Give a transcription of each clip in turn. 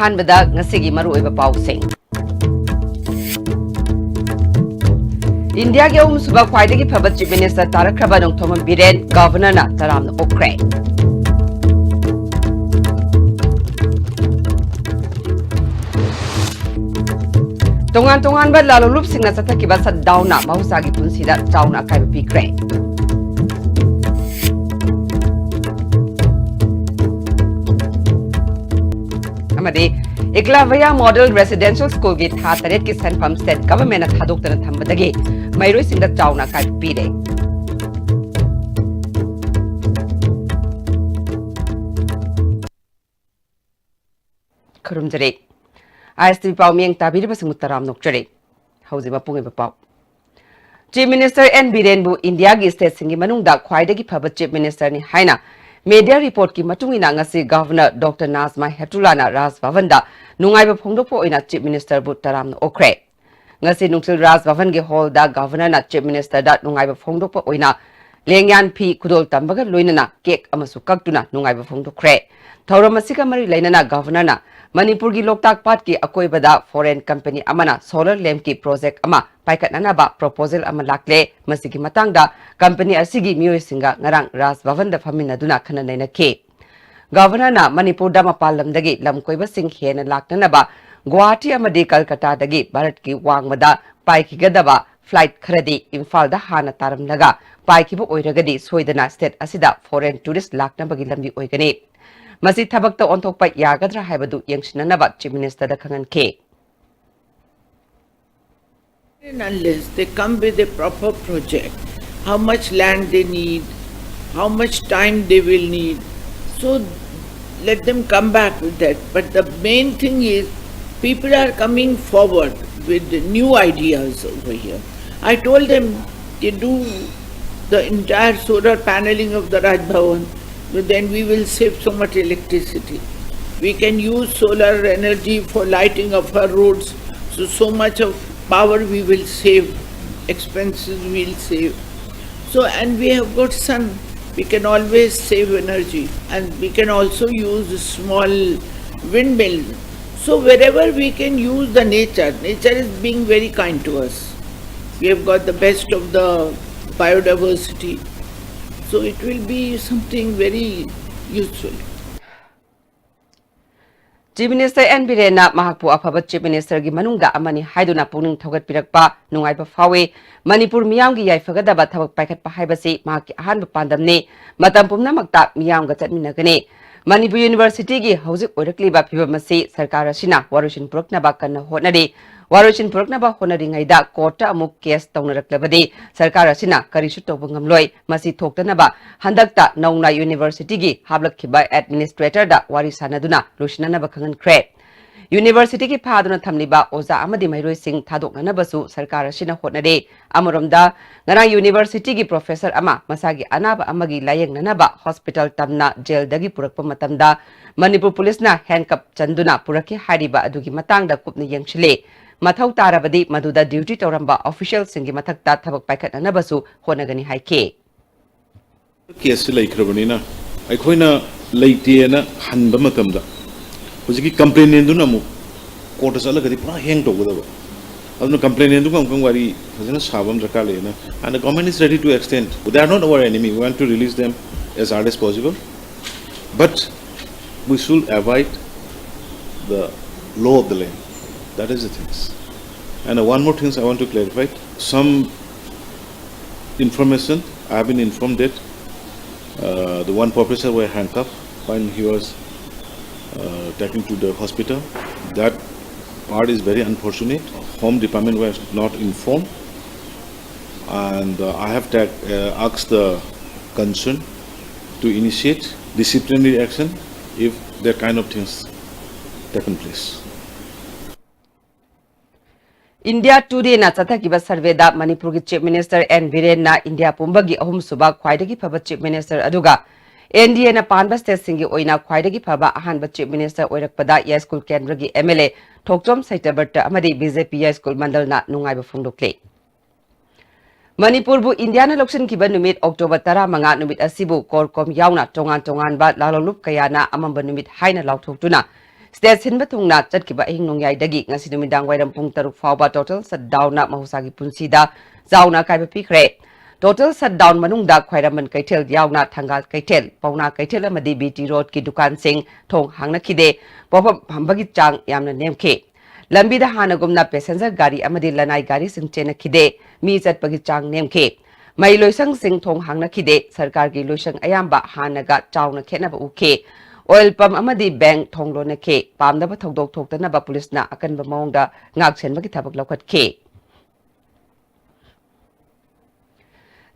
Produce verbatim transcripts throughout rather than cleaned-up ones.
ꯑꯍꯥꯟꯕꯗ ꯉꯁꯤꯒꯤ ꯃꯔꯨꯑꯣꯏꯕ ꯄꯥꯎꯁꯤꯡ꯫ ꯏꯟꯗꯤꯌꯥꯒꯤ ꯑꯍꯨꯝꯁꯨꯕ ꯈ꯭ꯋꯥꯏꯗꯒꯤ ꯐꯕ Chief Minister ꯇꯥꯔꯛꯈ꯭ꯔꯕ ꯅꯣꯡꯊꯣꯝꯕꯝ ꯕꯤꯔꯦꯟ Governorꯅ ꯇꯔꯥꯝꯅ ꯑꯣꯛꯈ꯭ꯔꯦ꯫ ꯇꯣꯉꯥꯟ ꯇꯣꯉꯥꯟꯕ ꯂꯥꯂꯣꯡꯂꯨꯞꯁꯤꯡꯅ ꯆꯠꯊꯈꯤꯕ shutdownꯅ ꯃꯍꯧꯁꯥꯒꯤ ꯄꯨꯟꯁꯤꯗ ꯆꯥꯎꯅ ꯑꯀꯥꯏꯕ ꯄꯤꯈ꯭ꯔꯦ꯫ ꯑꯃꯗꯤ Eklavya Model Residential Schoolꯒꯤ ꯊꯥ ꯇꯔꯦꯠꯀꯤ ꯁꯦꯟꯐꯝ state governmentꯅ ꯊꯥꯗꯣꯛꯇꯅ ꯊꯝꯕꯗꯒꯤ ꯃꯍꯩꯔꯣꯏꯁꯤꯡꯗ ꯆꯥꯎꯅ ꯑꯀꯥꯏꯕ ꯄꯤꯔꯦ꯫ ꯈꯨꯔꯨꯝꯖꯔꯤ꯫ ISTV ꯄꯥꯎ ꯃꯤꯠꯌꯦꯡ ꯇꯥꯕꯤꯔꯤꯕꯁꯤꯡꯕꯨ ꯇꯔꯥꯝꯅ ꯑꯣꯛꯆꯔꯤ꯫ ꯍꯧꯖꯤꯛ ꯃꯄꯨꯡ ꯑꯣꯏꯕ ꯄꯥꯎ꯫ Chief Minister ꯑꯦꯟ ꯕꯤꯔꯦꯟꯕꯨ ꯏꯟꯗꯤꯌꯥꯒꯤ stateꯁꯤꯡꯒꯤ ꯃꯅꯨꯡꯗ ꯈ꯭ꯋꯥꯏꯗꯒꯤ ꯐꯕ Chief Ministerꯅꯤ ꯍꯥꯏꯅ media reportꯀꯤ ꯃꯇꯨꯡ ꯏꯟꯅ ꯉꯁꯤ Governor Doctor Najma Heptullahꯅ Raj Bhavanꯗ ꯅꯨꯡꯉꯥꯏꯕ ꯐꯣꯡꯗꯣꯛꯄ ꯑꯣꯏꯅ Chief Ministerꯕꯨ ꯇꯔꯥꯝꯅ ꯑꯣꯛꯈ꯭ꯔꯦ꯫ ꯉꯁꯤ ꯅꯨꯡꯊꯤꯜ Raj Bhavanꯒꯤ hallꯗ Governorꯅ Chief Ministerꯗ ꯅꯨꯡꯉꯥꯏꯕ ꯐꯣꯡꯗꯣꯛꯄ ꯑꯣꯏꯅ ꯂꯦꯡꯌꯥꯟ ꯐꯤ ꯈꯨꯗꯣꯜ ꯇꯝꯕꯒ ꯂꯣꯏꯅꯅ cake ꯑꯃꯁꯨ ꯀꯛꯇꯨꯅ ꯅꯨꯡꯉꯥꯏꯕ ꯐꯣꯡꯗꯣꯛꯈ꯭ꯔꯦ꯫ ꯊꯧꯔꯝ ꯑꯁꯤꯒ ꯃꯔꯤ ꯂꯩꯅꯅ Governorꯅ ꯃꯅꯤꯄꯨꯔꯒꯤ ꯂꯣꯛꯇꯥꯛ ꯄꯥꯠꯀꯤ ꯑꯀꯣꯏꯕꯗ foreign company ꯑꯃꯅ solar lampꯀꯤ project ꯑꯃ ꯄꯥꯏꯈꯠꯅꯅꯕ proposal ꯑꯃ ꯂꯥꯛꯂꯦ꯫ ꯃꯁꯤꯒꯤ ꯃꯇꯥꯡꯗ company ꯑꯁꯤꯒꯤ ꯃꯤꯑꯣꯏꯁꯤꯡꯒ ꯉꯔꯥꯡ Raj Bhavanꯗ ꯐꯝꯃꯤꯟꯅꯗꯨꯅ ꯈꯟꯅ ꯅꯩꯅꯈꯤ꯫ Governorꯅ ꯃꯅꯤꯄꯨꯔꯗ ꯃꯄꯥꯟ ꯂꯝꯗꯒꯤ ꯂꯝ ꯀꯣꯏꯕꯁꯤꯡ ꯍꯦꯟꯅ ꯂꯥꯛꯅꯅꯕ ꯒꯨꯋꯥꯍꯥꯇꯤ ꯑꯃꯗꯤ ꯀꯜꯀꯇꯥꯗꯒꯤ ꯚꯥꯔꯠꯀꯤ ꯋꯥꯡꯃꯗ ꯄꯥꯏꯈꯤꯒꯗꯕ flight ꯈꯔꯗꯤ ꯏꯝꯐꯥꯜꯗ ꯍꯥꯟꯅ ꯇꯥꯔꯝꯂꯒ ꯄꯥꯏꯈꯤꯕ ꯑꯣꯏꯔꯒꯗꯤ ꯁꯣꯏꯗꯅ state ꯑꯁꯤꯗ foreign tourist ꯂꯥꯛꯅꯕꯒꯤ ꯂꯝꯕꯤ ꯑꯣꯏꯒꯅꯤ꯫ ꯃꯁꯤ ꯊꯕꯛꯇ ꯑꯣꯟꯊꯣꯛꯄ ꯌꯥꯒꯗ꯭ꯔꯥ ꯍꯥꯏꯕꯗꯨ ꯌꯦꯡꯁꯤꯟꯅꯅꯕ Chief Ministerꯗ ꯈꯪꯍꯟꯈꯤ꯫ And unless they come with a proper project, how much land they need, how much time they will need, so let them come back with that. But the main thing is, people are coming forward with the new ideas over here. I told them to do the entire solar paneling of the Raj Bhavan, but then we will save so much electricity. We can use solar energy for lighting of our roads, so, so much of power we will save, expenses we will save. So, and we have got sun, we can always save energy, and we can also use a small windmill So wherever we can use the nature, nature is being very kind to us. We have got the best of the biodiversity. So it will be something very useful. Chief Minister N Birenna ꯃꯍꯥꯛꯄꯨ ꯑꯐꯕ Chief Ministerꯒꯤ ꯃꯅꯨꯡꯗ ꯑꯃꯅꯤ ꯍꯥꯏꯗꯨꯅ ꯄꯨꯛꯅꯤꯡ ꯊꯧꯒꯠꯄꯤꯔꯛꯄ ꯅꯨꯡꯉꯥꯏꯕ ꯐꯥꯎꯏ꯫ ꯃꯅꯤꯄꯨꯔ ꯃꯤꯌꯥꯝꯒꯤ ꯌꯥꯏꯐꯒꯗꯕ ꯊꯕꯛ ꯄꯥꯏꯈꯠꯄ ꯍꯥꯏꯕꯁꯤ ꯃꯍꯥꯛꯀꯤ ꯑꯍꯥꯟꯕ ꯄꯥꯟꯗꯝꯅꯤ꯫ ꯃꯇꯝ ꯄꯨꯝꯅꯃꯛꯇ ꯃꯤꯌꯥꯝꯒ ꯆꯠꯃꯤꯟꯅꯒꯅꯤ꯫ ꯃꯅꯤꯄꯨꯔ Universityꯒꯤ ꯍꯧꯖꯤꯛ ꯑꯣꯏꯔꯛꯂꯤꯕ ꯐꯤꯕꯝ ꯑꯁꯤ ꯁꯔꯀꯥꯔ ꯑꯁꯤꯅ ꯋꯥꯔꯣꯏꯁꯤꯟ ꯄꯨꯔꯛꯅꯕ ꯀꯟꯅ ꯍꯣꯠꯅꯔꯤ꯫ ꯋꯥꯔꯣꯏꯁꯤꯟ ꯄꯨꯔꯛꯅꯕ ꯍꯣꯠꯅꯔꯤꯉꯩꯗ courtꯇ ꯑꯃꯨꯛ case ꯇꯧꯅꯔꯛꯂꯕꯗꯤ ꯁꯔꯀꯥꯔ ꯑꯁꯤꯅ ꯀꯔꯤꯁꯨ ꯇꯧꯕ ꯉꯝꯂꯣꯏ꯫ ꯃꯁꯤ ꯊꯣꯛꯇꯅꯕ ꯍꯟꯗꯛꯇ ꯅꯧꯅ Universityꯒꯤ ꯍꯥꯞꯂꯛꯈꯤꯕ Administratorꯗ ꯋꯥꯔꯤ ꯁꯥꯟꯅꯗꯨꯅ ꯂꯣꯏꯁꯤꯟꯅꯅꯕ ꯈꯪꯍꯟꯈ꯭ꯔꯦ꯫ Universityꯒꯤ ꯐꯥꯗꯨꯅ ꯊꯝꯂꯤꯕ ꯑꯣꯖꯥ ꯑꯃꯗꯤ ꯃꯍꯩꯔꯣꯏꯁꯤꯡ ꯊꯥꯗꯣꯛꯅꯅꯕꯁꯨ ꯁꯔꯀꯥꯔ ꯑꯁꯤꯅ ꯍꯣꯠꯅꯔꯤ꯫ ꯑꯃꯔꯣꯝꯗ, ꯉꯔꯥꯡ Universityꯒꯤ professor ꯑꯃ ꯃꯁꯥꯒꯤ ꯑꯅꯥꯕ ꯑꯃꯒꯤ ꯂꯥꯌꯦꯡꯅꯅꯕ hospital ꯇꯝꯅ jailꯗꯒꯤ ꯄꯨꯔꯛꯄ ꯃꯇꯝꯗ ꯃꯅꯤꯄꯨꯔ policeꯅ handcuff ꯆꯟꯗꯨꯅ ꯄꯨꯔꯛꯈꯤ ꯍꯥꯏꯔꯤꯕ ꯑꯗꯨꯒꯤ ꯃꯇꯥꯡꯗ ꯀꯨꯞꯅ ꯌꯦꯡꯁꯤꯜꯂꯤ꯫ ꯃꯊꯧ ꯇꯥꯔꯕꯗꯤ ꯃꯗꯨꯗ duty ꯇꯧꯔꯝꯕ officialꯁꯤꯡꯒꯤ ꯃꯊꯛꯇ ꯊꯕꯛ ꯄꯥꯏꯈꯠꯅꯅꯕꯁꯨ ꯍꯣꯠꯅꯒꯅꯤ ꯍꯥꯏꯈꯤ꯫ Case ꯂꯩꯈ꯭ꯔꯕꯅꯤꯅ ꯑꯩꯈꯣꯏꯅ ꯂꯩꯇꯦꯅ ꯍꯟꯕ ꯃꯇꯝꯗ ꯍꯧꯖꯤꯛꯀꯤ complainantꯗꯨꯅ ꯑꯃꯨꯛ courtꯇ ꯆꯠꯂꯒꯗꯤ ꯄꯨꯔꯥ hang ꯇꯧꯒꯗꯕ꯫ ꯑꯗꯨꯅ complainantꯗꯨꯒ ꯑꯃꯨꯛꯇꯪ ꯋꯥꯔꯤ ꯐꯖꯅ ꯁꯥꯕ ꯑꯃ ꯗꯔꯀꯥꯔ ꯂꯩꯌꯦꯅ꯫ And the government is ready to extend. They are not our enemy. We want to release them as early as possible. But we should abide the law of the land. That is the things. And uh, one more things I want to clarify. Some information I have been informed that uh, the one professor were handcuffed when he was uh, taken to the hospital. That part is very unfortunate. Home Department was not informed, and uh, I have ta- uh, asked the concern to initiate disciplinary action if that kind of things taken place. India Todayꯅ ꯆꯠꯊꯈꯤꯕ surveyꯗ ꯃꯅꯤꯄꯨꯔꯒꯤ Chief Minister N ꯕꯤꯔꯦꯟꯅ India ꯄꯨꯝꯕꯒꯤ ꯑꯍꯨꯝꯁꯨꯕ ꯈ꯭ꯋꯥꯏꯗꯒꯤ ꯐꯕ Chief Minister ꯑꯗꯨꯒ NDAꯅ ꯄꯥꯟꯕ stateꯁꯤꯡꯒꯤ ꯑꯣꯏꯅ ꯈ꯭ꯋꯥꯏꯗꯒꯤ ꯐꯕ ꯑꯍꯥꯟꯕ Chief Minister ꯑꯣꯏꯔꯛꯄꯗ ꯌꯥꯏꯁ꯭ꯀꯨꯜ ꯀꯦꯟꯗ꯭ꯔꯒꯤ MLA ꯊꯣꯛꯆꯣꯝ ꯁꯩꯇꯕ꯭ꯔꯇ ꯑꯃꯗꯤ BJP ꯌꯥꯏꯁ꯭ꯀꯨꯜ ꯃꯟꯗꯜꯅ ꯅꯨꯡꯉꯥꯏꯕ ꯐꯣꯡꯗꯣꯛꯂꯤ꯫ ꯃꯅꯤꯄꯨꯔꯕꯨ Indiaꯅ ꯂꯧꯁꯤꯟꯈꯤꯕ ꯅꯨꯃꯤꯠ October ꯇꯔꯥꯃꯉꯥ ꯅꯨꯃꯤꯠ ꯑꯁꯤꯕꯨ CORCOM ꯌꯥꯎꯅ ꯇꯣꯉꯥꯟ ꯇꯣꯉꯥꯟꯕ ꯂꯥꯂꯣꯡꯂꯨꯞ ꯀꯌꯥꯅ ꯑꯃꯝꯕ ꯅꯨꯃꯤꯠ ꯍꯥꯏꯅ ꯂꯥꯎꯊꯣꯛꯇꯨꯅ State ꯁꯤꯟꯕ ꯊꯨꯡꯅ ꯆꯠꯈꯤꯕ ꯑꯍꯤꯡ ꯅꯣꯡꯌꯥꯏꯗꯒꯤ ꯉꯁꯤ ꯅꯨꯃꯤꯗꯥꯡ ꯋꯥꯏꯔꯝ ꯄꯨꯡ ꯇꯔꯨꯛ ꯐꯥꯎꯕ total shutdownꯅ ꯃꯍꯧꯁꯥꯒꯤ ꯄꯨꯟꯁꯤꯗ ꯆꯥꯎꯅ ꯑꯀꯥꯏꯕ ꯄꯤꯈ꯭ꯔꯦ꯫ Total shutdown ꯃꯅꯨꯡꯗ ꯈ꯭ꯋꯥꯏꯔꯝꯕꯟ ꯀꯩꯊꯦꯜ ꯌꯥꯎꯅ ꯊꯪꯒꯥꯜ ꯀꯩꯊꯦꯜ, ꯄꯥꯎꯅꯥ ꯀꯩꯊꯦꯜ ꯑꯃꯗꯤ ꯕꯤ ꯇꯤ ꯔꯣꯗꯀꯤ ꯗꯨꯀꯥꯟꯁꯤꯡ ꯊꯣꯡ ꯍꯥꯡꯅꯈꯤꯗꯦ꯫ ꯄꯣꯠꯐꯝ ꯐꯝꯕꯒꯤ ꯆꯥꯡ ꯌꯥꯝꯅ ꯅꯦꯝꯈꯤ꯫ ꯂꯝꯕꯤꯗ ꯍꯥꯟꯅꯒꯨꯝꯅ passenger ꯒꯥꯔꯤ ꯑꯃꯗꯤ ꯂꯅꯥꯏ ꯒꯥꯔꯤꯁꯤꯡ ꯆꯦꯟꯅꯈꯤꯗꯦ꯫ ꯃꯤ ꯆꯠꯄꯒꯤ ꯆꯥꯡ ꯅꯦꯝꯈꯤ꯫ ꯃꯍꯩ ꯂꯣꯏꯁꯪꯁꯤꯡ ꯊꯣꯡ ꯍꯥꯡꯅꯈꯤꯗꯦ꯫ ꯁꯔꯀꯥꯔꯒꯤ ꯂꯣꯏꯁꯪ ꯑꯌꯥꯝꯕ ꯍꯥꯟꯅꯒ ꯆꯥꯎꯅ ꯈꯦꯠꯅꯕ ꯎꯈꯤ꯫ Oil pump ꯑꯃꯗꯤ bank ꯊꯣꯡ ꯂꯣꯟꯅꯈꯤ꯫ ꯄꯥꯝꯗꯕ ꯊꯧꯗꯣꯛ ꯊꯣꯛꯇꯅꯕ ꯄꯨꯂꯤꯁꯅ ꯑꯀꯟꯕ ꯃꯑꯣꯡꯗ ꯉꯥꯛꯁꯦꯟꯕꯒꯤ ꯊꯕꯛ ꯂꯧꯈꯠꯈꯤ꯫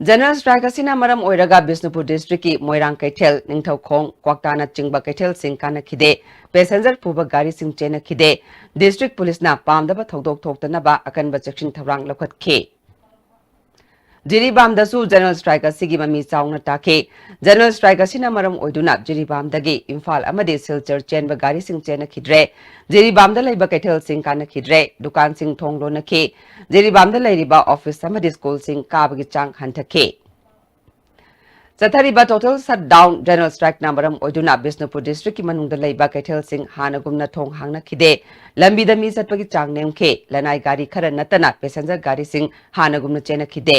General strike ꯑꯁꯤꯅ ꯃꯔꯝ ꯑꯣꯏꯔꯒ ꯕꯤꯁꯅꯨꯄꯨꯔ districtꯀꯤ ꯃꯣꯏꯔꯥꯡ ꯀꯩꯊꯦꯜ, ꯅꯤꯡꯊꯧꯈꯣꯡ, ꯀ꯭ꯋꯥꯛꯇꯥꯅꯆꯤꯡꯕ ꯀꯩꯊꯦꯜꯁꯤꯡ ꯀꯥꯟꯅꯈꯤꯗꯦ꯫ Passenger ꯄꯨꯕ ꯒꯥꯔꯤꯁꯤꯡ ꯆꯦꯟꯅꯈꯤꯗꯦ꯫ District ꯄꯨꯂꯤꯁꯅ ꯄꯥꯝꯗꯕ ꯊꯧꯗꯣꯛ ꯊꯣꯛꯇꯅꯕ ꯑꯀꯟꯕ ꯆꯦꯛꯁꯤꯟ ꯊꯧꯔꯥꯡ ꯂꯧꯈꯠꯈꯤ꯫ ꯖꯤꯔꯤꯕꯥꯝꯗꯁꯨ general strike ꯑꯁꯤꯒꯤ ꯃꯃꯤ ꯆꯥꯎꯅ ꯇꯥꯈꯤ꯫ General strike ꯑꯁꯤꯅ ꯃꯔꯝ ꯑꯣꯏꯗꯨꯅ ꯖꯤꯔꯤꯕꯥꯝꯗꯒꯤ ꯏꯝꯐꯥꯜ ꯑꯃꯗꯤ ꯁꯤꯜꯆꯔ ꯆꯦꯟꯕ ꯒꯥꯔꯤꯁꯤꯡ ꯆꯦꯟꯅꯈꯤꯗ꯭ꯔꯦ꯫ ꯖꯤꯔꯤꯕꯥꯝꯗ ꯂꯩꯕ ꯀꯩꯊꯦꯜꯁꯤꯡ ꯀꯥꯟꯅꯈꯤꯗ꯭ꯔꯦ꯫ ꯗꯨꯀꯥꯟꯁꯤꯡ ꯊꯣꯡ ꯂꯣꯟꯅꯈꯤ꯫ ꯖꯤꯔꯤꯕꯥꯝꯗ ꯂꯩꯔꯤꯕ office ꯑꯃꯗꯤ schoolꯁꯤꯡ ꯀꯥꯕꯒꯤ ꯆꯥꯡ ꯍꯟꯊꯈꯤ꯫ ꯆꯠꯊꯔꯤꯕ total shutdown general strikeꯅ ꯃꯔꯝ ꯑꯣꯏꯗꯨꯅ ꯕꯤꯁꯅꯨꯄꯨꯔ districtꯀꯤ ꯃꯅꯨꯡꯗ ꯂꯩꯕ ꯀꯩꯊꯦꯜꯁꯤꯡ ꯍꯥꯟꯅꯒꯨꯝꯅ ꯊꯣꯡ ꯍꯥꯡꯅꯈꯤꯗꯦ꯫ ꯂꯝꯕꯤꯗ ꯃꯤ ꯆꯠꯄꯒꯤ ꯆꯥꯡ ꯅꯦꯝꯈꯤ꯫ ꯂꯅꯥꯏ ꯒꯥꯔꯤ ꯈꯔ ꯅꯠꯇꯅ passenger ꯒꯥꯔꯤꯁꯤꯡ ꯍꯥꯟꯅꯒꯨꯝꯅ ꯆꯦꯟꯅꯈꯤꯗꯦ꯫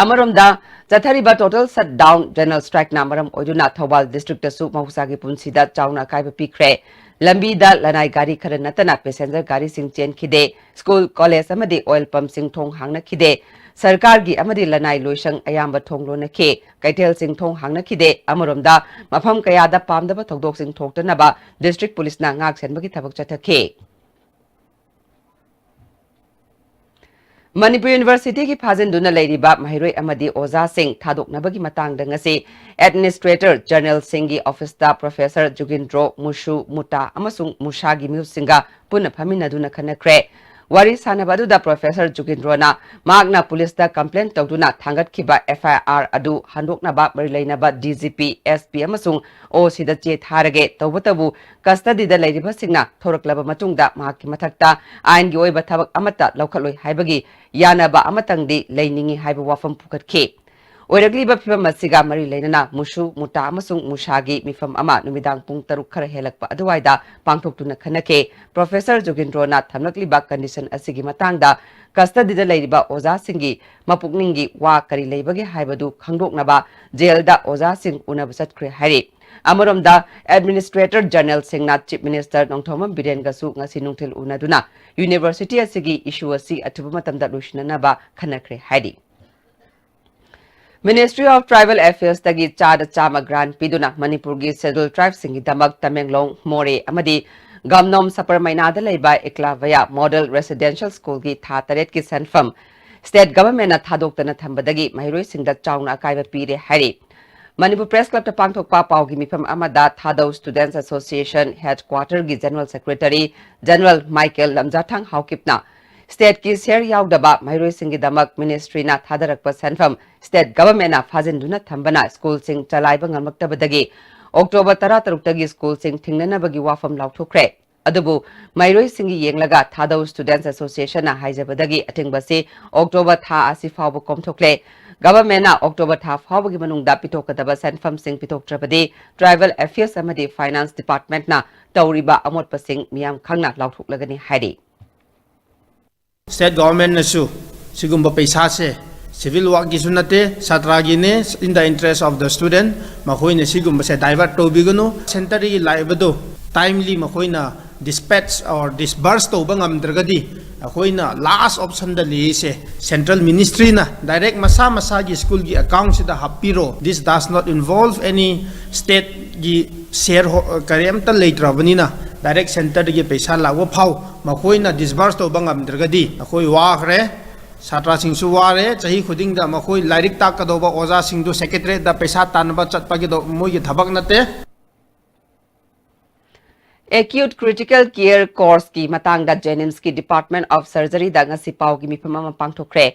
ꯑꯃꯔꯣꯝꯗ, ꯆꯠꯊꯔꯤꯕ total shutdown general strikeꯅ ꯃꯔꯝ ꯑꯣꯏꯗꯨꯅ ꯊꯧꯕꯥꯜ districtꯇꯁꯨ ꯃꯍꯧꯁꯥꯒꯤ ꯄꯨꯟꯁꯤꯗ ꯆꯥꯎꯅ ꯑꯀꯥꯏꯕ ꯄꯤꯈ꯭ꯔꯦ꯫ ꯂꯝꯕꯤꯗ ꯂꯅꯥꯏ ꯒꯥꯔꯤ ꯈꯔ ꯅꯠꯇꯅ passenger ꯒꯥꯔꯤꯁꯤꯡ ꯆꯦꯟꯈꯤꯗꯦ꯫ School, college ꯑꯃꯗꯤ oil pumpꯁꯤꯡ ꯊꯣꯡ ꯍꯥꯡꯅꯈꯤꯗꯦ꯫ ꯁꯔꯀꯥꯔꯒꯤ ꯑꯃꯗꯤ ꯂꯅꯥꯏ ꯂꯣꯏꯁꯪ ꯑꯌꯥꯝꯕ ꯊꯣꯡ ꯂꯣꯟꯅꯈꯤ꯫ ꯀꯩꯊꯦꯜꯁꯤꯡ ꯊꯣꯡ ꯍꯥꯡꯅꯈꯤꯗꯦ꯫ ꯑꯃꯔꯣꯝꯗ, ꯃꯐꯝ ꯀꯌꯥꯗ ꯄꯥꯝꯗꯕ ꯊꯧꯗꯣꯛꯁꯤꯡ ꯊꯣꯛꯇꯅꯕ district ꯄꯨꯂꯤꯁꯅ ꯉꯥꯛ ꯁꯦꯟꯕꯒꯤ ꯊꯕꯛ ꯆꯠꯊꯈꯤ꯫ ꯃꯅꯤꯄꯨꯔ Universityꯒꯤ ꯐꯥꯖꯤꯟꯗꯨꯅ ꯂꯩꯔꯤꯕ ꯃꯍꯩꯔꯣꯏ ꯑꯃꯗꯤ ꯑꯣꯖꯥꯁꯤꯡ ꯊꯥꯗꯣꯛꯅꯕꯒꯤ ꯃꯇꯥꯡꯗ ꯉꯁꯤ Administrator Generalꯁꯤꯡꯒꯤ officeꯇ Professor ꯖꯨꯒꯤꯟꯗ꯭ꯔꯣ, ꯃꯨꯁꯨ, ꯃꯨꯇꯥ ꯑꯃꯁꯨꯡ ꯃꯨꯁꯥꯒꯤ ꯃꯤꯍꯨꯠꯁꯤꯡꯒ ꯄꯨꯟꯅ ꯐꯝꯃꯤꯟꯅꯗꯨꯅ ꯈꯟꯅꯈ꯭ꯔꯦ꯫ ꯋꯥꯔꯤ ꯁꯥꯟꯅꯕ ꯑꯗꯨꯗ Professor ꯖꯨꯒꯤꯟꯗ꯭ꯔꯣꯅ ꯃꯍꯥꯛꯅ ꯄꯨꯂꯤꯁꯇ complaint ꯇꯧꯗꯨꯅ ꯊꯥꯡꯒꯠꯈꯤꯕ F I R ꯑꯗꯨ ꯍꯟꯗꯣꯛꯅꯕ ꯃꯔꯤ ꯂꯩꯅꯕ D G P, S P ꯑꯃꯁꯨꯡ O Cꯗ ꯆꯦ ꯊꯥꯔꯒꯦ, ꯇꯧꯕꯇꯕꯨ custodyꯗ ꯂꯩꯔꯤꯕꯁꯤꯡꯅ ꯊꯣꯔꯛꯂꯕ ꯃꯇꯨꯡꯗ ꯃꯍꯥꯛꯀꯤ ꯃꯊꯛꯇ ꯑꯥꯏꯟꯒꯤ ꯑꯣꯏꯕ ꯊꯕꯛ ꯑꯃꯠꯇ ꯂꯧꯈꯠꯂꯣꯏ ꯍꯥꯏꯕꯒꯤ ꯌꯥꯅꯕ ꯑꯃꯇꯪꯗꯤ ꯂꯩꯅꯤꯡꯏ ꯍꯥꯏꯕ ꯋꯥꯐꯝ ꯄꯨꯈꯠꯈꯤ꯫ ꯑꯣꯏꯔꯛꯂꯤꯕ ꯐꯤꯚꯝ ꯑꯁꯤꯒ ꯃꯔꯤ ꯂꯩꯅꯅ ꯃꯨꯁꯨ, ꯃꯨꯇꯥ ꯑꯃꯁꯨꯡ ꯃꯨꯁꯥꯒꯤ ꯃꯤꯐꯝ ꯑꯃ ꯅꯨꯃꯤꯗꯥꯡ ꯄꯨꯡ ꯇꯔꯨꯛ ꯈꯔ ꯍꯦꯜꯂꯛꯄ ꯑꯗꯨꯋꯥꯏꯗ ꯄꯥꯡꯊꯣꯛꯇꯨꯅ ꯈꯟꯅꯈꯤ꯫ ꯄ꯭ꯔꯣꯐꯦꯁꯔ ꯖꯨꯒꯤꯟꯗ꯭ꯔꯣꯅ ꯊꯝꯂꯛꯂꯤꯕ ꯀꯟꯗꯤꯁꯟ ꯑꯁꯤꯒꯤ ꯃꯇꯥꯡꯗ ꯀꯁꯇꯗꯤꯗ ꯂꯩꯔꯤꯕ ꯑꯣꯖꯥꯁꯤꯡꯒꯤ ꯃꯄꯨꯛꯅꯤꯡꯒꯤ ꯋꯥ ꯀꯔꯤ ꯂꯩꯕꯒꯦ ꯍꯥꯏꯕꯗꯨ ꯈꯪꯗꯣꯛꯅꯕ ꯖꯦꯜꯗ ꯑꯣꯖꯥꯁꯤꯡ ꯎꯅꯕ ꯆꯠꯈ꯭ꯔꯦ ꯍꯥꯏꯔꯤ꯫ ꯑꯃꯔꯣꯝꯗ, ꯑꯦꯗꯃꯤꯅꯤꯁꯇ꯭ꯔꯦꯇꯔ ꯖꯦꯅꯔꯦꯜꯁꯤꯡꯅ ꯆꯤꯐ ꯃꯤꯅꯤꯁꯇꯔ ꯅꯣꯡꯊꯣꯝꯕꯝ ꯕꯤꯔꯦꯟꯒꯁꯨ ꯉꯁꯤ ꯅꯨꯡꯊꯤꯜ ꯎꯅꯗꯨꯅ ꯌꯨꯅꯤꯚꯔꯁꯤꯇꯤ ꯑꯁꯤꯒꯤ ꯏꯁꯨ ꯑꯁꯤ ꯑꯊꯨꯕ ꯃꯇꯝꯗ ꯂꯣꯏꯁꯤꯟꯅꯅꯕ ꯈꯟꯅꯈ꯭ꯔꯦ ꯍꯥꯏꯔꯤ꯫ Ministry of Tribal Affairs ꯇꯒꯤ ꯆꯥꯗ ꯆꯥꯝꯃ grant ꯄꯤꯗꯨꯅ ꯃꯅꯤꯄꯨꯔꯒꯤ Scheduled Tribe ꯁꯤꯡꯒꯤꯗꯃꯛ ꯇꯃꯦꯡꯂꯣꯡ, ꯃꯣꯔꯦ ꯑꯃꯗꯤ ꯒꯝꯅꯣꯝ ꯁꯄꯔꯃꯩꯅꯥꯗ ꯂꯩꯕ ꯑꯦꯀꯂꯥꯚꯌꯥ Model Residential School ꯒꯤ ꯊꯥ ꯇꯔꯦꯠꯀꯤ ꯁꯦꯟꯐꯝ state government ꯅ ꯊꯥꯗꯣꯛꯇꯅ ꯊꯝꯕꯗꯒꯤ ꯃꯍꯩꯔꯣꯏꯁꯤꯡꯗ ꯆꯥꯎꯅ ꯑꯀꯥꯏꯕ ꯄꯤꯔꯦ ꯍꯥꯏꯔꯤ꯫ ꯃꯅꯤꯄꯨꯔ Press Club ꯇ ꯄꯥꯡꯊꯣꯛꯄ ꯄꯥꯎꯒꯤ ꯃꯤꯐꯝ ꯑꯃꯗ ꯊꯥꯗꯧ Students Association headquarter ꯒꯤ General Secretary General Michael ꯂꯝꯖꯥꯊꯥꯡ ꯍꯥꯎꯀꯤꯞꯅ state ꯀꯤ share ꯌꯥꯎꯗꯕ ꯃꯍꯩꯔꯣꯏꯁꯤꯡꯒꯤꯗꯃꯛ ministry ꯅ ꯊꯥꯗꯔꯛꯄ ꯁꯦꯟꯐꯝ state government ꯅ ꯐꯥꯖꯤꯟꯗꯨꯅ ꯊꯝꯕꯅ school ꯁꯤꯡ ꯆꯂꯥꯏꯕ ꯉꯝꯂꯛꯇꯕꯗꯒꯤ October ꯇꯔꯥꯇꯔꯨꯛꯇꯒꯤ school ꯁꯤꯡ ꯊꯤꯡꯅꯅꯕꯒꯤ ꯋꯥꯐꯝ ꯂꯥꯎꯊꯣꯛꯈ꯭ꯔꯦ꯫ ꯑꯗꯨꯕꯨ ꯃꯍꯩꯔꯣꯏꯁꯤꯡꯒꯤ ꯌꯦꯡꯂꯒ ꯊꯥꯗꯧ Students Association ꯅ ꯍꯥꯏꯖꯕꯗꯒꯤ ꯑꯊꯤꯡꯕꯁꯤ October ꯊꯥ ꯑꯁꯤ ꯐꯥꯎꯕ ꯀꯣꯝꯊꯣꯛꯂꯦ꯫ Government ꯅ October ꯊꯥ ꯐꯥꯎꯕꯒꯤ ꯃꯅꯨꯡꯗ ꯄꯤꯊꯣꯛꯀꯗꯕ ꯁꯦꯟꯐꯝꯁꯤꯡ ꯄꯤꯊꯣꯛꯇ꯭ꯔꯕꯗꯤ Tribal Affairs ꯑꯃꯗꯤ Finance Department ꯅ ꯇꯧꯔꯤꯕ ꯑꯃꯣꯠꯄꯁꯤꯡ ꯃꯤꯌꯥꯝ ꯈꯪꯅ ꯂꯥꯎꯊꯣꯛꯂꯒꯅꯤ ꯍꯥꯏꯔꯤ꯫ State government ꯅꯁꯨ ꯁꯤꯒꯨꯝꯕ ꯄꯩꯁꯥꯁꯦ civil work ꯀꯤꯁꯨ ꯅꯠꯇꯦ, ꯁꯥꯇ꯭ꯔꯒꯤꯅꯦ, in the interest of the student, ꯃꯈꯣꯏꯅ ꯁꯤꯒꯨꯝꯕꯁꯦ divert ꯇꯧꯕꯤꯒꯅꯨ꯫ Centre ꯗꯒꯤ ꯂꯥꯛꯏꯕꯗꯣ timely ꯃꯈꯣꯏꯅ dispatch or disburse ꯇꯧꯕ ꯉꯝꯗ꯭ꯔꯒꯗꯤ ꯑꯩꯈꯣꯏꯅ last option ꯗ ꯂꯩꯔꯤꯁꯦ central ministry ꯅ direct ꯃꯁꯥ ꯃꯁꯥꯒꯤ school ꯒꯤ account ꯁꯤꯗ ꯍꯥꯞꯄꯤꯔꯣ꯫ This does not involve any state ꯒꯤ share ꯀꯔꯤꯝꯇ ꯂꯩꯇ꯭ꯔꯕꯅꯤꯅ direct centre ꯗꯒꯤ ꯄꯩꯁꯥ ꯂꯥꯛꯄ ꯐꯥꯎ ꯃꯈꯣꯏꯅ disburse ꯇꯧꯕ ꯉꯝꯗ꯭ꯔꯒꯗꯤ ꯑꯩꯈꯣꯏ ꯋꯥꯈ꯭ꯔꯦ꯫ ꯁꯥꯇ꯭ꯔꯁꯤꯡꯁꯨ ꯋꯥꯔꯦ꯫ ꯆꯍꯤ ꯈꯨꯗꯤꯡꯗ ꯃꯈꯣꯏ ꯂꯥꯏꯔꯤꯛ ꯇꯥꯛꯀꯗꯧꯕ ꯑꯣꯖꯥꯁꯤꯡꯗꯨ secretariat ꯇ ꯄꯩꯁꯥ ꯇꯥꯟꯅꯕ ꯆꯠꯄꯒꯤꯗꯣ ꯃꯣꯏꯒꯤ ꯊꯕꯛ ꯅꯠꯇꯦ꯫ Acute Critical Care Course ꯀꯤ ꯃꯇꯥꯡꯗ JNIMS ꯀꯤ Department of Surgery ꯗ ꯉꯁꯤ ꯄꯥꯎꯒꯤ ꯃꯤꯐꯝ ꯑꯃ ꯄꯥꯡꯊꯣꯛꯈ꯭ꯔꯦ꯫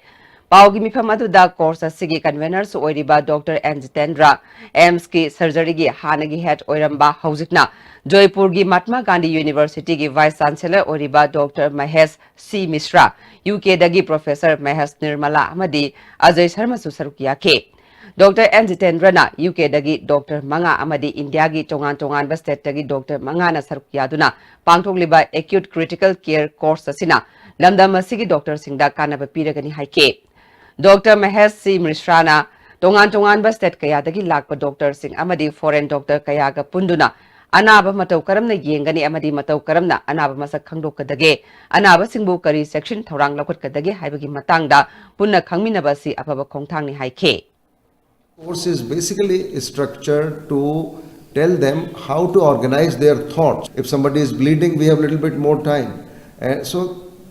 ꯄꯥꯎꯒꯤ ꯃꯤꯐꯝ ꯑꯗꯨꯗ course ꯑꯁꯤꯒꯤ convener ꯁꯨ ꯑꯣꯏꯔꯤꯕ Doctor N ꯖꯤꯇꯦꯟꯗ꯭ꯔ, AIIMS ꯀꯤ surgery ꯒꯤ ꯍꯥꯟꯅꯒꯤ head ꯑꯣꯏꯔꯝꯕ, ꯍꯧꯖꯤꯛꯅ ꯖꯣꯏꯄꯨꯔꯒꯤ ꯃꯍꯥꯠꯃꯥ ꯒꯥꯟꯙꯤ University ꯒꯤ Vice Chancellor ꯑꯣꯏꯔꯤꯕ Doctor ꯃꯍꯦꯁ ꯁꯤ ꯃꯤꯁ꯭ꯔꯥ, ꯌꯨ ꯀꯦ ꯗꯒꯤ Professor ꯃꯍꯦꯁ ꯅꯤꯔꯃꯂꯥ ꯑꯃꯗꯤ ꯑꯖꯌ ꯁꯔꯃꯁꯨ ꯁꯔꯨꯛ ꯌꯥꯈꯤ꯫ ꯗꯣꯛꯇꯔ ꯑꯦꯟ ꯖꯤꯇꯦꯟꯗ꯭ꯔꯅ ꯌꯨ ꯀꯦꯗꯒꯤ ꯗꯣꯛꯇꯔ ꯃꯉꯥ ꯑꯃꯗꯤ ꯏꯟꯗꯤꯌꯥꯒꯤ ꯇꯣꯉꯥꯟ ꯇꯣꯉꯥꯟꯕ ꯁ꯭ꯇꯦꯠꯇꯒꯤ ꯗꯣꯛꯇꯔ ꯃꯉꯥꯅ ꯁꯔꯨꯛ ꯌꯥꯗꯨꯅ ꯄꯥꯡꯊꯣꯛꯂꯤꯕ ꯑꯦꯀ꯭ꯌꯨꯠ ꯀ꯭ꯔꯤꯇꯤꯀꯦꯜ ꯀꯦꯌꯔ ꯀꯣꯔꯁ ꯑꯁꯤꯅ ꯂꯝꯗꯝ ꯑꯁꯤꯒꯤ ꯗꯣꯛꯇꯔꯁꯤꯡꯗ ꯀꯥꯟꯅꯕ ꯄꯤꯔꯒꯅꯤ ꯍꯥꯏꯈꯤ꯫ ꯗꯣꯛꯇꯔ ꯃꯍꯦꯁ ꯁꯤ ꯃꯤꯁ꯭ꯔꯥꯅ ꯇꯣꯉꯥꯟ ꯇꯣꯉꯥꯟꯕ ꯁ꯭ꯇꯦꯠ ꯀꯌꯥꯗꯒꯤ ꯂꯥꯛꯄ ꯗꯣꯛꯇꯔꯁꯤꯡ ꯑꯃꯗꯤ ꯐꯣꯔꯦꯟ ꯗꯣꯛꯇꯔ ꯀꯌꯥꯒ ꯄꯨꯟꯗꯨꯅ ꯑꯅꯥꯕ ꯃꯇꯧ ꯀꯔꯝꯅ ꯌꯦꯡꯒꯅꯤ ꯑꯃꯗꯤ ꯃꯇꯧ ꯀꯔꯝꯅ ꯑꯅꯥꯕ ꯃꯁꯛ ꯈꯪꯗꯣꯛꯀꯗꯒꯦ, ꯑꯅꯥꯕꯁꯤꯡꯕꯨ ꯀꯔꯤ ꯆꯦꯛꯁꯤꯟ ꯊꯧꯔꯥꯡ ꯂꯧꯈꯠꯀꯗꯒꯦ ꯍꯥꯏꯕꯒꯤ ꯃꯇꯥꯡꯗ ꯄꯨꯟꯅ ꯈꯪꯃꯤꯟꯅꯕ ꯑꯁꯤ ꯑꯐꯕ ꯈꯣꯡꯊꯥꯡꯅꯤ ꯍꯥꯏꯈꯤ꯫ Course is basically structured to tell them how to organize their thoughts. If somebody is bleeding, we have a little bit more time. And so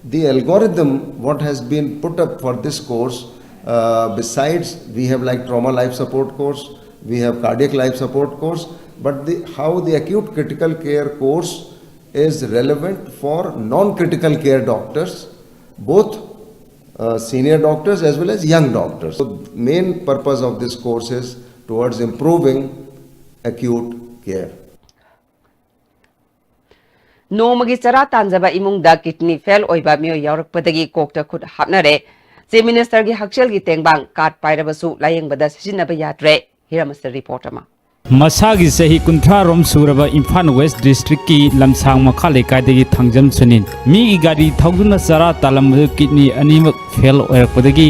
the algorithm, what has been put up for this course, uh, besides we have like trauma life support course, we have cardiac life support course, but the, how the acute critical care course is relevant for non-critical care doctors, both uh, senior doctors as well as young doctors. So main purpose of this course is towards improving acute care. ꯅꯣꯡꯃꯒꯤ ꯆꯔꯥ ꯇꯥꯟꯖꯕ ꯏꯃꯨꯡꯗ kidney fail ꯑꯣꯏꯕ ꯃꯤꯑꯣꯏ ꯌꯥꯎꯔꯛꯄꯗꯒꯤ ꯀꯣꯛꯇ ꯈꯨꯠ ꯍꯥꯞꯅꯔꯦ꯫ Chief ꯃꯤꯅꯤꯁꯇꯔꯒꯤ ꯍꯛꯁꯦꯜꯒꯤ ꯇꯦꯡꯕꯥꯡ ꯀꯥꯔꯗ ꯄꯥꯏꯔꯕꯁꯨ ꯂꯥꯌꯦꯡꯕꯗ ꯁꯤꯖꯤꯟꯅꯕ ꯌꯥꯗ꯭ꯔꯦ꯫ ꯍꯤꯔꯝ ꯑꯁꯤꯗ ꯔꯤꯄꯣꯔꯠ ꯑꯃ꯫ ꯃꯁꯥꯒꯤ ꯆꯍꯤ ꯀꯨꯟꯊ꯭ꯔꯥ ꯔꯣꯝ ꯁꯨꯔꯕ ꯏꯝꯐꯥꯜ ꯋꯦꯁ ꯗꯤꯁꯇ꯭ꯔꯤꯛꯀꯤ ꯂꯝꯁꯥꯡ ꯃꯈꯥ ꯂꯩꯀꯥꯏꯗꯒꯤ ꯊꯥꯡꯖꯝ ꯁꯨꯅꯤꯟ ꯃꯤꯒꯤ ꯒꯥꯔꯤ ꯊꯧꯗꯨꯅ ꯆꯔꯥ ꯇꯥꯜꯂꯝꯕꯗꯨ ꯀꯤꯗꯅꯤ ꯑꯅꯤꯃꯛ ꯐꯦꯜ ꯑꯣꯏꯔꯛꯄꯗꯒꯤ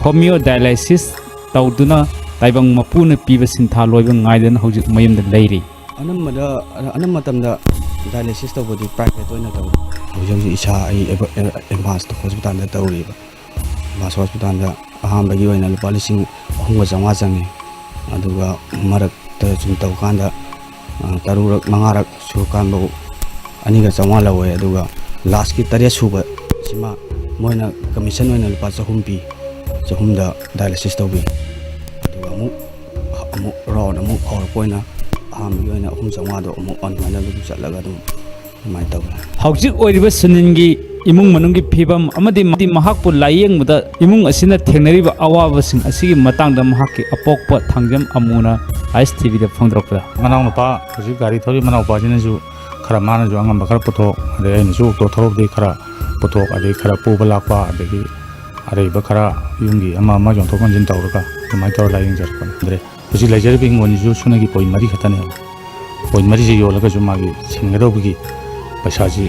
ꯍꯣꯃꯤꯌꯣ ꯗꯥꯏꯂꯥꯏꯁꯤꯁ ꯇꯧꯗꯨꯅ ꯇꯥꯏꯕꯪ ꯃꯄꯨꯅ ꯄꯤꯕ ꯁꯤꯟꯊꯥ ꯂꯣꯏꯕ ꯉꯥꯏꯗꯅ ꯍꯧꯖꯤꯛ ꯃꯌꯨꯝꯗ ꯂꯩꯔꯤ꯫ ꯑꯅꯝꯕꯗ ꯑꯅꯝꯕ ꯃꯇꯝꯗ ꯗꯥꯏꯂꯥꯏꯁꯤꯁ ꯇꯧꯕꯗꯤ ꯄ꯭ꯔꯥꯏꯚꯦꯠ ꯑꯣꯏꯅ ꯇꯧꯏ꯫ ꯍꯧꯖꯤꯛ ꯍꯧꯖꯤꯛ ꯏꯁꯥ ꯑꯩ ꯑꯦꯗꯚꯥꯟꯁ ꯍꯣꯁꯄꯤꯇꯥꯜꯗ ꯇꯧꯔꯤꯕ꯫ ꯑꯦꯗꯚꯥꯟꯁ ꯍꯣꯁꯄꯤꯇꯥꯜꯗ ꯑꯍꯥꯟꯕꯒꯤ ꯑꯣꯏꯅ ꯂꯨꯄꯥ ꯂꯤꯁꯤꯡ ꯑꯍꯨꯝꯒ ꯆꯥꯝꯃꯉꯥ ꯆꯪꯉꯤ꯫ ꯑꯗꯨꯒ ꯃꯔꯛꯇ ꯁꯨꯝ ꯇꯧꯀꯥꯟꯗ ꯇꯔꯨꯛꯔꯛ ꯃꯉꯥꯔꯛ ꯁꯨꯔꯀꯥꯟꯐꯥꯎ ꯑꯅꯤꯒ ꯆꯥꯝꯃꯉꯥ ꯂꯧꯋꯦ꯫ ꯑꯗꯨꯒ ꯂꯥꯁꯀꯤ ꯇꯔꯦꯠ ꯁꯨꯕ ꯁꯤꯃ ꯃꯣꯏꯅ ꯀꯃꯤꯁꯟ ꯑꯣꯏꯅ ꯂꯨꯄꯥ ꯆꯍꯨꯝ ꯄꯤ꯫ ꯆꯍꯨꯝꯗ ꯗꯥꯏꯂꯥꯏꯁꯤꯁ ꯇꯧꯕꯤ꯫ ꯑꯗꯨꯒ ꯑꯃꯨꯛ ꯑꯃꯨꯛ ꯔꯥꯎꯟ ꯑꯃꯨꯛ ꯍꯧꯔꯛꯄ ꯑꯣꯏꯅ ꯑꯍꯥꯟꯕꯒꯤ ꯑꯣꯏꯅ ꯑꯍꯨꯝ ꯆꯥꯝꯃꯉꯥꯗꯣ ꯑꯃꯨꯛ ꯑꯗꯨꯃꯥꯏꯅ ꯑꯗꯨꯝ ꯆꯠꯂꯒ ꯑꯗꯨꯝ ꯑꯗꯨꯃꯥꯏꯅ ꯇꯧꯋꯦ꯫ ꯍꯧꯖꯤꯛ ꯑꯣꯏꯔꯤꯕ ꯁꯨꯅꯤꯟꯒꯤ ꯏꯃꯨꯡ ꯃꯅꯨꯡꯒꯤ ꯐꯤꯕꯝ ꯑꯃꯗꯤ ꯃꯍꯥꯛꯄꯨ ꯂꯥꯌꯦꯡꯕꯗ ꯏꯃꯨꯡ ꯑꯁꯤꯅ ꯊꯦꯡꯅꯔꯤꯕ ꯑꯋꯥꯕꯁꯤꯡ ꯑꯁꯤꯒꯤ ꯃꯇꯥꯡꯗ ꯃꯍꯥꯛꯀꯤ ꯑꯄꯣꯛꯄ ꯊꯥꯡꯖꯝ ꯑꯃꯨꯅ ꯑꯥꯏ ꯑꯦꯁ ꯇꯤ ꯚꯤꯗ ꯐꯣꯡꯗꯣꯔꯛꯄꯗ, ꯃꯅꯥꯎꯅꯨꯄꯥ ꯍꯧꯖꯤꯛ ꯒꯥꯔꯤ ꯊꯧꯔꯤ ꯃꯅꯥꯎꯄꯥꯁꯤꯅꯁꯨ ꯈꯔ, ꯃꯥꯅꯁꯨ ꯑꯉꯝꯕ ꯈꯔ ꯄꯨꯊꯣꯛ, ꯑꯗꯩ ꯑꯩꯅꯁꯨ ꯑꯣꯇꯣ ꯊꯧꯔꯕꯗꯤ ꯈꯔ ꯄꯨꯊꯣꯛ, ꯑꯗꯩ ꯈꯔ ꯄꯨꯕ ꯂꯥꯛꯄ, ꯑꯗꯒꯤ ꯑꯔꯩꯕ ꯈꯔ ꯌꯨꯝꯒꯤ ꯑꯃ ꯑꯃ ꯌꯣꯟꯊꯣꯛ ꯌꯣꯟꯁꯤꯟ ꯇꯧꯔꯒ ꯑꯗꯨꯃꯥꯏꯅ ꯇꯧꯔ ꯂꯥꯏꯌꯦꯡꯖꯔꯛꯄꯅꯤ꯫ ꯑꯗꯨꯗꯩ ꯍꯧꯖꯤꯛ ꯂꯩꯖꯔꯤꯕ ꯍꯤꯡꯒꯣꯜꯁꯤꯁꯨ ꯁꯨꯞꯅꯒꯤ ꯄꯣꯏꯟ ꯃꯔꯤ ꯈꯛꯇꯅꯦꯕ꯫ ꯄꯣꯏꯟ ꯃꯔꯤꯁꯦ ꯌꯣꯜꯂꯒꯁꯨ ꯃꯥꯒꯤ ꯁꯤꯟꯒꯗꯧꯕꯒꯤ ꯄꯩꯁꯥꯁꯤ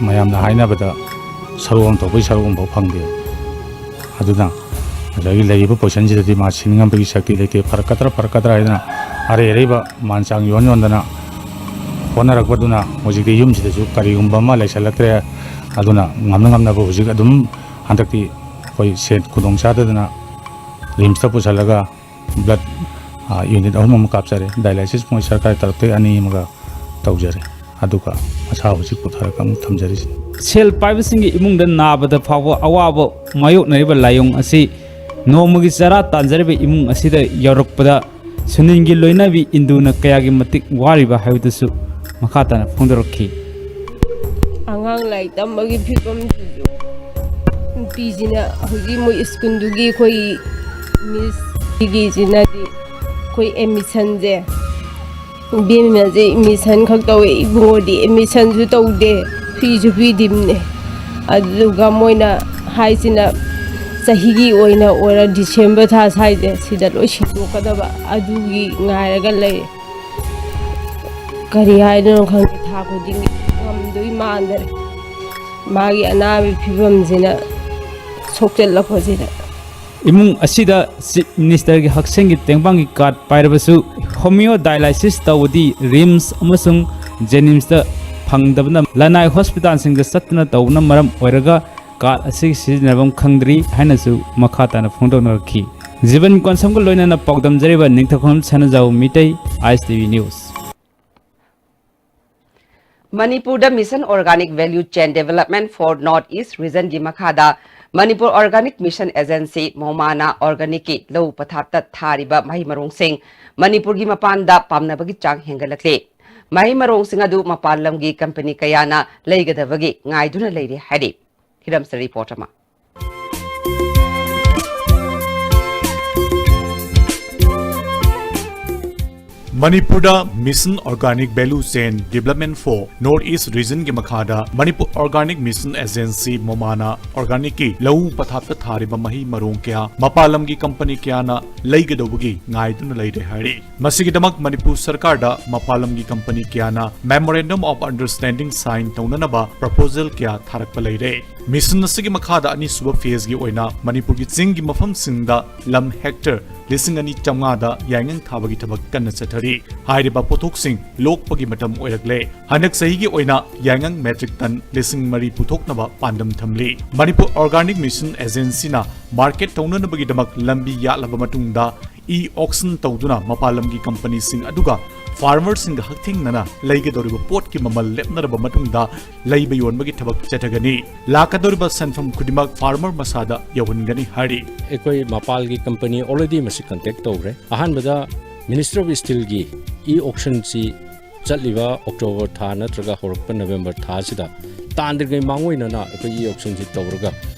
ꯃꯌꯥꯝꯅ ꯍꯥꯏꯅꯕꯗ ꯁꯔꯨꯛ ꯑꯃ ꯊꯣꯛꯄꯒꯤ ꯁꯔꯨꯛ ꯑꯃꯐꯥꯎ ꯐꯪꯗꯦ꯫ ꯑꯗꯨꯅ ꯉꯁꯥꯏꯒꯤ ꯂꯩꯔꯤꯕ ꯄꯣꯖꯤꯁꯟꯁꯤꯗꯗꯤ ꯃꯥ ꯁꯤꯟ ꯉꯝꯕꯒꯤ ꯁꯛꯇꯤ ꯂꯩꯇꯦ꯫ ꯐꯔꯛꯀꯗ꯭ꯔꯥ ꯐꯔꯛꯀꯗ꯭ꯔꯥ ꯍꯥꯏꯗꯅ ꯑꯔꯩ ꯑꯔꯩꯕ ꯃꯥꯟ ꯆꯥꯡ ꯌꯣꯟ ꯌꯣꯟꯗꯅ ꯍꯣꯠꯅꯔꯛꯄꯗꯨꯅ ꯍꯧꯖꯤꯛꯇꯤ ꯌꯨꯝꯁꯤꯗꯁꯨ ꯀꯔꯤꯒꯨꯝꯕ ꯑꯃ ꯂꯩꯁꯜꯂꯛꯇ꯭ꯔꯦ꯫ ꯑꯗꯨꯅ ꯉꯝꯅ ꯉꯝꯅꯕ ꯍꯧꯖꯤꯛ ꯑꯗꯨꯝ ꯍꯟꯗꯛꯇꯤ ꯑꯩꯈꯣꯏ ꯁꯦꯟ ꯈꯨꯗꯣꯡ ꯆꯥꯗꯗꯅ ꯔꯤꯝꯁꯇ ꯄꯨꯁꯜꯂꯒ ꯕ꯭ꯂꯠ, ꯑ, ꯌꯨꯅꯤꯠ ꯑꯍꯨꯝ ꯑꯃ ꯀꯥꯞꯆꯔꯦ꯫ ꯗꯥꯏꯂꯥꯏꯁꯤꯁ ꯃꯣꯏ ꯁꯔꯀꯥꯔꯒꯤ ꯇꯔꯞꯇꯒꯤ ꯑꯅꯤ ꯑꯃꯒ ꯇꯧꯖꯔꯦ꯫ ꯑꯗꯨꯒ ꯃꯁꯥ ꯍꯧꯖꯤꯛ ꯄꯨꯊꯔꯒ ꯑꯃꯨꯛ ꯊꯝꯖꯔꯤꯁꯤꯅꯤ꯫ ꯁꯦꯜ ꯄꯥꯏꯕꯁꯤꯡꯒꯤ ꯏꯃꯨꯡꯗ ꯅꯥꯕꯗ ꯐꯥꯎꯕ ꯑꯋꯥꯕ ꯃꯥꯌꯣꯛꯅꯔꯤꯕ ꯂꯥꯏꯑꯣꯡ ꯑꯁꯤ ꯅꯣꯡꯃꯒꯤ ꯆꯔꯥ ꯇꯥꯟꯖꯔꯤꯕ ꯏꯃꯨꯡ ꯑꯁꯤꯗ ꯌꯧꯔꯛꯄꯗ ꯁꯨꯅꯤꯜꯒꯤ ꯂꯣꯏꯅꯕꯤ ꯏꯟꯗꯨꯅ ꯀꯌꯥꯒꯤ ꯃꯇꯤꯛ ꯋꯥꯔꯤꯕ ꯍꯥꯏꯕꯗꯨꯁꯨ ꯃꯈꯥ ꯇꯥꯅ ꯐꯣꯡꯗꯣꯔꯛꯈꯤ꯫ ꯑꯉꯥꯡ ꯂꯥꯏꯔꯤꯛ ꯇꯝꯕꯒꯤ ꯐꯤꯕꯝꯁꯤꯁꯨ ꯅꯨꯄꯤꯁꯤꯅ ꯍꯧꯖꯤꯛ ꯃꯣꯏ ꯁ꯭ꯀꯨꯜꯗꯨꯒꯤ ꯑꯩꯈꯣꯏ ꯃꯤꯁ ꯁꯤꯒꯤꯁꯤꯅꯗꯤ ꯑꯩꯈꯣꯏ ꯑꯦꯠꯃꯤꯁꯟꯁꯦ, ꯏꯕꯦꯝꯃꯁꯦ ꯑꯦꯠꯃꯤꯁꯟ ꯈꯛ ꯇꯧꯋꯦ, ꯏꯕꯨꯡꯉꯣꯗꯤ ꯑꯦꯠꯃꯤꯁꯟꯁꯨ ꯇꯧꯗꯦ, ꯐꯤꯁꯨ ꯄꯤꯗꯤꯝꯅꯦ꯫ ꯑꯗꯨꯗꯨꯒ ꯃꯣꯏꯅ ꯍꯥꯏꯁꯤꯅ ꯆꯍꯤꯒꯤ ꯑꯣꯏꯅ ꯑꯣꯏꯔ ꯗꯤꯁꯦꯝꯕꯔ ꯊꯥ ꯁ꯭ꯋꯥꯏꯁꯦ ꯁꯤꯗ ꯂꯣꯏ ꯁꯤꯟꯗꯣꯛꯀꯗꯕ꯫ ꯑꯗꯨꯒꯤ ꯉꯥꯏꯔꯒ ꯂꯩ꯫ ꯀꯔꯤ ꯍꯥꯏꯗꯣꯏꯅꯣ ꯈꯪꯗꯦ, ꯊꯥ ꯈꯨꯗꯤꯡꯒꯤ ꯉꯝꯗꯣꯏ ꯃꯥꯟꯗꯔꯦ꯫ ꯃꯥꯒꯤ ꯑꯅꯥꯕꯒꯤ ꯐꯤꯕꯝꯁꯤꯅ ꯁꯣꯛꯆꯜꯂꯛꯄꯁꯤꯗ꯫ ꯏꯃꯨꯡ ꯑꯁꯤꯗ ꯆꯤꯐ ꯃꯤꯅꯤꯁꯇꯔꯒꯤ ꯍꯛꯁꯦꯜꯒꯤ ꯇꯦꯡꯕꯥꯡꯒꯤ ꯀꯥꯔꯗ ꯄꯥꯏꯔꯕꯁꯨ ꯍꯣꯃꯤꯌꯣ ꯗꯥꯏꯂꯥꯏꯁꯤꯁ ꯇꯧꯕꯗꯤ ꯔꯤꯝꯁ ꯑꯃꯁꯨꯡ ꯖꯦꯅꯤꯝꯁꯇ ꯐꯪꯗꯕꯅ ꯂꯅꯥꯏ ꯍꯣꯁꯄꯤꯇꯥꯜꯁꯤꯡꯗ ꯆꯠꯇꯨꯅ ꯇꯧꯕꯅ ꯃꯔꯝ ꯑꯣꯏꯔꯒ ꯀꯥꯔꯗ ꯑꯁꯤ ꯁꯤꯖꯤꯟꯅꯐꯝ ꯈꯪꯗ꯭ꯔꯤ ꯍꯥꯏꯅꯁꯨ ꯃꯈꯥ ꯇꯥꯅ ꯐꯣꯡꯗꯣꯛꯅꯔꯛꯈꯤ꯫ ꯖꯤꯕꯟ ꯀꯣꯟꯁꯝꯒ ꯂꯣꯏꯅꯅ ꯄꯥꯎꯗꯝꯖꯔꯤꯕ ꯅꯤꯡꯊꯧꯈꯣꯡ ꯁꯅꯥꯖꯥꯎ ꯃꯤꯇꯩ, ꯑꯥꯏ ꯑꯦꯁ ꯇꯤ ꯚꯤ ꯅ꯭ꯌꯨꯁ꯫ ꯃꯅꯤꯄꯨꯔꯗ Mission Organic Value Chain Development for North East Regionꯒꯤ ꯃꯈꯥꯗ ꯃꯅꯤꯄꯨꯔ Organic Mission Agency, ꯃꯣꯃꯥꯅ organicꯀꯤ ꯂꯧ ꯄꯊꯥꯞꯇ ꯊꯥꯔꯤꯕ ꯃꯍꯩ ꯃꯔꯣꯡꯁꯤꯡ ꯃꯅꯤꯄꯨꯔꯒꯤ ꯃꯄꯥꯟꯗ ꯄꯥꯝꯅꯕꯒꯤ ꯆꯥꯡ ꯍꯦꯟꯒꯠꯂꯛꯂꯤ꯫ ꯃꯍꯩ ꯃꯔꯣꯡꯁꯤꯡ ꯑꯗꯨ ꯃꯄꯥꯟ ꯂꯝꯒꯤ ꯀꯝꯄꯅꯤ ꯀꯌꯥꯅ ꯂꯩꯒꯗꯕꯒꯤ ꯉꯥꯏꯗꯨꯅ ꯂꯩꯔꯤ ꯍꯥꯏꯔꯤ꯫ ꯍꯤꯔꯝꯁ report ꯑꯃ꯫ ꯃꯅꯤꯄꯨꯔꯗ Mission Organic Value Chain Development for North East Regionꯒꯤ ꯃꯈꯥꯗ ꯃꯅꯤꯄꯨꯔ Organic Mission Agency, ꯃꯣꯃꯥꯅ organicꯀꯤ ꯂꯧꯎ ꯄꯊꯥꯞꯇ ꯊꯥꯔꯤꯕ ꯃꯍꯩ ꯃꯔꯣꯡ ꯀꯌꯥ ꯃꯄꯥꯟ ꯂꯝꯒꯤ company ꯀꯌꯥꯅ ꯂꯩꯒꯗꯧꯕꯒꯤ ꯉꯥꯏꯗꯨꯅ ꯂꯩꯔꯦ ꯍꯥꯏꯔꯤ꯫ ꯃꯁꯤꯒꯤꯗꯃꯛ ꯃꯅꯤꯄꯨꯔ ꯁꯔꯀꯥꯔꯗ ꯃꯄꯥꯟ ꯂꯝꯒꯤ company ꯀꯌꯥꯅ Memorandum of Understanding sign ꯇꯧꯅꯅꯕ proposal ꯀꯌꯥ ꯊꯥꯔꯛꯄ ꯂꯩꯔꯦ꯫ Mission ꯑꯁꯤꯒꯤ ꯃꯈꯥꯗ ꯑꯅꯤꯁꯨꯕ phaseꯀꯤ ꯑꯣꯏꯅ ꯃꯅꯤꯄꯨꯔꯒꯤ ꯆꯤꯡꯒꯤ ꯃꯐꯝꯁꯤꯡꯗ ꯂꯝ hectare ꯂꯤꯁꯤꯡ ꯑꯅꯤ ꯆꯥꯝꯃꯉꯥꯗ ꯌꯥꯏꯉꯪ ꯊꯥꯕꯒꯤ ꯊꯕꯛ ꯀꯟꯅ ꯆꯠꯊꯔꯤ꯫ ꯍꯥꯏꯔꯤꯕ ꯄꯣꯠꯊꯣꯛꯁꯤꯡ ꯂꯣꯛꯄꯒꯤ ꯃꯇꯝ ꯑꯣꯏꯔꯛꯂꯦ꯫ ꯍꯟꯗꯛ ꯆꯍꯤꯒꯤ ꯑꯣꯏꯅ ꯌꯥꯏꯉꯪ metric ton ꯂꯤꯁꯤꯡ ꯃꯔꯤ ꯄꯨꯊꯣꯛꯅꯕ ꯄꯥꯟꯗꯝ ꯊꯝꯂꯤ꯫ ꯃꯅꯤꯄꯨꯔ Organic Mission Agencyꯅ market ꯇꯧꯅꯅꯕꯒꯤꯗꯃꯛ ꯂꯝꯕꯤ ꯌꯥꯠꯂꯕ ꯃꯇꯨꯡꯗ e-auction ꯇꯧꯗꯨꯅ ꯃꯄꯥꯟ ꯂꯝꯒꯤ companyꯁꯤꯡ ꯑꯗꯨꯒ farmerꯁꯤꯡꯒ ꯍꯛꯊꯦꯡꯅꯅ ꯂꯩꯒꯗꯧꯔꯤꯕ ꯄꯣꯠꯀꯤ ꯃꯃꯜ ꯂꯦꯞꯅꯔꯕ ꯃꯇꯨꯡꯗ ꯂꯩꯕ ꯌꯣꯟꯕꯒꯤ ꯊꯕꯛ ꯆꯠꯊꯒꯅꯤ꯫ ꯂꯥꯛꯀꯗꯧꯔꯤꯕ ꯁꯦꯟꯐꯝ ꯈꯨꯗꯤꯡꯃꯛ farmer ꯃꯁꯥꯗ ꯌꯧꯍꯟꯒꯅꯤ ꯍꯥꯏꯔꯤ꯫ ꯑꯩꯈꯣꯏ ꯃꯄꯥꯟꯒꯤ company already ꯃꯁꯤ contact ꯇꯧꯈ꯭ꯔꯦ꯫ ꯑꯍꯥꯟꯕꯗ Ministry of Steelꯒꯤ e-auctionꯁꯤ ꯆꯠꯂꯤꯕ October ꯊꯥ ꯅꯠꯇ꯭ꯔꯒ ꯍꯧꯔꯛꯄ November ꯊꯥꯁꯤꯗ ꯇꯥꯟꯗ꯭ꯔꯤꯉꯩ ꯃꯥꯡꯑꯣꯏꯅꯅ ꯑꯩꯈꯣꯏ e-auctionꯁꯤ ꯇꯧꯔꯒ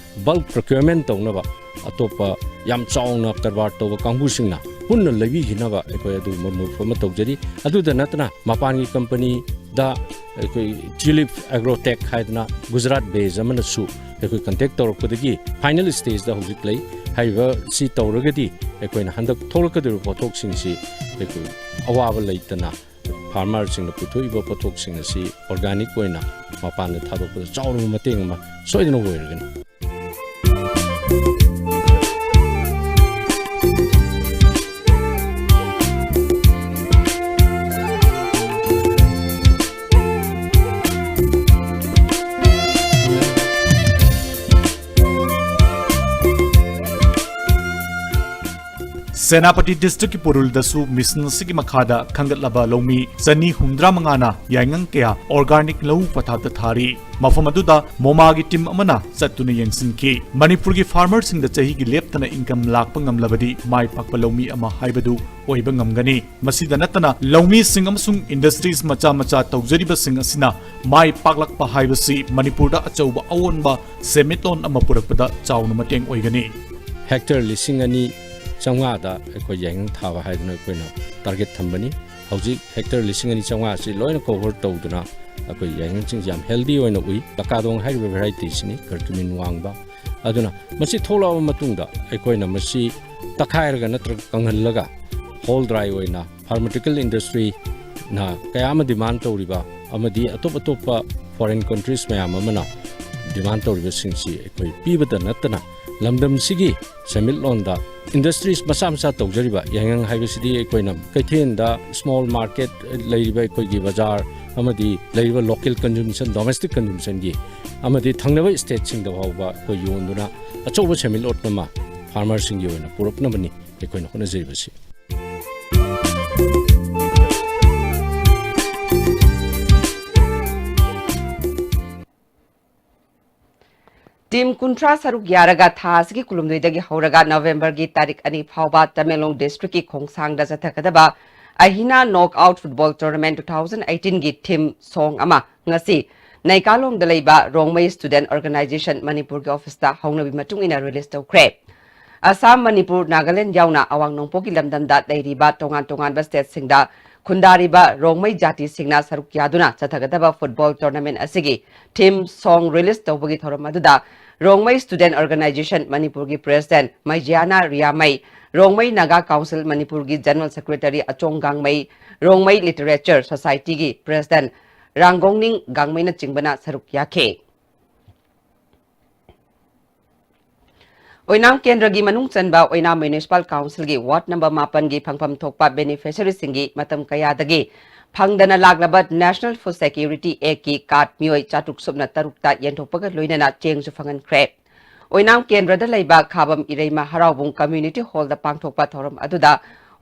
bulk procurement ꯇꯧꯅꯕ ꯑꯇꯣꯞꯄ ꯌꯥꯝ ꯆꯥꯎꯅ ꯀꯔꯕꯥꯔ ꯇꯧꯕ ꯀꯥꯡꯕꯨꯁꯤꯡꯅ ꯄꯨꯟꯅ ꯂꯩꯕꯤꯈꯤꯅꯕ ꯑꯩꯈꯣꯏ ꯑꯗꯨꯒꯨꯝꯕ move ꯑꯃ ꯇꯧꯖꯔꯤ꯫ ꯑꯗꯨꯗ ꯅꯠꯇꯅ ꯃꯄꯥꯟꯒꯤ companyꯗ ꯑꯩꯈꯣꯏ Tulip Agrotech ꯍꯥꯏꯗꯅ Gujarat base ꯑꯃꯅꯁꯨ ꯑꯩꯈꯣꯏ contact ꯇꯧꯔꯛꯄꯗꯒꯤ final stageꯗ ꯍꯧꯖꯤꯛ ꯂꯩ꯫ ꯍꯥꯏꯔꯤꯕ ꯁꯤ ꯇꯧꯔꯒꯗꯤ ꯑꯩꯈꯣꯏꯅ ꯍꯟꯗꯛ ꯊꯣꯛꯂꯛꯀꯗꯧꯔꯤꯕ ꯄꯣꯠꯊꯣꯛꯁꯤꯡꯁꯤ ꯑꯩꯈꯣꯏ ꯑꯋꯥꯕ ꯂꯩꯇꯅ farmerꯁꯤꯡꯅ ꯄꯨꯊꯣꯛꯏꯕ ꯄꯣꯠꯊꯣꯛꯁꯤꯡ ꯑꯁꯤ organic ꯑꯣꯏꯅ ꯃꯄꯥꯟꯗ ꯊꯥꯗꯣꯛꯄꯗ ꯆꯥꯎꯔꯕ ꯃꯇꯦꯡ ꯑꯃ ꯁꯣꯏꯗꯅ ꯑꯣꯏꯔꯒꯅꯤ꯫ ꯁꯦꯅꯥꯄꯇꯤ districtꯀꯤ ꯄꯨꯔꯨꯜꯗꯁꯨ mission ꯑꯁꯤꯒꯤ ꯃꯈꯥꯗ ꯈꯟꯒꯠꯂꯕ ꯂꯧꯃꯤ ꯆꯅꯤ ꯍꯨꯝꯗ꯭ꯔꯥ ꯃꯉꯥꯅ ꯌꯥꯏꯉꯪ ꯀꯌꯥ organic ꯂꯧꯎ ꯄꯊꯥꯞꯇ ꯊꯥꯔꯤ꯫ ꯃꯐꯝ ꯑꯗꯨꯗ ꯃꯣꯃꯥꯒꯤ team ꯑꯃꯅ ꯆꯠꯇꯨꯅ ꯌꯦꯡꯁꯤꯟꯈꯤ꯫ ꯃꯅꯤꯄꯨꯔꯒꯤ farmerꯁꯤꯡꯗ ꯆꯍꯤꯒꯤ ꯂꯦꯞꯇꯅ income ꯂꯥꯛꯄ ꯉꯝꯂꯕꯗꯤ ꯃꯥꯏ ꯄꯥꯛꯄ ꯂꯧꯃꯤ ꯑꯃ ꯍꯥꯏꯕꯗꯨ ꯑꯣꯏꯕ ꯉꯝꯒꯅꯤ꯫ ꯃꯁꯤꯗ ꯅꯠꯇꯅ ꯂꯧꯃꯤꯁꯤꯡ ꯑꯃꯁꯨꯡ industries ꯃꯆꯥ ꯃꯆꯥ ꯇꯧꯖꯔꯤꯕꯁꯤꯡ ꯑꯁꯤꯅ ꯃꯥꯏ ꯄꯥꯛꯂꯛꯄ ꯍꯥꯏꯕꯁꯤ ꯃꯅꯤꯄꯨꯔꯗ ꯑꯆꯧꯕ ꯑꯑꯣꯟꯕ ꯁꯦꯟꯃꯤꯠꯂꯣꯟ ꯑꯃ ꯄꯨꯔꯛꯄꯗ ꯆꯥꯎꯅ ꯃꯇꯦꯡ ꯑꯣꯏꯒꯅꯤ꯫ Hectare ꯂꯤꯁꯤꯡ ꯑꯅꯤ ꯆꯥꯝꯃꯉꯥꯗ ꯑꯩꯈꯣꯏ ꯌꯥꯏꯉꯪ ꯊꯥꯕ ꯍꯥꯏꯗꯅ ꯑꯩꯈꯣꯏꯅ target ꯊꯝꯕꯅꯤ꯫ ꯍꯧꯖꯤꯛ ꯍꯦꯛꯇꯔ ꯂꯤꯁꯤꯡ ꯑꯅꯤ ꯆꯥꯝꯃꯉꯥ ꯑꯁꯤ ꯂꯣꯏꯅ ꯀꯣꯚꯔ ꯇꯧꯗꯨꯅ ꯑꯩꯈꯣꯏ ꯌꯥꯏꯉꯪꯁꯤꯡꯁꯤ ꯌꯥꯝ ꯍꯦꯜꯗꯤ ꯑꯣꯏꯅ ꯎꯏ꯫ ꯂꯀꯥꯗꯣꯡ ꯍꯥꯏꯔꯤꯕ ꯚꯦꯔꯥꯏꯇꯤꯁꯤꯅꯤ ꯀꯔꯀ꯭ꯌꯨꯃꯤꯟ ꯋꯥꯡꯕ꯫ ꯑꯗꯨꯅ ꯃꯁꯤ ꯊꯣꯛꯂꯛꯑꯕ ꯃꯇꯨꯡꯗ ꯑꯩꯈꯣꯏꯅ ꯃꯁꯤ ꯇꯛꯈꯥꯏꯔꯒ ꯅꯠꯇ꯭ꯔꯒ ꯀꯪꯍꯜꯂꯒ ꯍꯣꯜ ꯗ꯭ꯔꯥꯏ ꯑꯣꯏꯅ ꯐꯥꯔꯃꯥꯁꯤꯌꯨꯇꯤꯀꯦꯜ ꯏꯟꯗꯁꯇ꯭ꯔꯤꯅ ꯀꯌꯥ ꯑꯃ ꯗꯤꯃꯥꯟ ꯇꯧꯔꯤꯕ ꯑꯃꯗꯤ ꯑꯇꯣꯞ ꯑꯇꯣꯞꯄ ꯐꯣꯔꯦꯟ ꯀꯟꯇ꯭ꯔꯤꯁ ꯃꯌꯥꯝ ꯑꯃꯅ ꯗꯤꯃꯥꯟ ꯇꯧꯔꯤꯕꯁꯤꯡꯁꯤ ꯑꯩꯈꯣꯏ ꯄꯤꯕꯗ ꯅꯠꯇꯅ ꯂꯝꯗꯝꯁꯤꯒꯤ ꯁꯦꯟꯃꯤꯠꯂꯣꯟꯗ ꯏꯟꯗꯁꯇ꯭ꯔꯤꯁ ꯃꯆꯥ ꯃꯆꯥ ꯇꯧꯖꯔꯤꯕ ꯌꯥꯏꯉꯪ ꯍꯥꯏꯕꯁꯤꯗꯤ ꯑꯩꯈꯣꯏꯅ ꯀꯩꯊꯦꯜꯗ ꯁ꯭ꯃꯣꯜ ꯃꯥꯔꯀꯦꯠ ꯂꯩꯔꯤꯕ ꯑꯩꯈꯣꯏꯒꯤ ꯕꯖꯥꯔ ꯑꯃꯗꯤ ꯂꯩꯔꯤꯕ ꯂꯣꯀꯦꯜ ꯀꯟꯖꯨꯝꯁꯟ, ꯗꯣꯃꯦꯁꯇꯤꯛ ꯀꯟꯖꯨꯝꯁꯟꯒꯤ ꯑꯃꯗꯤ ꯊꯪꯅꯕ ꯁ꯭ꯇꯦꯠꯁꯤꯡꯗ ꯐꯥꯎꯕ ꯑꯩꯈꯣꯏ ꯌꯣꯟꯗꯨꯅ ꯑꯆꯧꯕ ꯁꯦꯟꯃꯤꯠꯂꯣꯟ ꯑꯃ ꯐꯥꯔꯃꯔꯁꯤꯡꯒꯤ ꯑꯣꯏꯅ ꯄꯨꯔꯛꯅꯕꯅꯤ ꯑꯩꯈꯣꯏꯅ ꯍꯣꯠꯅꯖꯔꯤꯕꯁꯤ꯫ ꯇꯤꯝ ꯀꯨꯟꯊ꯭ꯔꯥ ꯁꯔꯨꯛ ꯌꯥꯔꯒ ꯊꯥ ꯑꯁꯤꯒꯤ ꯀꯨꯟꯍꯨꯝꯗꯣꯏꯗꯒꯤ ꯍꯧꯔꯒ ꯅꯕꯦꯝꯕꯔꯒꯤ ꯇꯥꯔꯤꯛ ꯑꯅꯤ ꯐꯥꯎꯕ ꯇꯃꯦꯡꯂꯣꯡ ꯗꯤꯁꯇ꯭ꯔꯤꯛꯀꯤ ꯈꯣꯡꯁꯥꯡꯗ ꯆꯠꯊꯒꯗꯕ ꯑꯍꯤꯅꯥ knock out football tournament two thousand eighteen ꯒꯤ ꯊꯤꯝ ꯁꯣꯡ ꯑꯃ ꯉꯁꯤ ꯅꯩꯀꯥꯂꯣꯡꯗ ꯂꯩꯕ ꯔꯣꯡꯃꯩ ꯁ꯭ꯇꯨꯗꯦꯟꯠ ꯑꯣꯔꯒꯅꯥꯏꯖꯦꯁꯟ ꯃꯅꯤꯄꯨꯔꯒꯤ ꯑꯣꯐꯤꯁꯇ ꯍꯧꯅꯕꯤ ꯃꯇꯨꯡ ꯏꯟꯅ ꯔꯤꯂꯤꯖ ꯇꯧꯈ꯭ꯔꯦ꯫ ꯑꯁꯥꯝ, ꯃꯅꯤꯄꯨꯔ, ꯅꯥꯒꯥꯂꯦꯟ ꯌꯥꯎꯅ ꯑꯋꯥꯡ ꯅꯣꯡꯄꯣꯛꯀꯤ ꯂꯝꯗꯝꯗ ꯂꯩꯔꯤꯕ ꯇꯣꯉꯥꯟ ꯇꯣꯉꯥꯟꯕ ꯁ꯭ꯇꯦꯠꯁꯤꯡꯗ ꯈꯨꯟꯗꯥꯔꯤꯕ ꯔꯣꯡꯃꯩ ꯖꯥꯇꯤꯁꯤꯡꯅ ꯁꯔꯨꯛ ꯌꯥꯗꯨꯅ ꯆꯠꯊꯒꯗꯕ ꯐꯨꯠꯕꯣꯜ ꯇꯣꯔꯅꯥꯃꯦꯟ ꯑꯁꯤꯒꯤ ꯊꯤꯝ ꯁꯣꯡ ꯔꯤꯂꯤꯖ ꯇꯧꯕꯒꯤ ꯊꯧꯔꯝ ꯑꯗꯨꯗ ꯔꯣꯡꯃꯩ ꯁ꯭ꯇꯨꯗꯦꯟꯠ ꯑꯣꯔꯒꯅꯥꯏꯖꯦꯁꯟ ꯃꯅꯤꯄꯨꯔꯒꯤ ꯄ꯭ꯔꯦꯁꯤꯗꯦꯟꯠ ꯃꯩꯖꯤꯌꯥꯅ ꯔꯤꯌꯥꯃꯩ, ꯔꯣꯡꯃꯩ ꯅꯥꯒꯥ ꯀꯥꯎꯟꯁꯤꯜ ꯃꯅꯤꯄꯨꯔꯒꯤ general secretary Achong Gangmei, Rongmei literature ꯁꯣꯁꯥꯏꯇꯤꯒꯤ ꯄ꯭ꯔꯦꯁꯤꯗꯦꯟꯠ ꯔꯥꯡꯒꯣꯡꯅꯤꯡ ꯒꯥꯡꯃꯩꯅꯆꯤꯡꯕꯅ ꯁꯔꯨꯛ ꯌꯥꯈꯤ꯫ ꯑꯣꯏꯅꯥꯝ ꯀꯦꯟꯗ꯭ꯔꯒꯤ ꯃꯅꯨꯡ ꯆꯟꯕ ꯑꯣꯏꯅꯥꯝ ꯃ꯭ꯌꯨꯅꯤꯁꯤꯄꯥꯜ ꯀꯥꯎꯟꯁꯤꯜꯒꯤ ꯋꯥꯔꯗ ꯅꯝꯕꯔ ꯃꯥꯄꯟꯒꯤ ꯐꯪꯐꯝ ꯊꯣꯛꯄ ꯕꯦꯅꯤꯐꯤꯁꯔꯤꯁꯤꯡꯒꯤ ꯃꯇꯝ ꯀꯌꯥꯗꯒꯤ ꯐꯪꯗꯅ ꯂꯥꯛꯂꯕ ꯅꯦꯁꯅꯦꯜ ꯐꯨꯗ ꯁꯦꯀ꯭ꯌꯨꯔꯤꯇꯤ ꯑꯦꯛꯀꯤ ꯀꯥꯔꯗ ꯃꯤꯑꯣꯏ ꯆꯥꯇ꯭ꯔꯨꯛ ꯁꯨꯞꯅ ꯇꯔꯨꯛꯇ ꯌꯦꯟꯊꯣꯛꯄꯒ ꯂꯣꯏꯅꯅ ꯆꯦꯡꯁꯨ ꯐꯪꯍꯟꯈ꯭ꯔꯦ꯫ ꯑꯣꯏꯅꯥꯝ ꯀꯦꯟꯗ꯭ꯔꯗ ꯂꯩꯕ ꯈꯥꯕꯝ ꯏꯔꯩꯃ ꯍꯔꯥꯎꯕꯨꯡ ꯀꯝꯃ꯭ꯌꯨꯅꯤꯇꯤ ꯍꯣꯜꯗ ꯄꯥꯡꯊꯣꯛꯄ ꯊꯧꯔꯝ ꯑꯗꯨꯗ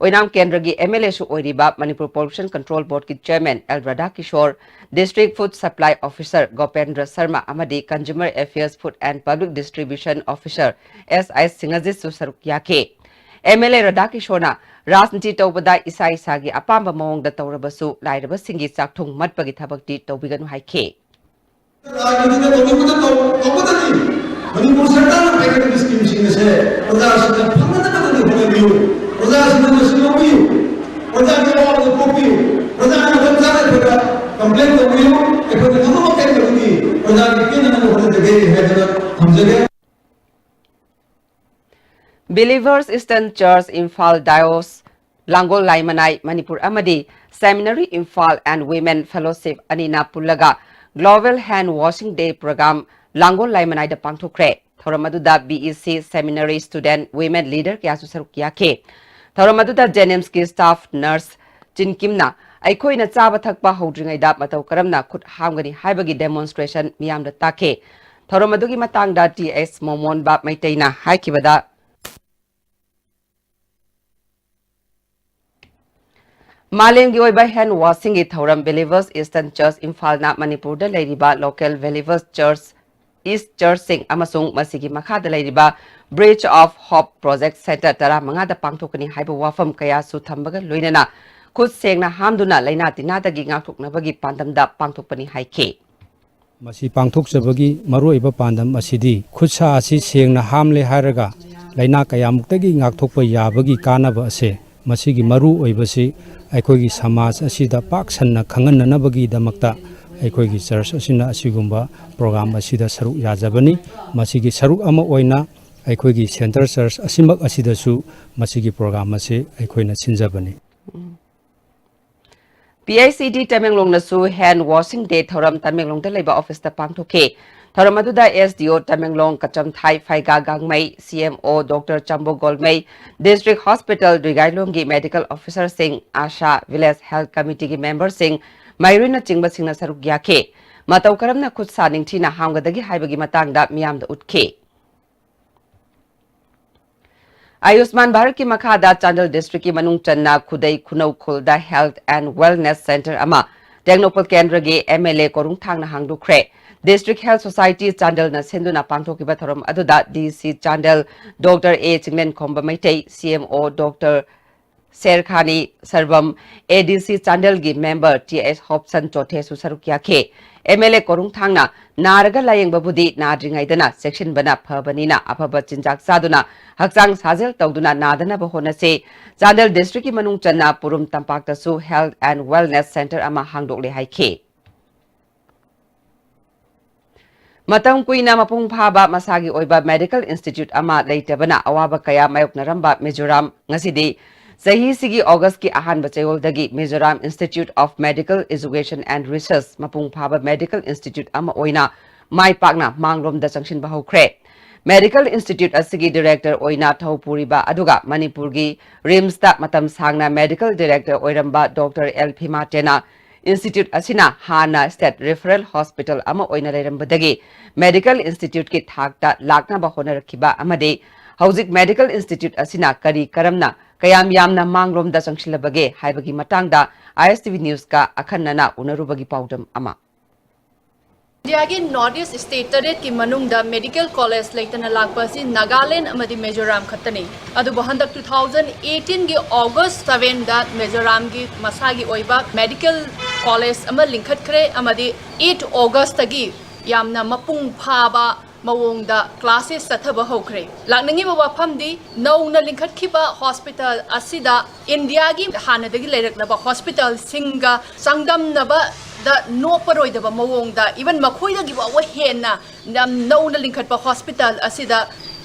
ꯑꯣꯏꯅꯥꯝ ꯀꯦꯟꯗ꯭ꯔꯒꯤ MLAꯁꯨ ꯑꯣꯏꯔꯤꯕ ꯃꯅꯤꯄꯨꯔ ꯄꯣꯂꯨꯁꯟ ꯀꯟꯇ꯭ꯔꯣꯜ ꯕꯣꯔꯗꯀꯤ chairman L Radhakishore, district food supply officer Gopendra Sharma ꯑꯃꯗꯤ consumer affairs, food and public distribution officer S I ꯁꯤꯡꯍꯖꯤꯠꯁꯨ ꯁꯔꯨꯛ ꯌꯥꯈꯤ꯫ MLA ꯔꯥꯙꯥꯀꯤꯁꯣꯔꯅ ꯔꯥꯖꯅꯤꯇꯤ ꯇꯧꯕꯗ ꯏꯁꯥ ꯏꯁꯥꯒꯤ ꯑꯄꯥꯝꯕ ꯃꯑꯣꯡꯗ ꯇꯧꯔꯕꯁꯨ ꯂꯥꯏꯔꯕꯁꯤꯡꯒꯤ ꯆꯥꯛꯊꯨꯡ ꯃꯠꯄꯒꯤ ꯊꯕꯛꯇꯤ ꯇꯧꯕꯤꯒꯅꯨ ꯍꯥꯏꯈꯤ꯫ ꯔꯥꯖꯅꯤꯇꯤꯗ ꯇꯧꯅꯤꯡꯕꯗ ꯇꯧ-, ꯇꯧꯒꯗꯕꯅꯤ꯫ ꯃꯅꯤꯄꯨꯔ ꯁꯔꯀꯥꯔꯅ ꯄꯥꯏꯈꯠꯂꯤꯕ ꯁ꯭ꯀꯤꯝꯁꯤꯡ ꯑꯁꯦ ꯄ꯭ꯔꯖꯥꯁꯤꯡꯅ ꯐꯪꯅꯅꯕꯗꯅꯤ ꯍꯣꯠꯅꯕꯤꯌꯨ꯫ ꯄ꯭ꯔꯖꯥꯁꯤꯡꯅ ꯃꯁꯤ ꯂꯧꯕꯤꯌꯨ꯫ ꯄ꯭ꯔꯖꯥꯒꯤ ꯑꯋꯥꯕꯗꯨ ꯀꯣꯛꯄꯤꯌꯨ꯫ Believers Eastern Church Imphal Diocese, ꯂꯥꯡꯒꯣꯜ ꯂꯥꯏꯃꯅꯥꯏ ꯃꯅꯤꯄꯨꯔ ꯑꯃꯗꯤ Seminary Imphal and Women Fellowship ꯑꯅꯤꯅ ꯄꯨꯜꯂꯒ Global Hand Washing Day Program ꯂꯥꯡꯒꯣꯜ ꯂꯥꯏꯃꯅꯥꯏꯗ ꯄꯥꯡꯊꯣꯛꯈ꯭ꯔꯦ꯫ ꯊꯧꯔꯝ ꯑꯗꯨꯗ B E C Seminary Student Women Leader ꯀꯌꯥꯁꯨ ꯁꯔꯨꯛ ꯌꯥꯈꯤ꯫ ꯊꯧꯔꯝ ꯑꯗꯨꯗ JNIMSꯀꯤ staff nurse ꯆꯤꯟꯀꯤꯝꯅ ꯑꯩꯈꯣꯏꯅ ꯆꯥꯕ ꯊꯛꯄ ꯍꯧꯗ꯭ꯔꯤꯉꯩꯗ ꯃꯇꯧ ꯀꯔꯝꯅ ꯈꯨꯠ ꯍꯥꯝꯒꯅꯤ ꯍꯥꯏꯕꯒꯤ demonstration ꯃꯤꯌꯥꯝꯗ ꯇꯥꯛꯈꯤ꯫ ꯊꯧꯔꯝ ꯑꯗꯨꯒꯤ ꯃꯇꯥꯡꯗ T S ꯃꯣꯃꯣꯟꯕ ꯃꯩꯇꯩꯅ ꯍꯥꯏꯈꯤꯕꯗ, ꯃꯥꯂꯦꯝꯒꯤ ꯑꯣꯏꯕ hand washingꯒꯤ ꯊꯧꯔꯝ Believers Eastern Church ꯏꯝꯐꯥꯜꯅ ꯃꯅꯤꯄꯨꯔꯗ ꯂꯩꯔꯤꯕ local Believers Church, East Churchꯁꯤꯡ ꯑꯃꯁꯨꯡ ꯃꯁꯤꯒꯤ ꯃꯈꯥꯗ ꯂꯩꯔꯤꯕ Bridge of Hope Project Center ꯇꯔꯥꯃꯉꯥꯗ ꯄꯥꯡꯊꯣꯛꯀꯅꯤ ꯍꯥꯏꯕ ꯋꯥꯐꯝ ꯀꯌꯥꯁꯨ ꯊꯝꯕꯒ ꯂꯣꯏꯅꯅ ꯈꯨꯠ ꯁꯦꯡꯅ ꯍꯥꯝꯗꯨꯅ ꯂꯩꯅꯥ ꯇꯤꯟꯅꯥꯗꯒꯤ ꯉꯥꯛꯊꯣꯛꯅꯕꯒꯤ ꯄꯥꯟꯗꯝꯗ ꯄꯥꯡꯊꯣꯛꯄꯅꯤ ꯍꯥꯏꯈꯤ꯫ ꯃꯁꯤ ꯄꯥꯡꯊꯣꯛꯆꯕꯒꯤ ꯃꯔꯨꯑꯣꯏꯕ ꯄꯥꯟꯗꯝ ꯑꯁꯤꯗꯤ ꯈꯨꯠꯁꯥ ꯑꯁꯤ ꯁꯦꯡꯅ ꯍꯥꯝꯂꯦ ꯍꯥꯏꯔꯒ ꯂꯥꯏꯅꯥ ꯀꯌꯥꯃꯨꯛꯇꯒꯤ ꯉꯥꯛꯊꯣꯛꯄ ꯌꯥꯕꯒꯤ ꯀꯥꯟꯅꯕ ꯑꯁꯦ, ꯃꯁꯤꯒꯤ ꯃꯔꯨ ꯑꯣꯏꯕꯁꯤ ꯑꯩꯈꯣꯏꯒꯤ ꯁꯃꯥꯖ ꯑꯁꯤꯗ ꯄꯥꯛ ꯁꯟꯅ ꯈꯪꯍꯟꯅꯅꯕꯒꯤꯗꯃꯛꯇ ꯑꯩꯈꯣꯏꯒꯤ church ꯑꯁꯤꯅ ꯑꯁꯤꯒꯨꯝꯕ program ꯑꯁꯤꯗ ꯁꯔꯨꯛ ꯌꯥꯖꯕꯅꯤ꯫ ꯃꯁꯤꯒꯤ ꯁꯔꯨꯛ ꯑꯃ ꯑꯣꯏꯅ ꯑꯩꯈꯣꯏꯒꯤ center church ꯑꯁꯤꯃꯛ ꯑꯁꯤꯗꯁꯨ ꯃꯁꯤꯒꯤ program ꯑꯁꯤ ꯑꯩꯈꯣꯏꯅ ꯁꯤꯟꯖꯕꯅꯤ꯫ PICD ꯇꯃꯦꯡꯂꯣꯡꯅꯁꯨ Hand Washing Day ꯊꯧꯔꯝ ꯇꯃꯦꯡꯂꯣꯡꯗ ꯂꯩꯕ officeꯇ ꯄꯥꯡꯊꯣꯛꯈꯤ꯫ ꯊꯧꯔꯝ ꯑꯗꯨꯗ SDO ꯇꯃꯦꯡꯂꯣꯡ ꯀꯆꯝꯊꯥꯏ ꯐꯩꯒꯥ ꯒꯥꯡꯃꯩ, CMO Doctor ꯆꯝꯕꯣ ꯒꯣꯜꯃꯩ, District Hospital ꯔꯤꯒꯥꯏꯂꯣꯡꯒꯤ medical officerꯁꯤꯡ, ASHA, Village Health Committeeꯒꯤ memberꯁꯤꯡ, ꯃꯩꯔꯨꯅꯆꯤꯡꯕꯁꯤꯡꯅ ꯁꯔꯨꯛ ꯌꯥꯈꯤ꯫ ꯃꯇꯧ ꯀꯔꯝꯅ ꯈꯨꯠ ꯁꯥ ꯅꯤꯡꯊꯤꯅ ꯍꯥꯝꯒꯗꯒꯦ ꯍꯥꯏꯕꯒꯤ ꯃꯇꯥꯡꯗ ꯃꯤꯌꯥꯝꯗ ꯎꯠꯈꯤ꯫ ꯑꯌꯨꯁꯃꯥꯟ ꯚꯥꯔꯠꯀꯤ ꯃꯈꯥꯗ ꯆꯥꯟꯗꯦꯜ districtꯀꯤ ꯃꯅꯨꯡ ꯆꯟꯅ ꯈꯨꯗꯩ ꯈꯨꯅꯧ ꯈꯨꯜꯗ Health and Wellness Center ꯑꯃ ꯇꯦꯡꯅꯧꯄꯜ ꯀꯦꯟꯗ꯭ꯔꯒꯤ MLA ꯀꯣꯔꯨꯡꯊꯥꯡꯅ ꯍꯥꯡꯗꯣꯛꯈ꯭ꯔꯦ꯫ District Health Society ꯆꯥꯟꯗꯦꯜꯅ ꯁꯤꯟꯗꯨꯅ ꯄꯥꯡꯊꯣꯛꯈꯤꯕ ꯊꯧꯔꯝ ꯑꯗꯨꯗ DC Chandel Doctor A ꯆꯤꯡꯂꯦꯟꯈꯣꯝꯕ Meitei, CMO Doctor ꯁꯦꯔꯈꯥꯅꯤ ꯁꯔꯕꯝ, ADC ꯆꯥꯟꯗꯦꯜꯒꯤ member T H ꯍꯣꯞꯁꯟ ꯆꯣꯊꯦꯁꯨ ꯁꯔꯨꯛ ꯌꯥꯈꯤ꯫ MLA ꯀꯣꯔꯨꯡꯊꯥꯡꯅ ꯅꯥꯔꯒ ꯂꯥꯌꯦꯡꯕꯕꯨꯗꯤ ꯅꯥꯗ꯭ꯔꯤꯉꯩꯗꯅ ꯆꯦꯛꯁꯤꯟꯕꯅ ꯐꯕꯅꯤꯅ ꯑꯐꯕ ꯆꯤꯟꯖꯥꯛ ꯆꯥꯗꯨꯅ ꯍꯛꯆꯥꯡ ꯁꯥꯖꯦꯜ ꯇꯧꯗꯨꯅ ꯅꯥꯗꯅꯕ ꯍꯣꯠꯅꯁꯤ꯫ ꯆꯥꯟꯗꯦꯜ districtꯀꯤ ꯃꯅꯨꯡ ꯆꯟꯅ ꯄꯨꯔꯨꯝ ꯇꯝꯄꯥꯛꯇꯁꯨ Health and Wellness Center ꯑꯃ ꯍꯥꯡꯗꯣꯛꯂꯦ ꯍꯥꯏꯈꯤ꯫ ꯃꯇꯝ ꯀꯨꯏꯅ ꯃꯄꯨꯡ ꯐꯥꯕ ꯃꯁꯥꯒꯤ ꯑꯣꯏꯕ medical institute ꯑꯃ ꯂꯩꯇꯕꯅ ꯑꯋꯥꯕ ꯀꯌꯥ ꯃꯥꯌꯣꯛꯅꯔꯝꯕ ꯃꯤꯖꯣꯔꯥꯝ ꯉꯁꯤꯗꯤ ꯆꯍꯤꯁꯤꯒꯤ Augustꯀꯤ ꯑꯍꯥꯟꯕ ꯆꯌꯣꯜꯗꯒꯤ Mizoram Institute of Medical Education and Research ꯃꯄꯨꯡ ꯐꯥꯕ medical institute ꯑꯃ ꯑꯣꯏꯅ ꯃꯥꯏ ꯄꯥꯛꯅ ꯃꯥꯡꯂꯣꯝꯗ ꯆꯪꯁꯤꯟꯕ ꯍꯧꯈ꯭ꯔꯦ꯫ Medical institute ꯑꯁꯤꯒꯤ director ꯑꯣꯏꯅ ꯊꯧ ꯄꯨꯔꯤꯕ ꯑꯗꯨꯒ ꯃꯅꯤꯄꯨꯔꯒꯤ RIMSꯇ ꯃꯇꯝ ꯁꯥꯡꯅ medical director ꯑꯣꯏꯔꯝꯕ Doctor L ꯐꯤꯃꯥꯇꯦꯅ institute ꯑꯁꯤꯅ ꯍꯥꯟꯅ state referral hospital ꯑꯃ ꯑꯣꯏꯅ ꯂꯩꯔꯝꯕꯗꯒꯤ medical instituteꯀꯤ ꯊꯥꯛꯇ ꯂꯥꯛꯅꯕ ꯍꯣꯠꯅꯔꯛꯈꯤꯕ ꯑꯃꯗꯤ ꯍꯧꯖꯤꯛ medical institute ꯑꯁꯤꯅ ꯀꯔꯤ ꯀꯔꯝꯅ ꯀꯌꯥꯝ ꯌꯥꯝꯅ ꯃꯥꯡꯂꯣꯝꯗ ꯆꯪꯁꯤꯜꯂꯕꯒꯦ ꯍꯥꯏꯕꯒꯤ ꯃꯇꯥꯡꯗ ISTV Newsꯀ ꯑꯈꯟꯅꯅ ꯎꯅꯔꯨꯕꯒꯤ ꯄꯥꯎꯗꯝ ꯑꯃ꯫ ꯏꯟꯗꯤꯌꯥꯒꯤ North East state ꯇꯔꯦꯠꯀꯤ ꯃꯅꯨꯡꯗ medical college ꯂꯩꯇꯅ ꯂꯥꯛꯄ ꯑꯁꯤ ꯅꯥꯒꯥꯂꯦꯟ ꯑꯃꯗꯤ ꯃꯤꯖꯣꯔꯥꯝ ꯈꯛꯇꯅꯤ꯫ ꯑꯗꯨꯕꯨ ꯍꯟꯗꯛ two thousand eighteenꯒꯤ August sevenꯗ ꯃꯤꯖꯣꯔꯥꯝꯒꯤ ꯃꯁꯥꯒꯤ ꯑꯣꯏꯕ medical college ꯑꯃ ꯂꯤꯡꯈꯠꯈ꯭ꯔꯦ ꯑꯃꯗꯤ eight Augustꯇꯒꯤ ꯌꯥꯝꯅ ꯃꯄꯨꯡ ꯐꯥꯕ ꯃꯑꯣꯡꯗ classes ꯆꯠꯊꯕ ꯍꯧꯈ꯭ꯔꯦ꯫ ꯂꯥꯛꯅꯤꯡꯉꯤꯕ ꯋꯥꯐꯝꯗꯤ ꯅꯧꯅ ꯂꯤꯡꯈꯠꯈꯤꯕ hospital ꯑꯁꯤꯗ ꯏꯟꯗꯤꯌꯥꯒꯤ ꯍꯥꯟꯅꯗꯒꯤ ꯂꯩꯔꯛꯂꯕ hospitalꯁꯤꯡꯒ ꯆꯥꯡꯗꯝꯅꯕꯗ ꯅꯣꯞꯄꯔꯣꯏꯗꯕ ꯃꯑꯣꯡꯗ, even ꯃꯈꯣꯏꯗꯒꯤ ꯐꯥꯎꯕ ꯍꯦꯟꯅ ꯌꯥꯝ ꯅꯧꯅ ꯂꯤꯡꯈꯠꯄ hospital ꯑꯁꯤꯗ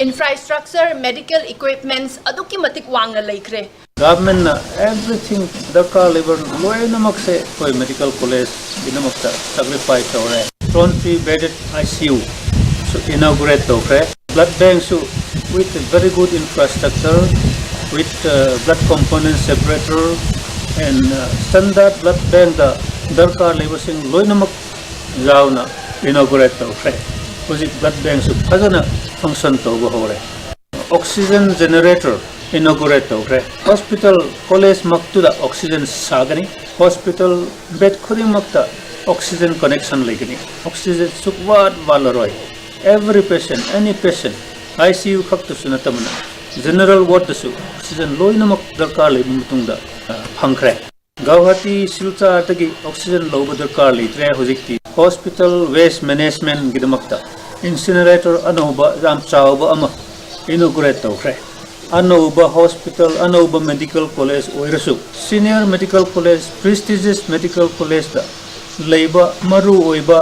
infrastructure, medical equipments ꯑꯗꯨꯛꯀꯤ ꯃꯇꯤꯛ ꯋꯥꯡꯅ ꯂꯩꯈ꯭ꯔꯦ꯫ Governmentꯅ everything ꯗꯔꯀꯥꯔ ꯂꯩꯕ ꯂꯣꯏꯅꯃꯛꯁꯦ ꯑꯩꯈꯣꯏ medical collegeꯒꯤꯗꯃꯛꯇ sacrifice ꯇꯧꯔꯦ꯫ Twenty bedded ICUꯁꯨ inaugurate ꯇꯧꯈ꯭ꯔꯦ꯫ Blood bankꯁꯨ with a very good infrastructure, with, uh, blood component separator and, uh, standard blood bankꯇ ꯗꯔꯀꯥꯔ ꯂꯩꯕꯁꯤꯡ ꯂꯣꯏꯅꯃꯛ ꯌꯥꯎꯅ inaugurate ꯇꯧꯈ꯭ꯔꯦ꯫ ꯍꯧꯖꯤꯛ blood bankꯁꯨ ꯐꯖꯅ function ꯇꯧꯕ ꯍꯧꯔꯦ꯫ Oxygen generator inaugurate ꯇꯧꯈ꯭ꯔꯦ꯫ Hospital, collegeꯃꯛꯇꯨꯗ oxygen ꯁꯥꯒꯅꯤ꯫ Hospital bed ꯈꯨꯗꯤꯡꯃꯛꯇ oxygen connection ꯂꯩꯒꯅꯤ꯫ Oxygen ꯁꯨꯛꯋꯥꯠ ꯋꯥꯠꯂꯔꯣꯏ꯫ Every patient, any patient, ICU ꯈꯛꯇꯁꯨ ꯅꯠꯇꯕꯅ general wardꯇꯁꯨ oxygen ꯂꯣꯏꯅꯃꯛ ꯗꯔꯀꯥꯔ ꯂꯩꯕ ꯃꯇꯨꯡꯗ, ꯑ, ꯐꯪꯈ꯭ꯔꯦ꯫ ꯒꯧꯍꯥꯇꯤ, ꯁꯤꯜꯆꯔꯗꯒꯤ oxygen ꯂꯧꯕ ꯗꯔꯀꯥꯔ ꯂꯩꯇ꯭ꯔꯦ ꯍꯧꯖꯤꯛꯇꯤ꯫ Hospital waste managementꯒꯤꯗꯃꯛꯇ incinerator ꯑꯅꯧꯕ ꯌꯥꯝ ꯆꯥꯎꯕ ꯑꯃ inaugurate ꯇꯧꯈ꯭ꯔꯦ꯫ ꯑꯅꯧꯕ hospital, ꯑꯅꯧꯕ medical college ꯑꯣꯏꯔꯁꯨ, senior medical college, prestigious medical collegeꯇ ꯂꯩꯕ ꯃꯔꯨ ꯑꯣꯏꯕ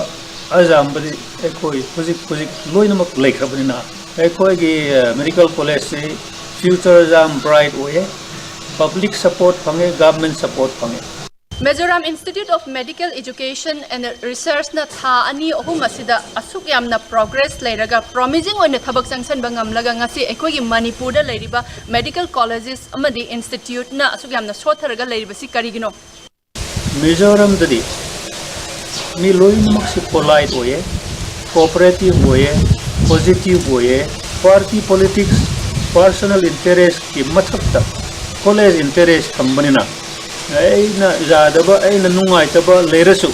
ꯑꯌꯥꯝꯕꯗꯤ ꯑꯩꯈꯣꯏ ꯍꯧꯖꯤꯛ ꯍꯧꯖꯤꯛ ꯂꯣꯏꯅꯃꯛ ꯂꯩꯈ꯭ꯔꯕꯅꯤꯅ ꯑꯩꯈꯣꯏꯒꯤ ꯃꯦꯗꯤꯀꯦꯜ ꯀꯣꯂꯦꯖꯁꯤ ꯐ꯭ꯌꯨꯆꯔ ꯌꯥꯝ ꯕ꯭ꯔꯥꯏꯠ ꯑꯣꯏꯌꯦ꯫ ꯄꯕ꯭ꯂꯤꯛ ꯁꯄꯣꯔꯠ ꯐꯪꯉꯦ, ꯒꯚꯔꯟꯃꯦꯟ ꯁꯄꯣꯔꯠ ꯐꯪꯉꯦ꯫ Mizoram Institute of Medical Education and Researchꯅ ꯊꯥ ꯑꯅꯤ ꯑꯍꯨꯝ ꯑꯁꯤꯗ ꯑꯁꯨꯛ ꯌꯥꯝꯅ ꯄ꯭ꯔꯣꯒ꯭ꯔꯦꯁ ꯂꯩꯔꯒ ꯄ꯭ꯔꯣꯃꯤꯖꯤꯡ ꯑꯣꯏꯅ ꯊꯕꯛ ꯆꯪꯁꯟꯕ ꯉꯝꯂꯒ ꯉꯁꯤ ꯑꯩꯈꯣꯏꯒꯤ ꯃꯅꯤꯄꯨꯔꯗ ꯂꯩꯔꯤꯕ ꯃꯦꯗꯤꯀꯦꯜ ꯀꯣꯂꯦꯖꯦꯁ ꯑꯃꯗꯤ ꯏꯟꯁꯇꯤꯇ꯭ꯌꯨꯠꯅ ꯑꯁꯨꯛ ꯌꯥꯝꯅ ꯁꯣꯠꯊꯔꯒ ꯂꯩꯔꯤꯕꯁꯤ ꯀꯔꯤꯒꯤꯅꯣ? ꯃꯤꯖꯣꯔꯥꯝꯗꯗꯤ ꯃꯤ ꯂꯣꯏꯅꯃꯛꯁꯤ ꯄꯣꯂꯥꯏꯠ ꯑꯣꯏꯌꯦ, ꯀꯣꯑꯣꯄꯔꯦꯇꯤꯚ ꯑꯣꯏꯌꯦ, ꯄꯣꯖꯤꯇꯤꯚ ꯑꯣꯏꯌꯦ꯫ ꯄꯥꯔꯇꯤ ꯄꯣꯂꯤꯇꯤꯛꯁ, ꯄꯥꯔꯁꯣꯅꯦꯜ ꯏꯟꯇꯔꯦꯁꯀꯤ ꯃꯊꯛꯇ ꯀꯣꯂꯦꯖ ꯏꯟꯇꯔꯦꯁ ꯊꯝꯕꯅꯤꯅ ꯑꯩꯅ ꯌꯥꯗꯕ, ꯑꯩꯅ ꯅꯨꯡꯉꯥꯏꯇꯕ ꯂꯩꯔꯁꯨ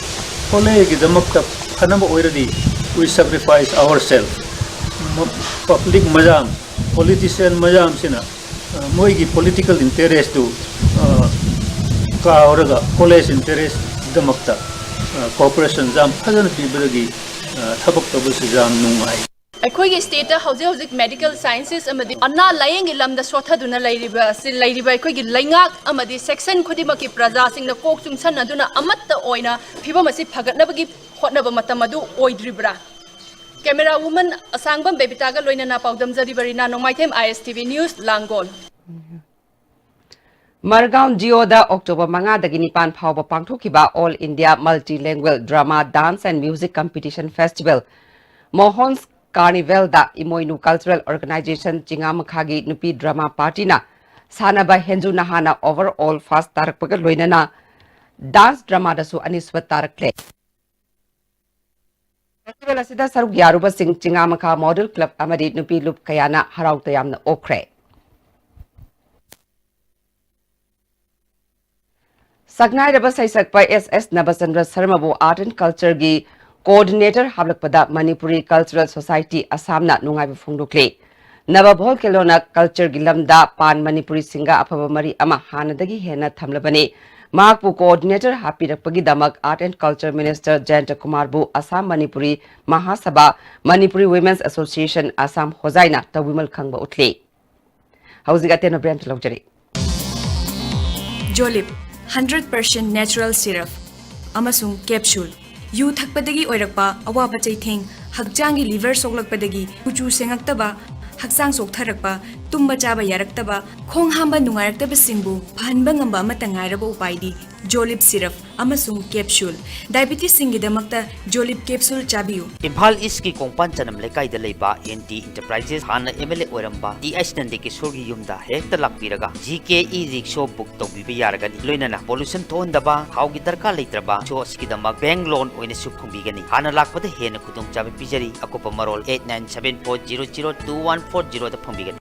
ꯀꯣꯂꯦꯖꯒꯤꯗꯃꯛꯇ ꯐꯅꯕ ꯑꯣꯏꯔꯗꯤ we sacrifice ourselves꯫ ꯄꯕ꯭ꯂꯤꯛ ꯃꯌꯥꯝ, ꯄꯣꯂꯤꯇꯤꯁꯤꯌꯥꯟ ꯃꯌꯥꯝꯁꯤꯅ ꯃꯣꯏꯒꯤ ꯄꯣꯂꯤꯇꯤꯀꯦꯜ ꯏꯟꯇꯔꯦꯁꯇꯨ ꯀꯥꯎꯔꯒ ꯀꯣꯂꯦꯖ ꯏꯟꯇꯔꯦꯁꯇꯃꯛꯇ ꯀꯣꯑꯣꯄꯔꯦꯁꯟ ꯌꯥꯝ ꯐꯖꯅ ꯄꯤꯕꯗꯒꯤ ꯊꯕꯛ ꯇꯧꯕꯁꯨ ꯌꯥꯝ ꯅꯨꯡꯉꯥꯏ꯫ ꯑꯩꯈꯣꯏꯒꯤ ꯁ꯭ꯇꯦꯠꯇ ꯍꯧꯖꯤꯛ ꯍꯧꯖꯤꯛ ꯃꯦꯗꯤꯀꯦꯜ ꯁꯥꯏꯟꯁꯦꯁ ꯑꯃꯗꯤ ꯑꯅꯥ ꯂꯥꯌꯦꯡꯒꯤ ꯂꯝꯗ ꯁꯣꯠꯊꯗꯨꯅ ꯂꯩꯔꯤꯕ ꯑꯁꯤ ꯂꯩꯔꯤꯕ ꯑꯩꯈꯣꯏꯒꯤ ꯂꯩꯉꯥꯛ ꯑꯃꯗꯤ ꯁꯦꯛꯁꯟ ꯈꯨꯗꯤꯡꯃꯛꯀꯤ ꯄ꯭ꯔꯖꯥꯁꯤꯡꯅ ꯀꯣꯛ ꯆꯨꯡꯁꯟꯅꯗꯨꯅ ꯑꯃꯠꯇ ꯑꯣꯏꯅ ꯐꯤꯕꯝ ꯑꯁꯤ ꯐꯒꯠꯅꯕꯒꯤ ꯍꯣꯠꯅꯕ ꯃꯇꯝ ꯑꯗꯨ ꯑꯣꯏꯗ꯭ꯔꯤꯕ꯭ꯔꯥ? ꯀꯦꯃꯦꯔꯥ ꯋꯨꯃꯟ ꯑꯁꯥꯡꯕꯝ ꯕꯦꯕꯤꯇꯥꯒ ꯂꯣꯏꯅꯅ ꯄꯥꯎꯗꯝꯖꯔꯤꯕ ꯔꯤꯅꯥ ꯅꯣꯡꯃꯥꯏꯊꯦꯝ, ISTV News, ꯂꯥꯡꯒꯣꯜ꯫ ꯃꯔꯒꯥꯎꯟ ꯖꯤꯑꯣꯗ ꯑꯣꯛꯇꯣꯕꯔ ꯃꯉꯥꯗꯒꯤ ꯅꯤꯄꯥꯟ ꯐꯥꯎꯕ ꯄꯥꯡꯊꯣꯛꯈꯤꯕ All India Multilingual Drama, Dance and Music Competition Festival, ꯃꯣꯍꯣꯟꯁ ꯀꯥꯔꯅꯤꯚꯦꯜꯗ ꯏꯃꯣꯏꯅꯨ ꯀꯜꯆꯔꯦꯜ ꯑꯣꯔꯒꯅꯥꯏꯖꯦꯁꯟ ꯆꯤꯉꯥꯃꯈꯥꯒꯤ ꯅꯨꯄꯤ ꯗ꯭ꯔꯃꯥ ꯄꯥꯔꯇꯤꯅ ꯁꯥꯟꯅꯕ ꯍꯦꯟꯖꯨ ꯅꯍꯥꯅ ꯑꯣꯚꯔ ꯑꯣꯜ ꯐꯥꯔꯁ ꯇꯥꯔꯛꯄꯒ ꯂꯣꯏꯅꯅ ꯗꯥꯟꯁ ꯗ꯭ꯔꯃꯥꯗꯁꯨ ꯑꯅꯤꯁꯨꯕ ꯇꯥꯔꯛꯂꯦ꯫ ꯐꯦꯁꯇꯤꯚꯦꯜ ꯑꯁꯤꯗ ꯁꯔꯨꯛ ꯌꯥꯔꯨꯕꯁꯤꯡ ꯆꯤꯉꯥꯃꯈꯥ ꯃꯣꯗꯦꯜ ꯀ꯭ꯂꯕ ꯑꯃꯗꯤ ꯅꯨꯄꯤ ꯂꯨꯞ ꯀꯌꯥꯅ ꯍꯔꯥꯎ ꯇꯌꯥꯝꯅ ꯑꯣꯛꯈ꯭ꯔꯦ꯫ ꯁꯛꯅꯥꯏꯔꯕ ꯁꯩꯁꯛꯄ S S Nabachandra ꯁꯔꯃꯕꯨ Art and Cultureꯒꯤ coordinator ꯍꯥꯞꯂꯛꯄꯗ Manipuri Cultural Society ꯑꯁꯥꯝꯅ ꯅꯨꯡꯉꯥꯏꯕ ꯐꯣꯡꯗꯣꯛꯂꯤ꯫ ꯅꯕ ꯚꯣꯜꯀꯦꯅꯣꯅ ꯀꯜꯆꯔꯒꯤ ꯂꯝꯗ ꯄꯥꯟ ꯃꯅꯤꯄꯨꯔꯤꯁꯤꯡꯒ ꯑꯐꯕ ꯃꯔꯤ ꯑꯃ ꯍꯥꯟꯅꯗꯒꯤ ꯍꯦꯟꯅ ꯊꯝꯂꯕꯅꯤ꯫ ꯃꯍꯥꯛꯄꯨ coordinator ꯍꯥꯞꯄꯤꯔꯛꯄꯒꯤꯗꯃꯛ Art and Culture Minister ꯖꯌꯟꯇ ꯀꯨꯃꯥꯔꯕꯨ Assam Manipuri ꯃꯍꯥꯁꯚꯥ, Manipuri Women's Association Assam ꯍꯣꯖꯥꯏꯅ ꯇꯧꯕꯤꯃꯜ ꯈꯪꯕ ꯎꯠꯂꯤ꯫ ꯍꯧꯖꯤꯛ ꯑꯇꯦꯟꯕ ꯕ꯭ꯔꯦꯟꯇ ꯂꯧꯖꯔꯤ꯫ ꯖꯣꯂꯤꯞ ꯍꯟꯗ꯭ꯔꯦꯠ ꯄꯔꯁꯦꯟ ꯅꯦꯆꯔꯦꯜ ꯁꯤꯔꯞ ꯑꯃꯁꯨꯡ ꯀꯦꯞꯁꯨꯜ꯫ ꯌꯨ ꯊꯛꯄꯗꯒꯤ ꯑꯣꯏꯔꯛꯄ ꯑꯋꯥꯕ ꯆꯩꯊꯦꯡ, ꯍꯛꯆꯥꯡꯒꯤ ꯂꯤꯚꯔ ꯁꯣꯛꯂꯛꯄꯗꯒꯤ ꯀꯨꯆꯨ ꯁꯦꯡꯉꯛꯇꯕ, ꯍꯛꯆꯥꯡ ꯆꯣꯛꯊꯔꯛꯄ, ꯇꯨꯝꯕ ꯆꯥꯕ ꯌꯥꯔꯛꯇꯕ, ꯈꯣꯡ ꯍꯥꯝꯕ ꯅꯨꯡꯉꯥꯏꯔꯛꯇꯕꯁꯤꯡꯕꯨ ꯐꯍꯟꯕ ꯉꯝꯕ ꯑꯃꯠꯇ ꯉꯥꯏꯔꯕ ꯎꯄꯥꯏꯗꯤ ꯖꯣꯂꯤꯞ ꯁꯤꯔꯞ ꯑꯃꯁꯨꯡ ꯀꯦꯞꯁꯨꯜ꯫ ꯗꯥꯏꯕꯤꯇꯤꯁꯁꯤꯡꯒꯤꯗꯃꯛꯇ ꯖꯣꯂꯤꯞ ꯀꯦꯞꯁꯨꯜ ꯆꯥꯕꯤꯌꯨ꯫ ꯏꯝꯐꯥꯜ ꯏꯁꯀꯤ ꯀꯣꯡꯄꯥꯟ ꯆꯅꯝ ꯂꯩꯀꯥꯏꯗ ꯂꯩꯕ ꯑꯦꯟ ꯇꯤ ꯏꯟꯇꯔꯄ꯭ꯔꯥꯏꯖꯦꯁ, ꯍꯥꯟꯅ ꯑꯦꯝ ꯑꯦꯜ ꯑꯦ ꯑꯣꯏꯔꯝꯕ ꯇꯤ ꯑꯩꯆ ꯅꯟꯗꯀꯤꯁꯣꯔꯒꯤ ꯌꯨꯝꯗ ꯍꯦꯛꯇ ꯂꯥꯛꯄꯤꯔꯒ ꯖꯤ ꯀꯦ ꯏ ꯔꯤꯛꯁꯣ ꯕꯨꯛ ꯇꯧꯕꯤꯕ ꯌꯥꯔꯒꯅꯤ꯫ ꯂꯣꯏꯅꯅ ꯄꯣꯂꯨꯁꯟ ꯊꯣꯛꯍꯟꯗꯕ, ꯊꯥꯎꯒꯤ ꯗꯔꯀꯥꯔ ꯂꯩꯇ꯭ꯔꯕ ꯔꯤꯛꯁꯣ ꯑꯁꯤꯒꯤꯗꯃꯛ ꯕꯦꯡꯛ ꯂꯣꯟ ꯑꯣꯏꯅꯁꯨ ꯐꯪꯕꯤꯒꯅꯤ꯫ ꯍꯥꯟꯅ ꯂꯥꯛꯄꯗ ꯍꯦꯟꯅ ꯈꯨꯗꯣꯡꯆꯥꯕ ꯄꯤꯖꯔꯤ꯫ ꯑꯀꯨꯞꯄ ꯃꯔꯣꯜ eight nine seven four zero zero two one four zero ꯗ ꯐꯪꯕꯤꯒꯅꯤ꯫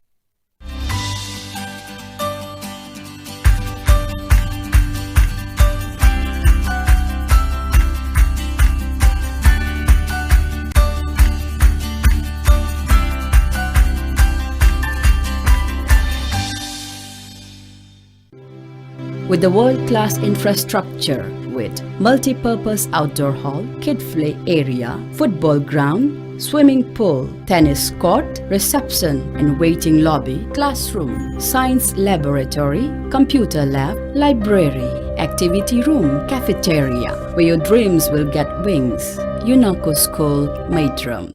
With the world-class infrastructure with multi-purpose outdoor hall, kid play area, football ground, swimming pool, tennis court, reception and waiting lobby, classroom, science laboratory, computer lab, library, activity room, cafeteria, where your dreams will get wings. Unako School, Maitram.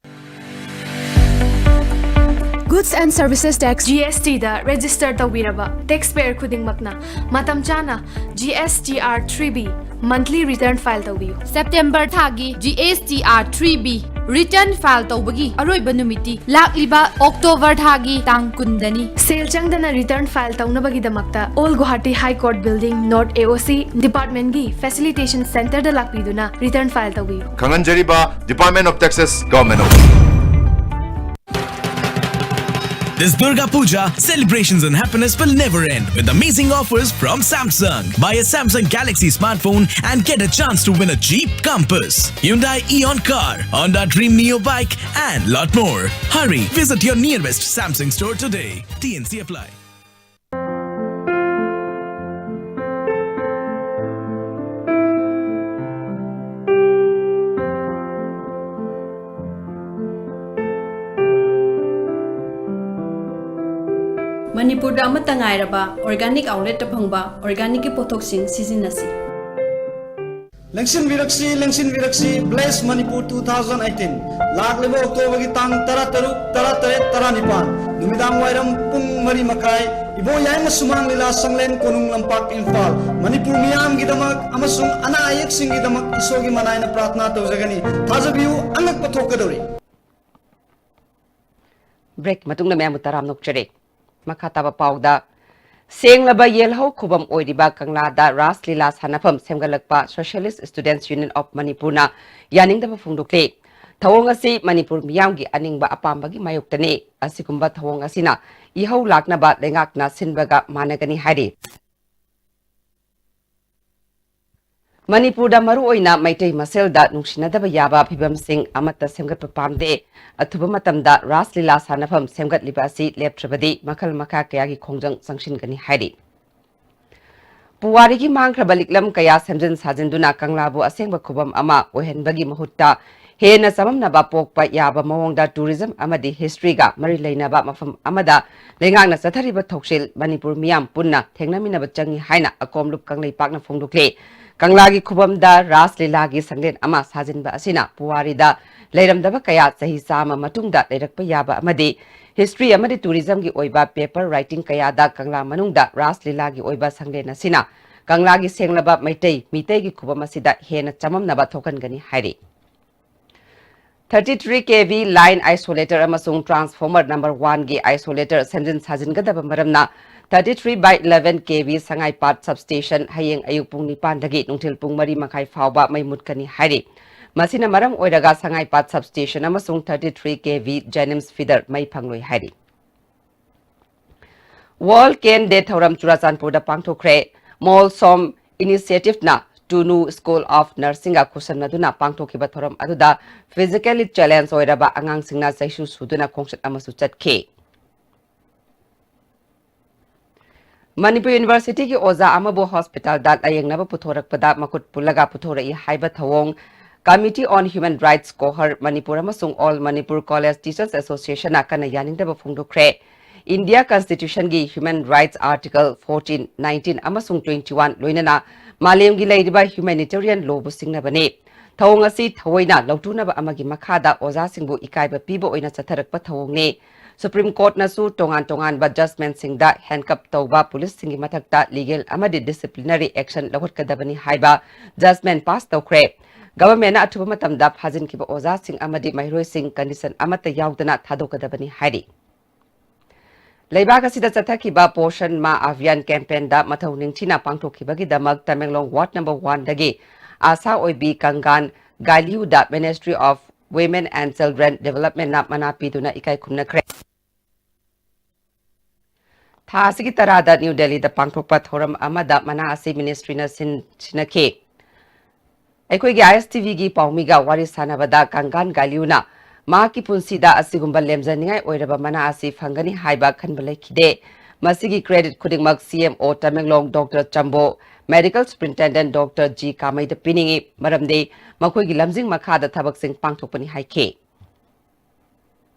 Goods and Services Tax, G S T the register ꯇꯧꯕꯤꯔꯕ taxpayer ꯈꯨꯗꯤꯡꯃꯛꯅ ꯃꯇꯝ ꯆꯥꯅ G S T R three B monthly return file ꯇꯧꯕꯤꯌꯨ꯫ September ꯊꯥꯒꯤ G S T R three B return file ꯇꯧꯕꯒꯤ ꯑꯔꯣꯏꯕ ꯅꯨꯃꯤꯠꯇꯤ ꯂꯥꯛꯂꯤꯕ October ꯊꯥꯒꯤ ꯇꯥꯡ ꯀꯨꯟꯗꯅꯤ꯫ ꯁꯦꯜ ꯆꯪꯗꯅ return file ꯇꯧꯅꯕꯒꯤꯗꯃꯛꯇ All Guwahati High Court Building, North A O C Department ꯒꯤ Facilitation Center ꯗ ꯂꯥꯛꯄꯤꯗꯨꯅ return file ꯇꯧꯕꯤꯌꯨ꯫ ꯈꯪꯍꯟꯖꯔꯤꯕ Department of Taxes, Government of This Durga Puja, celebrations and happiness will never end with amazing offers from Samsung. Buy a Samsung Galaxy smartphone and get a chance to win a Jeep Compass, Hyundai Eon car, Honda Dream Neo bike, and lot more. Hurry, visit your nearest Samsung store today. T N C apply. ꯃꯅꯤꯄꯨꯔꯗ ꯑꯃꯠꯇ ꯉꯥꯏꯔꯕ organic outlet ꯇ ꯐꯪꯕ organic ꯀꯤ ꯄꯣꯠꯊꯣꯛꯁꯤꯡ ꯁꯤꯖꯤꯟꯅꯁꯤ꯫ ꯂꯦꯡꯁꯤꯟꯕꯤꯔꯛꯁꯤ, ꯂꯦꯡꯁꯤꯟꯕꯤꯔꯛꯁꯤ, Bless Manipur two thousand eighteen꯫ ꯂꯥꯛꯂꯤꯕ ꯑꯣꯛꯇꯣꯕꯔꯒꯤ ꯇꯥꯡ ꯇꯔꯥꯇꯔꯨꯛ, ꯇꯔꯥꯇꯔꯦꯠ, ꯇꯔꯥꯅꯤꯄꯥꯟ, ꯅꯨꯃꯤꯗꯥꯡ ꯋꯥꯏꯔꯝ ꯄꯨꯡ ꯃꯔꯤ ꯃꯈꯥꯏ, ꯏꯕꯣ ꯌꯥꯏꯃ ꯁꯨꯃꯥꯡ ꯂꯤꯂꯥ ꯁꯪꯂꯦꯟ ꯀꯣꯅꯨꯡ ꯂꯝꯄꯥꯛ, ꯏꯝꯐꯥꯜ꯫ ꯃꯅꯤꯄꯨꯔ ꯃꯤꯌꯥꯝꯒꯤꯗꯃꯛ ꯑꯃꯁꯨꯡ ꯑꯅꯥ ꯑꯌꯦꯛꯁꯤꯡꯒꯤꯗꯃꯛ ꯏꯁꯣꯔꯒꯤ ꯃꯅꯥꯏꯅ ꯄ꯭ꯔꯥꯔꯊꯅꯥ ꯇꯧꯖꯒꯅꯤ꯫ ꯊꯥꯖꯕꯤꯌꯨ, ꯑꯉꯛꯄ ꯊꯣꯛꯀꯗꯧꯔꯤ꯫ Break ꯃꯇꯨꯡꯗ ꯃꯌꯥꯝꯕꯨ ꯇꯔꯥꯝꯅ ꯑꯣꯛꯆꯔꯤ꯫ ꯃꯈꯥ ꯇꯥꯕ ꯄꯥꯎꯗ, ꯁꯦꯡꯂꯕ ꯌꯦꯜꯍꯧ ꯈꯨꯕꯝ ꯑꯣꯏꯔꯤꯕ ꯀꯪꯂꯥꯗ ꯔꯥꯁ ꯂꯤꯂꯥ ꯁꯥꯟꯅꯐꯝ ꯁꯦꯝꯒꯠꯂꯛꯄ Socialist Students Union of Manipurꯅ ꯌꯥꯅꯤꯡꯗꯕ ꯐꯣꯡꯗꯣꯛꯂꯤ꯫ ꯊꯧꯑꯣꯡ ꯑꯁꯤ ꯃꯅꯤꯄꯨꯔ ꯃꯤꯌꯥꯝꯒꯤ ꯑꯅꯤꯡꯕ ꯑꯄꯥꯝꯕꯒꯤ ꯃꯥꯌꯣꯛꯇꯅꯤ꯫ ꯑꯁꯤꯒꯨꯝꯕ ꯊꯧꯑꯣꯡ ꯑꯁꯤꯅ ꯏꯍꯧ ꯂꯥꯛꯅꯕ ꯂꯩꯉꯥꯛꯅ ꯁꯤꯟꯕꯒ ꯃꯥꯟꯅꯒꯅꯤ ꯍꯥꯏꯔꯤ꯫ ꯃꯅꯤꯄꯨꯔꯗ ꯃꯔꯨꯑꯣꯏꯅ ꯃꯩꯇꯩ ꯃꯁꯦꯜꯗ ꯅꯨꯡꯁꯤꯅꯗꯕ ꯌꯥꯕ ꯐꯤꯚꯝꯁꯤꯡ ꯑꯃꯠꯇ ꯁꯦꯝꯒꯠꯄ ꯄꯥꯝꯗꯦ꯫ ꯑꯊꯨꯕ ꯃꯇꯝꯗ ꯔꯥꯁ ꯂꯤꯂꯥ ꯁꯥꯟꯅꯐꯝ ꯁꯦꯝꯒꯠꯂꯤꯕ ꯑꯁꯤ ꯂꯦꯞꯇ꯭ꯔꯕꯗꯤ ꯃꯈꯜ ꯃꯈꯥ ꯀꯌꯥꯒꯤ ꯈꯣꯡꯖꯪ ꯆꯪꯁꯤꯟꯒꯅꯤ ꯍꯥꯏꯔꯤ꯫ ꯄꯨꯋꯥꯔꯤꯒꯤ ꯃꯥꯡꯈ꯭ꯔꯕ ꯂꯤꯛꯂꯝ ꯀꯌꯥ ꯁꯦꯝꯖꯤꯟ ꯁꯥꯖꯤꯟꯗꯨꯅ ꯀꯪꯂꯥꯕꯨ ꯑꯁꯦꯡꯕ ꯈꯨꯕꯝ ꯑꯃ ꯑꯣꯏꯍꯟꯕꯒꯤ ꯃꯍꯨꯠꯇ ꯍꯦꯟꯅ ꯆꯃꯝꯅꯕ ꯄꯣꯛꯄ ꯌꯥꯕ ꯃꯑꯣꯡꯗ tourism ꯑꯃꯗꯤ historyꯒ ꯃꯔꯤ ꯂꯩꯅꯕ ꯃꯐꯝ ꯑꯃꯗ ꯂꯩꯉꯥꯛꯅ ꯆꯠꯊꯔꯤꯕ ꯊꯧꯁꯤꯜ ꯃꯅꯤꯄꯨꯔ ꯃꯤꯌꯥꯝ ꯄꯨꯟꯅ ꯊꯦꯡꯅꯃꯤꯟꯅꯕ ꯆꯪꯏ ꯍꯥꯏꯅ ꯑꯀꯣꯝꯂꯨꯞ ꯀꯪꯂꯩꯄꯥꯛꯅ ꯐꯣꯡꯗꯣꯛꯂꯤ꯫ ꯀꯪꯂꯥꯒꯤ ꯈꯨꯕꯝꯗ ꯔꯥꯁ ꯂꯤꯂꯥꯒꯤ ꯁꯪꯂꯦꯟ ꯑꯃ ꯁꯥꯖꯤꯟꯕ ꯑꯁꯤꯅ ꯄꯨꯋꯥꯔꯤꯗ ꯂꯩꯔꯝꯗꯕ ꯀꯌꯥ ꯆꯍꯤ ꯆꯥꯝꯃ ꯃꯇꯨꯡꯗ ꯂꯩꯔꯛꯄ ꯌꯥꯕ ꯑꯃꯗꯤ history ꯑꯃꯗꯤ tourismꯒꯤ ꯑꯣꯏꯕ paper writing ꯀꯌꯥꯗ ꯀꯪꯂꯥ ꯃꯅꯨꯡꯗ ꯔꯥꯁ ꯂꯤꯂꯥꯒꯤ ꯑꯣꯏꯕ ꯁꯪꯂꯦꯟ ꯑꯁꯤꯅ ꯀꯪꯂꯥꯒꯤ ꯁꯦꯡꯂꯕ ꯃꯩꯇꯩ ꯃꯤꯇꯩꯒꯤ ꯈꯨꯕꯝ ꯑꯁꯤꯗ ꯍꯦꯟꯅ ꯆꯃꯝꯅꯕ ꯊꯣꯛꯍꯟꯒꯅꯤ ꯍꯥꯏꯔꯤ꯫ Thirty three K V line isolator ꯑꯃꯁꯨꯡ transformer number one ꯒꯤ isolator ꯁꯦꯝꯖꯤꯟ ꯁꯥꯖꯤꯟꯒꯗꯕ ꯃꯔꯝꯅ thirty three by eleven K V ꯁꯉꯥꯏꯄꯥꯠ substation ꯍꯌꯦꯡ ꯑꯌꯨꯛ ꯄꯨꯡ ꯅꯤꯄꯥꯟꯗꯒꯤ ꯅꯨꯡꯊꯤꯜ ꯄꯨꯡ ꯃꯔꯤ ꯃꯈꯥꯏ ꯐꯥꯎꯕ ꯃꯩ ꯃꯨꯠꯀꯅꯤ ꯍꯥꯏꯔꯤ꯫ ꯃꯁꯤꯅ ꯃꯔꯝ ꯑꯣꯏꯔꯒ ꯁꯉꯥꯏꯄꯥꯠ substation ꯑꯃꯁꯨꯡ thirty three K V JNIMS feeder ꯃꯩ ꯐꯪꯂꯣꯏ ꯍꯥꯏꯔꯤ꯫ World Cane Day ꯊꯧꯔꯝ ꯆꯨꯔꯥꯆꯥꯟꯄꯨꯔꯗ ꯄꯥꯡꯊꯣꯛꯈ꯭ꯔꯦ꯫ ꯃꯣꯜ ꯁꯣꯝ initiativeꯅ ꯇꯨꯅꯨ School of Nursingꯒ ꯈꯨꯠꯁꯝꯅꯗꯨꯅ ꯄꯥꯡꯊꯣꯛꯈꯤꯕ ꯊꯧꯔꯝ ꯑꯗꯨꯗ physically challenge ꯑꯣꯏꯔꯕ ꯑꯉꯥꯡꯁꯤꯡꯅ ꯆꯩꯁꯨ ꯁꯨꯗꯨꯅ ꯈꯣꯡꯆꯠ ꯑꯃꯁꯨ ꯆꯠꯈꯤ꯫ ꯃꯅꯤꯄꯨꯔ Universityꯒꯤ ꯑꯣꯖꯥ ꯑꯃꯕꯨ hospitalꯗ ꯂꯥꯌꯦꯡꯅꯕ ꯄꯨꯊꯣꯔꯛꯄꯗ ꯃꯈꯨꯠ ꯄꯨꯜꯂꯒ ꯄꯨꯊꯣꯔꯛꯏ ꯍꯥꯏꯕ ꯊꯧꯑꯣꯡ Committee on Human Rights, COHR, Manipur ꯑꯃꯁꯨꯡ All Manipur College Teachers Associationꯅ ꯀꯟꯅ ꯌꯥꯅꯤꯡꯗꯕ ꯐꯣꯡꯗꯣꯛꯈ꯭ꯔꯦ꯫ India Constitution ꯒꯤ Human Rights Article fourteen, nineteen ꯑꯃꯁꯨꯡ twenty-one ꯂꯣꯏꯅꯅ ꯃꯥꯂꯦꯝꯒꯤ ꯂꯩꯔꯤꯕ humanitarian law ꯕꯨ ꯁꯤꯡꯅꯕꯅꯤ꯫ ꯊꯧꯑꯣꯡ ꯑꯁꯤ ꯊꯑꯣꯏꯅ ꯂꯧꯇꯨꯅꯕ ꯑꯃꯒꯤ ꯃꯈꯥꯗ ꯑꯣꯖꯥꯁꯤꯡꯕꯨ ꯏꯀꯥꯏꯕ ꯄꯤꯕ ꯑꯣꯏꯅ ꯆꯠꯊꯔꯛꯄ ꯊꯧꯑꯣꯡꯅꯤ꯫ Supreme Court ꯅꯁꯨ ꯇꯣꯉꯥꯟ ꯇꯣꯉꯥꯟꯕ judgement ꯁꯤꯡꯗ handcuff ꯇꯧꯕ ꯄꯨꯂꯤꯁꯁꯤꯡꯒꯤ ꯃꯊꯛꯇ legal ꯑꯃꯗꯤ disciplinary action ꯂꯧꯈꯠꯀꯗꯕꯅꯤ ꯍꯥꯏꯕ judgement pass ꯇꯧꯈ꯭ꯔꯦ꯫ Government ꯅ ꯑꯊꯨꯕ ꯃꯇꯝꯗ ꯐꯥꯖꯤꯟꯈꯤꯕ ꯑꯣꯖꯥꯁꯤꯡ ꯑꯃꯗꯤ ꯃꯍꯩꯔꯣꯏꯁꯤꯡ condition ꯑꯃꯠꯇ ꯌꯥꯎꯗꯅ ꯊꯥꯗꯣꯛꯀꯗꯕꯅꯤ ꯍꯥꯏꯔꯤ꯫ ꯂꯩꯕꯥꯛ ꯑꯁꯤꯗ ꯆꯠꯊꯈꯤꯕ Poshan Ma Abhiyan campaign ꯗ ꯃꯊꯧ ꯅꯤꯡꯊꯤꯅ ꯄꯥꯡꯊꯣꯛꯈꯤꯕꯒꯤꯗꯃꯛ ꯇꯃꯦꯡꯂꯣꯡ ward number one ꯗꯒꯤ ꯑꯥꯁꯥ ꯑꯣꯏꯕꯤ ꯀꯪꯒꯥꯟ ꯒꯥꯏꯂꯤꯌꯨꯗ Ministry of Women and Children Development ꯅ ꯃꯅꯥ ꯄꯤꯗꯨꯅ ꯏꯀꯥꯏ ꯈꯨꯝꯅꯈ꯭ꯔꯦ꯫ ꯊꯥ ꯑꯁꯤꯒꯤ ꯇꯔꯥꯗ ꯅ꯭ꯌꯨ ꯗꯦꯜꯂꯤꯗ ꯄꯥꯡꯊꯣꯛꯄ ꯊꯧꯔꯝ ꯑꯃꯗ ꯃꯅꯥ ꯑꯁꯤ ministry ꯅ ꯁꯤꯟ-, ꯁꯤꯟꯅꯈꯤ꯫ ꯑꯩꯈꯣꯏꯒꯤ ISTV ꯒꯤ ꯄꯥꯎꯃꯤꯒ ꯋꯥꯔꯤ ꯁꯥꯟꯅꯕꯗ ꯀꯪꯒꯥꯟ ꯒꯥꯂꯤꯌꯨꯅ ꯃꯍꯥꯛꯀꯤ ꯄꯨꯟꯁꯤꯗ ꯑꯁꯤꯒꯨꯝꯕ ꯂꯦꯝꯖꯅꯤꯡꯉꯥꯏ ꯑꯣꯏꯔꯕ ꯃꯅꯥ ꯑꯁꯤ ꯐꯪꯒꯅꯤ ꯍꯥꯏꯕ ꯈꯟꯕ ꯂꯩꯈꯤꯗꯦ꯫ ꯃꯁꯤꯒꯤ credit ꯈꯨꯗꯤꯡꯃꯛ CMO Tamenglong Doctor ꯆꯝꯕꯣ, Medical Superintendent Doctor G ꯀꯥꯃꯩꯗ ꯄꯤꯅꯤꯡꯏ, ꯃꯔꯝꯗꯤ ꯃꯈꯣꯏꯒꯤ ꯂꯝꯖꯤꯡ ꯃꯈꯥꯗ ꯊꯕꯛꯁꯤꯡ ꯄꯥꯡꯊꯣꯛꯄꯅꯤ ꯍꯥꯏꯈꯤ꯫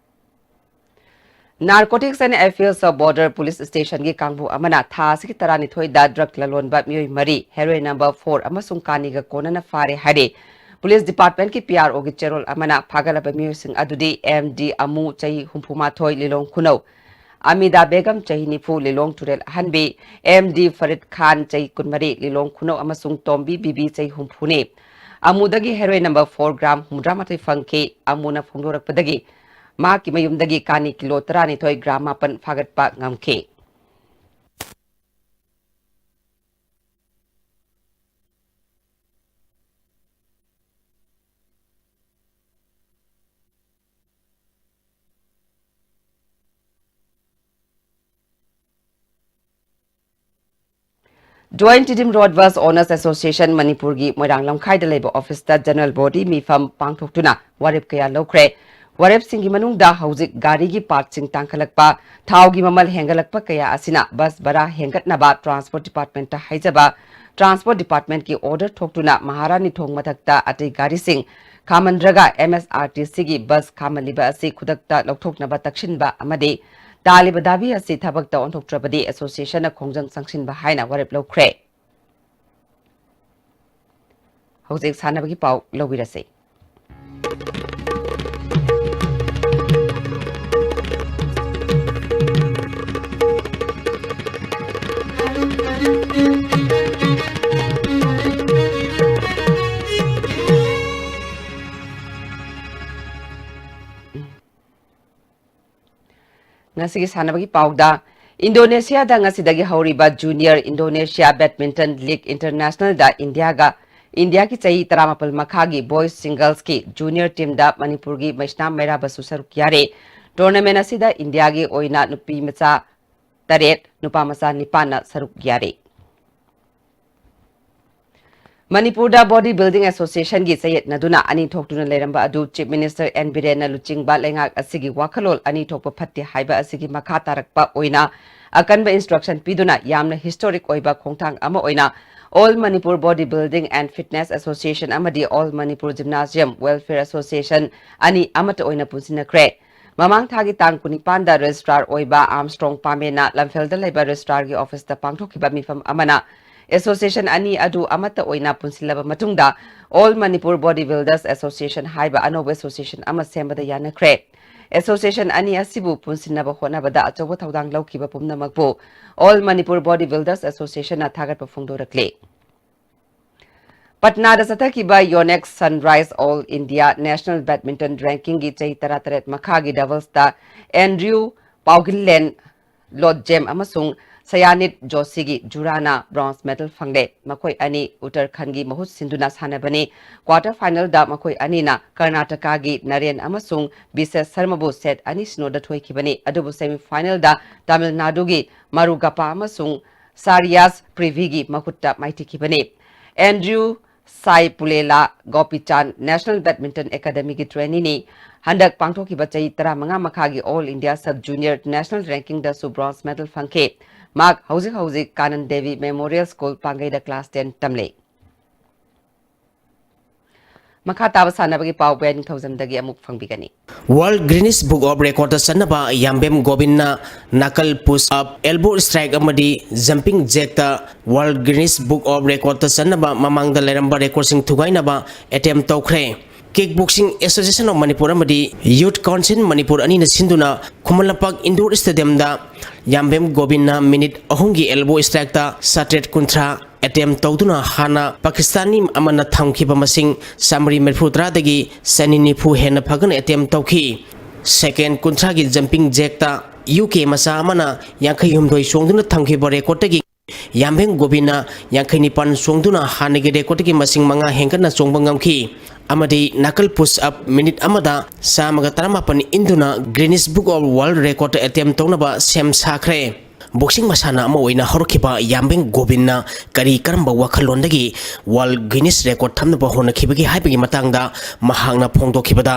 Narcotics and Affairs of Border Police Station ꯒꯤ ꯀꯥꯡꯕꯨ ꯑꯃꯅ ꯊꯥ ꯑꯁꯤꯒꯤ ꯇꯔꯥꯅꯤꯊꯣꯏꯗ drug ꯂꯂꯣꯟꯕ ꯃꯤꯑꯣꯏ ꯃꯔꯤ, heroin number four ꯑꯃꯁꯨꯡ ꯀꯥꯅꯤꯒ ꯀꯣꯟꯅꯅ ꯐꯥꯔꯦ ꯍꯥꯏꯔꯤ꯫ Police Department ꯀꯤ PRO ꯒꯤ ꯆꯦꯔꯣꯜ ꯑꯃꯅ ꯐꯥꯒꯠꯂꯕ ꯃꯤꯑꯣꯏꯁꯤꯡ ꯑꯗꯨꯗꯤ MD ꯑꯃꯨ, ꯆꯍꯤ ꯍꯨꯝꯐꯨ ꯃꯥꯊꯣꯏ, ꯂꯤꯂꯣꯡ ꯈꯨꯅꯧ, ꯑꯃꯤꯗꯥ ꯕꯦꯒꯝ, ꯆꯍꯤ ꯅꯤꯐꯨ, ꯂꯤꯂꯣꯡ ꯇꯨꯔꯦꯜ ꯑꯍꯟꯕꯤ, MD ꯐꯔꯤꯗ ꯈꯥꯟ, ꯆꯍꯤ ꯀꯨꯟꯃꯔꯤ, ꯂꯤꯂꯣꯡ ꯈꯨꯅꯧ, ꯑꯃꯁꯨꯡ ꯇꯣꯝꯕꯤ ꯕꯤꯕꯤ, ꯆꯍꯤ ꯍꯨꯝꯐꯨꯅꯤ꯫ ꯑꯃꯨꯗꯒꯤ heroin number four gram ꯍꯨꯝꯐꯨꯇꯔꯥꯃꯥꯊꯣꯏ ꯐꯪꯈꯤ꯫ ꯑꯃꯨꯅ ꯐꯣꯡꯗꯣꯔꯛꯄꯗꯒꯤ ꯃꯍꯥꯛꯀꯤ ꯃꯌꯨꯝꯗꯒꯤ ꯀꯥꯅꯤ kilo ꯇꯔꯥꯅꯤꯊꯣꯏ, gram ꯃꯥꯄꯟ ꯐꯥꯒꯠꯄ ꯉꯝꯈꯤ꯫ Joint Tiddim Road Bus Owners Association ꯃꯅꯤꯄꯨꯔꯒꯤ ꯃꯣꯏꯔꯥꯡ ꯂꯝꯈꯥꯏꯗ ꯂꯩꯕ office ꯇ general body ꯃꯤꯐꯝ ꯄꯥꯡꯊꯣꯛꯇꯨꯅ ꯋꯥꯔꯦꯞ ꯀꯌꯥ ꯂꯧꯈ꯭ꯔꯦ꯫ ꯋꯥꯔꯦꯞꯁꯤꯡꯒꯤ ꯃꯅꯨꯡꯗ ꯍꯧꯖꯤꯛ ꯒꯥꯔꯤꯒꯤ part ꯁꯤꯡ ꯇꯥꯡꯈꯠꯂꯛꯄ, ꯊꯥꯎꯒꯤ ꯃꯃꯜ ꯍꯦꯟꯒꯠꯂꯛꯄ ꯀꯌꯥ ꯑꯁꯤꯅ bus ꯚꯔꯥ ꯍꯦꯟꯒꯠꯅꯕ Transport Department ꯇ ꯍꯥꯏꯖꯕ, Transport Department ꯀꯤ order ꯊꯣꯛꯇꯨꯅ ꯃꯍꯥꯔꯥꯅꯤ ꯊꯣꯡ ꯃꯊꯛꯇ ꯑꯇꯩ ꯒꯥꯔꯤꯁꯤꯡ ꯈꯥꯝꯍꯟꯗ꯭ꯔꯒ MSRTC ꯒꯤ bus ꯈꯥꯝꯍꯜꯂꯤꯕ ꯑꯁꯤ ꯈꯨꯗꯛꯇ ꯂꯧꯊꯣꯛꯅꯕ ꯇꯛꯁꯤꯟꯕ ꯑꯃꯗꯤ ꯇꯥꯜꯂꯤꯕ ꯗꯥꯕꯤ ꯑꯁꯤ ꯊꯕꯛꯇ ꯑꯣꯟꯊꯣꯛꯇ꯭ꯔꯕꯗꯤ ꯑꯦꯁꯣꯁꯤꯌꯦꯁꯟꯅ ꯈꯣꯡꯖꯪ ꯆꯪꯁꯤꯟꯕ ꯍꯥꯏꯅ ꯋꯥꯔꯦꯞ ꯂꯧꯈ꯭ꯔꯦ꯫ ꯍꯧꯖꯤꯛ ꯁꯥꯟꯅꯕꯒꯤ ꯄꯥꯎ ꯂꯧꯕꯤꯔꯁꯤ꯫ ꯉꯁꯤꯒꯤ ꯁꯥꯟꯅꯕꯒꯤ ꯄꯥꯎꯗ, ꯏꯟꯗꯣꯅꯦꯁꯤꯌꯥꯗ ꯉꯁꯤꯗꯒꯤ ꯍꯧꯔꯤꯕ ꯖꯨꯅꯤꯌꯔ ꯏꯟꯗꯣꯅꯦꯁꯤꯌꯥ ꯕꯦꯗꯃꯤꯟꯇꯟ ꯂꯤꯒ ꯏꯟꯇꯔꯅꯦꯁꯅꯦꯜꯗ ꯏꯟꯗꯤꯌꯥꯒ, ꯏꯟꯗꯤꯌꯥꯒꯤ ꯆꯍꯤ ꯇꯔꯥꯃꯥꯄꯜ ꯃꯈꯥꯒꯤ ꯕꯣꯏꯁ ꯁꯤꯡꯒꯜꯁꯀꯤ ꯖꯨꯅꯤꯌꯔ ꯇꯤꯝꯗ ꯃꯅꯤꯄꯨꯔꯒꯤ ꯃꯩꯁꯅꯥꯝ ꯃꯩꯔꯥꯕꯁꯨ ꯁꯔꯨꯛ ꯌꯥꯔꯦ꯫ ꯇꯣꯔꯅꯥꯃꯦꯟ ꯑꯁꯤꯗ ꯏꯟꯗꯤꯌꯥꯒꯤ ꯑꯣꯏꯅ ꯅꯨꯄꯤ ꯃꯆꯥ ꯇꯔꯦꯠ, ꯅꯨꯄꯥ ꯃꯆꯥ ꯅꯤꯄꯥꯟꯅ ꯁꯔꯨꯛ ꯌꯥꯔꯦ꯫ ꯃꯅꯤꯄꯨꯔꯗ ꯕꯣꯗꯤ ꯕꯤꯜꯗꯤꯡ ꯑꯦꯁꯣꯁꯤꯌꯦꯁꯟꯒꯤ ꯆꯌꯦꯠꯅꯗꯨꯅ ꯑꯅꯤ ꯊꯣꯛꯇꯨꯅ ꯂꯩꯔꯝꯕ ꯑꯗꯨ ꯆꯤꯐ ꯃꯤꯅꯤꯁꯇꯔ ꯑꯦꯟ ꯕꯤꯔꯦꯟꯅ ꯂꯨꯆꯤꯡꯕ ꯂꯩꯉꯥꯛ ꯑꯁꯤꯒꯤ ꯋꯥꯈꯜꯂꯣꯟ ꯑꯅꯤ ꯊꯣꯛꯄ ꯐꯠꯇꯦ ꯍꯥꯏꯕ ꯑꯁꯤꯒꯤ ꯃꯈꯥ ꯇꯥꯔꯛꯄ ꯑꯣꯏꯅ ꯑꯀꯟꯕ ꯏꯟꯁꯇ꯭ꯔꯛꯁꯟ ꯄꯤꯗꯨꯅ ꯌꯥꯝꯅ ꯍꯤꯁꯇꯣꯔꯤꯛ ꯑꯣꯏꯕ ꯈꯣꯡꯊꯥꯡ ꯑꯃ ꯑꯣꯏꯅ All Manipur Body Building and Fitness Association ꯑꯃꯗꯤ All Manipur Gymnasium Welfare Association ꯑꯅꯤ ꯑꯃꯠꯇ ꯑꯣꯏꯅ ꯄꯨꯟꯁꯤꯟꯅꯈ꯭ꯔꯦ꯫ ꯃꯃꯥꯡ ꯊꯥꯒꯤ ꯇꯥꯡ ꯀꯨꯟꯅꯤꯄꯥꯟꯗ ꯔꯦꯖꯤꯁꯇ꯭ꯔꯥꯔ ꯑꯣꯏꯕ ꯑꯥꯔꯝꯁꯇ꯭ꯔꯣꯡ ꯄꯥꯃꯦꯅ ꯂꯝꯐꯦꯜꯗ ꯂꯩꯕ ꯔꯦꯖꯤꯁꯇ꯭ꯔꯥꯔꯒꯤ ꯑꯣꯐꯤꯁꯇ ꯄꯥꯡꯊꯣꯛꯈꯤꯕ ꯃꯤꯐꯝ ꯑꯃꯅ ꯑꯦꯁꯣꯁꯤꯌꯦꯁꯟ ꯑꯅꯤ ꯑꯗꯨ ꯑꯃꯠꯇ ꯑꯣꯏꯅ ꯄꯨꯟꯁꯤꯜꯂꯕ ꯃꯇꯨꯡꯗ All Manipur Body Builders Association ꯍꯥꯏꯕ ꯑꯅꯧꯕ ꯑꯦꯁꯣꯁꯤꯌꯦꯁꯟ ꯑꯃ ꯁꯦꯝꯕꯗ ꯌꯥꯅꯈ꯭ꯔꯦ꯫ ꯑꯦꯁꯣꯁꯤꯌꯦꯁꯟ ꯑꯅꯤ ꯑꯁꯤꯕꯨ ꯄꯨꯟꯁꯤꯟꯅꯕ ꯍꯣꯠꯅꯕꯗ ꯑꯆꯧꯕ ꯊꯧꯗꯥꯡ ꯂꯧꯈꯤꯕ ꯄꯨꯝꯅꯃꯛꯄꯨ All Manipur Body Builders Association ꯅ ꯊꯥꯒꯠꯄ ꯐꯣꯡꯗꯣꯔꯛꯂꯤ꯫ ꯄꯠꯅꯥꯗ ꯆꯠꯊꯈꯤꯕ Yonex Sunrise all India national badminton ꯔꯦꯡꯀꯤꯡꯒꯤ ꯆꯍꯤ ꯇꯔꯥꯇꯔꯦꯠ ꯃꯈꯥꯒꯤ ꯗꯕꯜꯁꯇ ꯑꯦꯟꯗ꯭ꯔꯤꯌꯨ ꯄꯥꯎꯒꯤꯜꯂꯦꯟ ꯂꯣꯠꯖꯦꯝ ꯑꯃꯁꯨꯡ ꯁꯌꯥꯅꯤꯠ ꯖꯣꯁꯤꯒꯤ ꯖꯨꯔꯥꯅ ꯕ꯭ꯔꯣꯟꯖ ꯃꯦꯗꯜ ꯐꯪꯂꯦ꯫ ꯃꯈꯣꯏ ꯑꯅꯤ ꯎꯠꯇꯔꯈꯟꯒꯤ ꯃꯍꯨꯠ ꯁꯤꯟꯗꯨꯅ ꯁꯥꯟꯅꯕꯅꯤ꯫ ꯀ꯭ꯋꯥꯔꯇꯔ ꯐꯥꯏꯅꯦꯜꯗ ꯃꯈꯣꯏ ꯑꯅꯤꯅ ꯀꯔꯅꯥꯇꯀꯥꯒꯤ ꯅꯔꯦꯟ ꯑꯃꯁꯨꯡ ꯕꯤꯁꯦꯁ ꯁꯔꯃꯕꯨ ꯁꯦꯠ ꯑꯅꯤ ꯁꯤꯅꯣꯗ ꯊꯣꯏꯈꯤꯕꯅꯤ꯫ ꯑꯗꯨꯕꯨ ꯁꯦꯃꯤ ꯐꯥꯏꯅꯦꯜꯗ ꯇꯥꯃꯤꯜ ꯅꯥꯗꯨꯒꯤ ꯃꯔꯨꯒꯄꯥ ꯑꯃꯁꯨꯡ ꯁꯥꯔꯤꯌꯥꯁ ꯄ꯭ꯔꯤꯚꯤꯒꯤ ꯃꯈꯨꯠꯇ ꯃꯥꯏꯊꯤꯈꯤꯕꯅꯤ꯫ ꯑꯦꯟꯗ꯭ꯔꯤꯌꯨ ꯁꯥꯏ ꯄꯨꯂꯦꯂꯥ ꯒꯣꯄꯤꯆꯥꯟ ꯅꯦꯁꯅꯦꯜ ꯕꯦꯗꯃꯤꯟꯇꯟ ꯑꯦꯀꯥꯗꯃꯤꯒꯤ ꯇ꯭ꯔꯦꯅꯤꯅꯤ꯫ ꯍꯟꯗꯛ ꯄꯥꯡꯊꯣꯛꯈꯤꯕ ꯆꯍꯤ ꯇꯔꯥꯃꯉꯥ ꯃꯈꯥꯒꯤ all India sub junior national ꯔꯦꯡꯀꯤꯡꯗꯁꯨ ꯕ꯭ꯔꯣꯟꯖ ꯃꯦꯗꯜ ꯐꯪꯈꯤ꯫ ꯃꯍꯥꯛ ꯍꯧꯖꯤꯛ ꯍꯧꯖꯤꯛ ꯀꯥꯅꯟ ꯗꯦꯕꯤ ꯃꯦꯃꯣꯔꯤꯌꯦꯜ ꯁ꯭ꯀꯨꯜ ꯄꯥꯡꯒꯩꯗ ꯀ꯭ꯂꯥꯁ ꯇꯦꯟ ꯇꯝꯂꯤ꯫ ꯃꯈꯥ ꯇꯥꯕ ꯁꯥꯟꯅꯕꯒꯤ ꯄꯥꯎ ꯕꯦꯟ ꯊꯧꯖꯝꯗꯒꯤ ꯑꯃꯨꯛ ꯐꯪꯕꯤꯒꯅꯤ꯫ World Guinness Book of Recordꯇ ꯆꯟꯅꯕ ꯌꯥꯝꯕꯦꯝ ꯒꯣꯕꯤꯟꯅ knuckle push up, elbow strike ꯑꯃꯗꯤ ꯖꯝꯄꯤꯡ ꯖꯦꯛꯇ World Guinness Book of Recordꯇ ꯆꯟꯅꯕ ꯃꯃꯥꯡꯗ ꯂꯩꯔꯝꯕ ꯔꯦꯀꯣꯔꯗꯁꯤꯡ ꯊꯨꯒꯥꯏꯅꯕ ꯑꯦꯇꯦꯝ ꯇꯧꯈ꯭ꯔꯦ꯫ Kick Boxing Association of Manipur ꯑꯃꯗꯤ Youth Council Manipur ꯑꯅꯤꯅ ꯁꯤꯟꯗꯨꯅ ꯈꯨꯃꯟ ꯂꯝꯄꯥꯛ ꯏꯟꯗꯣꯔ ꯁ꯭ꯇꯦꯗꯤꯌꯝꯗ ꯌꯥꯝꯕꯦꯝ ꯒꯣꯕꯤꯟꯅ ꯃꯤꯅꯤꯠ ꯑꯍꯨꯝꯒꯤ ꯑꯦꯜꯕꯣ ꯁ꯭ꯇ꯭ꯔꯥꯏꯛꯇ ꯁꯥꯇ꯭ꯔꯦꯠ ꯀꯨꯟꯊ꯭ꯔꯥ ꯑꯦꯇꯦꯝ ꯇꯧꯗꯨꯅ ꯍꯥꯟꯅ ꯄꯥꯀꯤꯁꯇꯥꯅꯤ ꯑꯃꯅ ꯊꯝꯈꯤꯕ ꯃꯁꯤꯡ ꯆꯥꯃꯔꯤ ꯃꯔꯤꯐꯨ ꯇꯔꯥꯗꯒꯤ ꯆꯅꯤ ꯅꯤꯐꯨ ꯍꯦꯟꯅ ꯐꯒꯠꯅ ꯑꯦꯇꯦꯝ ꯇꯧꯈꯤ꯫ ꯁꯦꯀꯦꯟ ꯀꯨꯟꯊ꯭ꯔꯥꯒꯤ ꯖꯝꯄꯤꯡ ꯖꯦꯛꯇ ꯌꯨ ꯀꯦ ꯃꯆꯥ ꯑꯃꯅ ꯌꯥꯡꯈꯩ ꯍꯨꯝꯗꯣꯏ ꯆꯣꯡꯗꯨꯅ ꯊꯝꯈꯤꯕ ꯔꯦꯀꯣꯔꯗꯇꯒꯤ ꯌꯥꯝꯕꯦꯝ ꯒꯣꯕꯤꯟꯅ ꯌꯥꯡꯈꯩ ꯅꯤꯄꯥꯟ ꯆꯣꯡꯗꯨꯅ ꯍꯥꯟꯅꯒꯤ ꯔꯦꯀꯣꯔꯗꯇꯒꯤ ꯃꯁꯤꯡ ꯃꯉꯥ ꯍꯦꯟꯒꯠꯅ ꯆꯣꯡꯕ ꯉꯝꯈꯤ꯫ ꯑꯃꯗꯤ ꯅꯥꯀꯜ ꯄꯨꯁ ꯑꯞ ꯃꯤꯅꯤꯠ ꯑꯃꯗ ꯆꯥꯝꯃꯒ ꯇꯔꯥꯃꯥꯄꯟ ꯏꯟꯗꯨꯅ Guinness Book of World Recordꯇ ꯑꯦꯇꯦꯝ ꯇꯧꯅꯕ ꯁꯦꯝ ꯁꯥꯈ꯭ꯔꯦ꯫ ꯕꯣꯛꯁꯤꯡ ꯃꯁꯥꯟꯅ ꯑꯃ ꯑꯣꯏꯅ ꯍꯧꯔꯛꯈꯤꯕ ꯌꯥꯝꯕꯦꯝ ꯒꯣꯕꯤꯟꯅ ꯀꯔꯤ ꯀꯔꯝꯕ ꯋꯥꯈꯜꯂꯣꯟꯗꯒꯤ World Guinness Record ꯊꯝꯅꯕ ꯍꯣꯠꯅꯈꯤꯕꯒꯦ ꯍꯥꯏꯕꯒꯤ ꯃꯇꯥꯡꯗ ꯃꯍꯥꯛꯅ ꯐꯣꯡꯗꯣꯛꯈꯤꯕꯗ,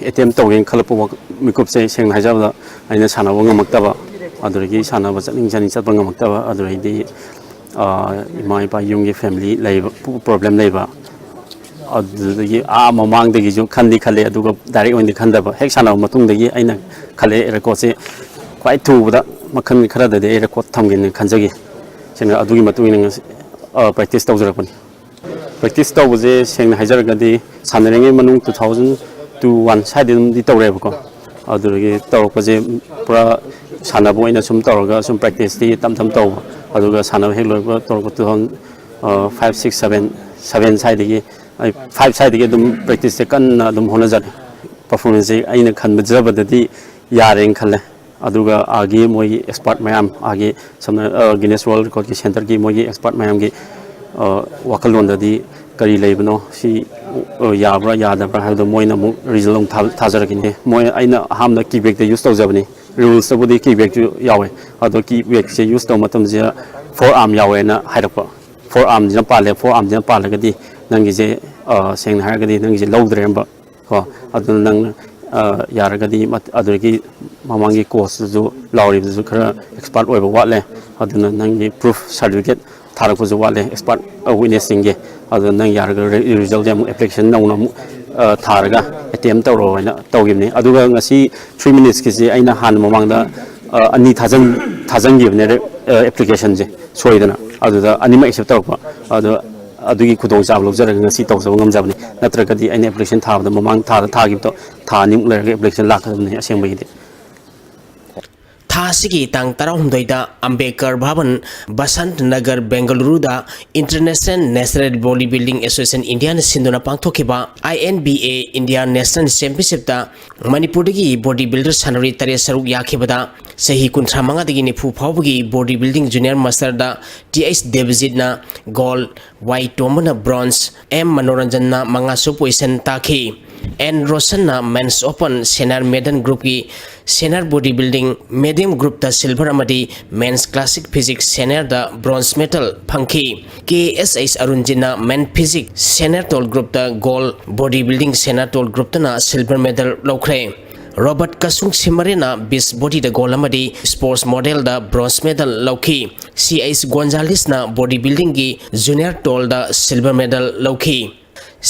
ꯑꯦꯇꯦꯝ ꯇꯧꯒꯦꯅ ꯈꯜꯂꯛꯄ ꯋꯥꯈ-, ꯃꯤꯀꯨꯞꯁꯦ ꯁꯦꯡꯅ ꯍꯥꯏꯖꯔꯕꯗ ꯑꯩꯅ ꯁꯥꯟꯅꯕ ꯉꯝꯃꯛꯇꯕ, ꯑꯗꯨꯗꯒꯤ ꯁꯥꯟꯅꯕ ꯆꯠꯅꯤꯡ ꯆꯠꯅꯤꯡ ꯆꯠꯄ ꯉꯝꯃꯛꯇꯕ, ꯑꯗꯨꯗꯒꯤꯗꯤ, ꯑꯥ, ꯏꯃꯥ ꯏꯄꯥ ꯌꯨꯝꯒꯤ ꯐꯦꯃꯤꯂꯤ ꯂꯩꯕ, ꯄ꯭ꯔꯣꯕ꯭ꯂꯦꯝ ꯂꯩꯕ, ꯑꯗꯨꯗꯒꯤ ꯑꯥ ꯃꯃꯥꯡꯗꯒꯤꯁꯨ ꯈꯟꯗꯤ ꯈꯜꯂꯦ, ꯑꯗꯨꯒ ꯗꯥꯏꯔꯦꯛ ꯑꯣꯏꯅꯗꯤ ꯈꯟꯗꯕ꯫ ꯍꯦꯛ ꯁꯥꯟꯅꯕ ꯃꯇꯨꯡꯗꯒꯤ ꯑꯩꯅ ꯈꯜꯂꯦ, ꯔꯦꯀꯣꯔꯠꯁꯦ ꯈ꯭ꯋꯥꯏ ꯊꯨꯕꯗ ꯃꯈꯜ ꯈꯔꯗꯗꯤ ꯑꯩ ꯔꯦꯀꯣꯔꯠ ꯊꯝꯒꯦꯅ ꯈꯟꯖꯈꯤ꯫ ꯁꯦꯡꯅ ꯑꯗꯨꯒꯤ ꯃꯇꯨꯡ ꯏꯟꯅ ꯉꯁꯤ, ꯑ, ꯄ꯭ꯔꯦꯛꯇꯤꯁ ꯇꯧꯖꯔꯛꯄꯅꯤ꯫ ꯄ꯭ꯔꯦꯛꯇꯤꯁ ꯇꯧꯕꯁꯦ ꯁꯦꯡꯅ ꯍꯥꯏꯖꯔꯒꯗꯤ ꯁꯥꯟꯅꯔꯤꯉꯩ ꯃꯅꯨꯡ two thousand two one ꯁ꯭ꯋꯥꯏꯗꯩ ꯑꯗꯨꯝꯗꯤ ꯇꯧꯔꯛꯑꯦꯕꯀꯣ꯫ ꯑꯗꯨꯗꯒꯤ ꯇꯧꯔꯛꯄꯁꯦ ꯄꯨꯔꯥ ꯁꯥꯟꯅꯕ ꯑꯣꯏꯅ ꯁꯨꯝ ꯇꯧꯔꯒ ꯁꯨꯝ ꯄ꯭ꯔꯦꯛꯇꯤꯁꯇꯤ ꯇꯞ ꯇꯞ ꯇꯧꯕ꯫ ꯑꯗꯨꯒ ꯁꯥꯟꯅꯕ ꯍꯦꯛ ꯂꯣꯏꯕ ꯇꯧꯔꯛꯄ two thousand, ꯑ, five, six, seven, seven ꯁ꯭ꯋꯥꯏꯗꯒꯤ, ꯑꯩ five ꯁ꯭ꯋꯥꯏꯗꯒꯤ ꯑꯗꯨꯝ ꯄ꯭ꯔꯦꯛꯇꯤꯁꯁꯦ ꯀꯟꯅ ꯑꯗꯨꯝ ꯍꯣꯠꯅꯖꯔꯦ꯫ ꯄꯔꯐꯣꯔꯃꯦꯟꯁꯁꯦ ꯑꯩꯅ ꯈꯟꯕꯖꯕꯗꯗꯤ ꯌꯥꯔꯦꯅ ꯈꯜꯂꯦ꯫ ꯑꯗꯨꯒ ꯑꯥꯒꯤ ꯃꯣꯏꯒꯤ ꯑꯦꯛꯁꯄꯥꯔꯠ ꯃꯌꯥꯝ, ꯑꯥꯒꯤ ꯁꯝꯅ, ꯑ, Guinness World Recordꯀꯤ ꯁꯦꯟꯇꯔꯒꯤ ꯃꯣꯏꯒꯤ ꯑꯦꯛꯁꯄꯥꯔꯠ ꯃꯌꯥꯝꯒꯤ, ꯑ, ꯋꯥꯈꯜꯂꯣꯟꯗꯗꯤ ꯀꯔꯤ ꯂꯩꯕꯅꯣ, ꯁꯤ, ꯑ, ꯌꯥꯕ꯭ꯔꯥ ꯌꯥꯗꯕ꯭ꯔꯥ ꯍꯥꯏꯕꯗꯣ ꯃꯣꯏꯅ ꯑꯃꯨꯛ ꯔꯤꯖꯜ ꯑꯃꯨꯛ ꯊꯥ-, ꯊꯥꯖꯔꯛꯈꯤꯅꯤ꯫ ꯃꯣꯏ, ꯑꯩꯅ ꯑꯍꯥꯟꯕꯗ ꯀꯤꯛ ꯕꯦꯛꯇ ꯌꯨꯁ ꯇꯧꯖꯕꯅꯤ꯫ ꯔꯨꯜꯁꯇꯕꯨꯗꯤ ꯀꯤꯛ ꯕꯦꯛꯁꯨ ꯌꯥꯎꯋꯦ, ꯑꯗꯣ ꯀꯤꯛ ꯕꯦꯛꯁꯦ ꯌꯨꯁ ꯇꯧꯕ ꯃꯇꯝꯁꯤꯗ ꯐꯣꯔ ꯑꯥꯔꯝ ꯌꯥꯎꯋꯦꯅ ꯍꯥꯏꯔꯛꯄ꯫ ꯐꯣꯔ ꯑꯥꯔꯝꯁꯤꯅ ꯄꯥꯜꯂꯦ, ꯐꯣꯔ ꯑꯥꯔꯝꯁꯤꯅ ꯄꯥꯜꯂꯒꯗꯤ ꯅꯪꯒꯤꯁꯦ, ꯑ, ꯁꯦꯡꯅ ꯍꯥꯏꯔꯒꯗꯤ ꯅꯪꯒꯤꯁꯦ ꯂꯧꯗ꯭ꯔꯦ ꯑꯝꯕ꯫ ꯀꯣ, ꯑꯗꯨꯅ ꯅꯪ, ꯑ, ꯌꯥꯔꯒꯗꯤ ꯃꯠ-, ꯑꯗꯨꯗꯒꯤ ꯃꯃꯥꯡꯒꯤ ꯀꯣꯆꯇꯨꯁꯨ ꯂꯥꯎꯔꯤꯕꯗꯨꯁꯨ ꯈꯔ ꯑꯦꯛꯁꯄꯥꯔꯠ ꯑꯣꯏꯕ ꯋꯥꯠꯂꯦ꯫ ꯑꯗꯨꯅ ꯅꯪꯒꯤ ꯄ꯭ꯔꯨꯐ ꯁꯥꯔꯇꯤꯐꯤꯀꯦꯠ ꯊꯥꯔꯛꯄꯁꯨ ꯋꯥꯠꯂꯦ ꯑꯦꯛꯁꯄꯥꯔꯠ ꯋꯤꯠꯅꯦꯁꯁꯤꯡꯒꯤ꯫ ꯑꯗꯨ ꯅꯪ ꯌꯥꯔꯒ ꯔꯤꯖꯜꯁꯦ ꯑꯃꯨꯛ ꯑꯦꯄ꯭ꯂꯤꯀꯦꯁꯟ ꯅꯧꯅ ꯑꯃꯨꯛ ꯊꯥꯔꯒ ꯑꯦꯇꯦꯝ ꯇꯧꯔꯣ ꯍꯥꯏꯅ ꯇꯧꯈꯤꯕꯅꯤ꯫ ꯑꯗꯨꯒ ꯉꯁꯤ ꯊ꯭ꯔꯤ ꯃꯤꯅꯤꯠꯁꯀꯤꯁꯤ ꯑꯩꯅ ꯍꯥꯟꯅ ꯃꯃꯥꯡꯗ ꯑꯅꯤ ꯊꯥꯖꯟꯈꯤꯕꯅꯦ ꯑꯦꯄ꯭ꯂꯤꯀꯦꯁꯟꯁꯦ ꯁꯣꯏꯗꯅ꯫ ꯑꯗꯨꯗ ꯑꯅꯤꯃꯛ ꯑꯦꯛꯁꯦꯞ ꯇꯧꯔꯛꯄ꯫ ꯑꯗꯣ ꯑꯗꯨꯒꯤ ꯈꯨꯗꯣꯡꯆꯥꯕ ꯂꯧꯖꯔꯒ ꯉꯁꯤ ꯇꯧꯖꯕ ꯉꯝꯖꯕꯅꯤ꯫ ꯅꯠꯇ꯭ꯔꯒꯗꯤ ꯑꯩꯅ ꯑꯦꯄ꯭ꯂꯤꯀꯦꯁꯟ ꯊꯥꯕꯗ ꯃꯃꯥꯡ ꯊꯥꯗ ꯊꯥꯈꯤꯕꯗꯣ ꯊꯥ ꯑꯅꯤꯃꯨꯛ ꯂꯩꯔꯒ ꯑꯦꯄ꯭ꯂꯤꯀꯦꯁꯟ ꯂꯥꯛꯀꯗꯕꯅꯤ ꯑꯁꯦꯡꯕꯒꯤꯗꯤ꯫ ꯊꯥ ꯑꯁꯤꯒꯤ ꯇꯥꯡ ꯇꯔꯥꯍꯨꯝꯗꯣꯏꯗ Ambedkar ꯚꯕꯟ, Basanta Nagar, ꯕꯦꯡꯒꯂꯨꯔꯨꯗ International Natural Body Building Association Indiaꯅ ꯁꯤꯟꯗꯨꯅ ꯄꯥꯡꯊꯣꯛꯈꯤꯕ I N B A India National Championshipꯇ ꯃꯅꯤꯄꯨꯔꯗꯒꯤ ꯕꯣꯗꯤ ꯕꯤꯜꯗꯔ ꯁꯥꯟꯅꯔꯣꯏ ꯇꯔꯦꯠ ꯁꯔꯨꯛ ꯌꯥꯈꯤꯕꯗ ꯆꯍꯤ ꯀꯨꯟꯊ꯭ꯔꯥ ꯃꯉꯥꯗꯒꯤ ꯅꯤꯐꯨ ꯐꯥꯎꯕꯒꯤ ꯕꯣꯗꯤ ꯕꯤꯜꯗꯤꯡ ꯖꯨꯅꯤꯌꯔ ꯃꯥꯁꯇꯔꯗ T H ꯗꯦꯕꯖꯤꯠꯅ ꯒꯣꯜ, Y ꯇꯣꯝꯕꯅ ꯕ꯭ꯔꯣꯟꯖ, M ꯃꯅꯣꯔꯟꯖꯟꯅ ꯃꯉꯥꯁꯨ ꯄꯣꯖꯤꯁꯟ ꯇꯥꯈꯤ꯫ N ꯔꯣꯁꯟꯅ ꯃꯦꯟꯁ ꯑꯣꯄꯟ ꯁꯦꯅꯤꯌꯔ ꯃꯦꯗꯜ ꯒ꯭ꯔꯨꯞꯀꯤ ꯁꯦꯅꯤꯌꯔ ꯕꯣꯗꯤ ꯕꯤꯜꯗꯤꯡ ꯃꯦꯗꯤꯌꯝ ꯒ꯭ꯔꯨꯞꯇ ꯁꯤꯜꯚꯔ ꯑꯃꯗꯤ ꯃꯦꯟꯁ ꯀ꯭ꯂꯥꯁꯤꯛ ꯐꯤꯖꯤꯛꯁ ꯁꯦꯅꯤꯌꯔꯗ ꯕ꯭ꯔꯣꯟꯖ ꯃꯦꯗꯜ ꯐꯪꯈꯤ꯫ K S H ꯑꯔꯨꯟꯖꯤꯠꯅ ꯃꯦꯟ ꯐꯤꯖꯤꯛ ꯁꯦꯅꯤꯌꯔ ꯇꯣꯜ ꯒ꯭ꯔꯨꯞꯇ gold, body building senior tall ꯒ꯭ꯔꯨꯞꯇꯅ ꯁꯤꯜꯚꯔ ꯃꯦꯗꯜ ꯂꯧꯈ꯭ꯔꯦ꯫ ꯔꯣꯕꯔꯠ ꯀꯁꯨꯡ ꯁꯤꯃꯔꯦꯅ ꯕꯤꯆ ꯕꯣꯗꯤꯗ ꯒꯣꯜ ꯑꯃꯗꯤ ꯁ꯭ꯄꯣꯔꯠꯁ ꯃꯣꯗꯦꯜꯗ ꯕ꯭ꯔꯣꯟꯖ ꯃꯦꯗꯜ ꯂꯧꯈꯤ꯫ C H ꯒꯣꯟꯖꯥꯂꯤꯁꯅ ꯕꯣꯗꯤ ꯕꯤꯜꯗꯤꯡꯒꯤ ꯖꯨꯅꯤꯌꯔ ꯇꯣꯜꯗ ꯁꯤꯜꯚꯔ ꯃꯦꯗꯜ ꯂꯧꯈꯤ꯫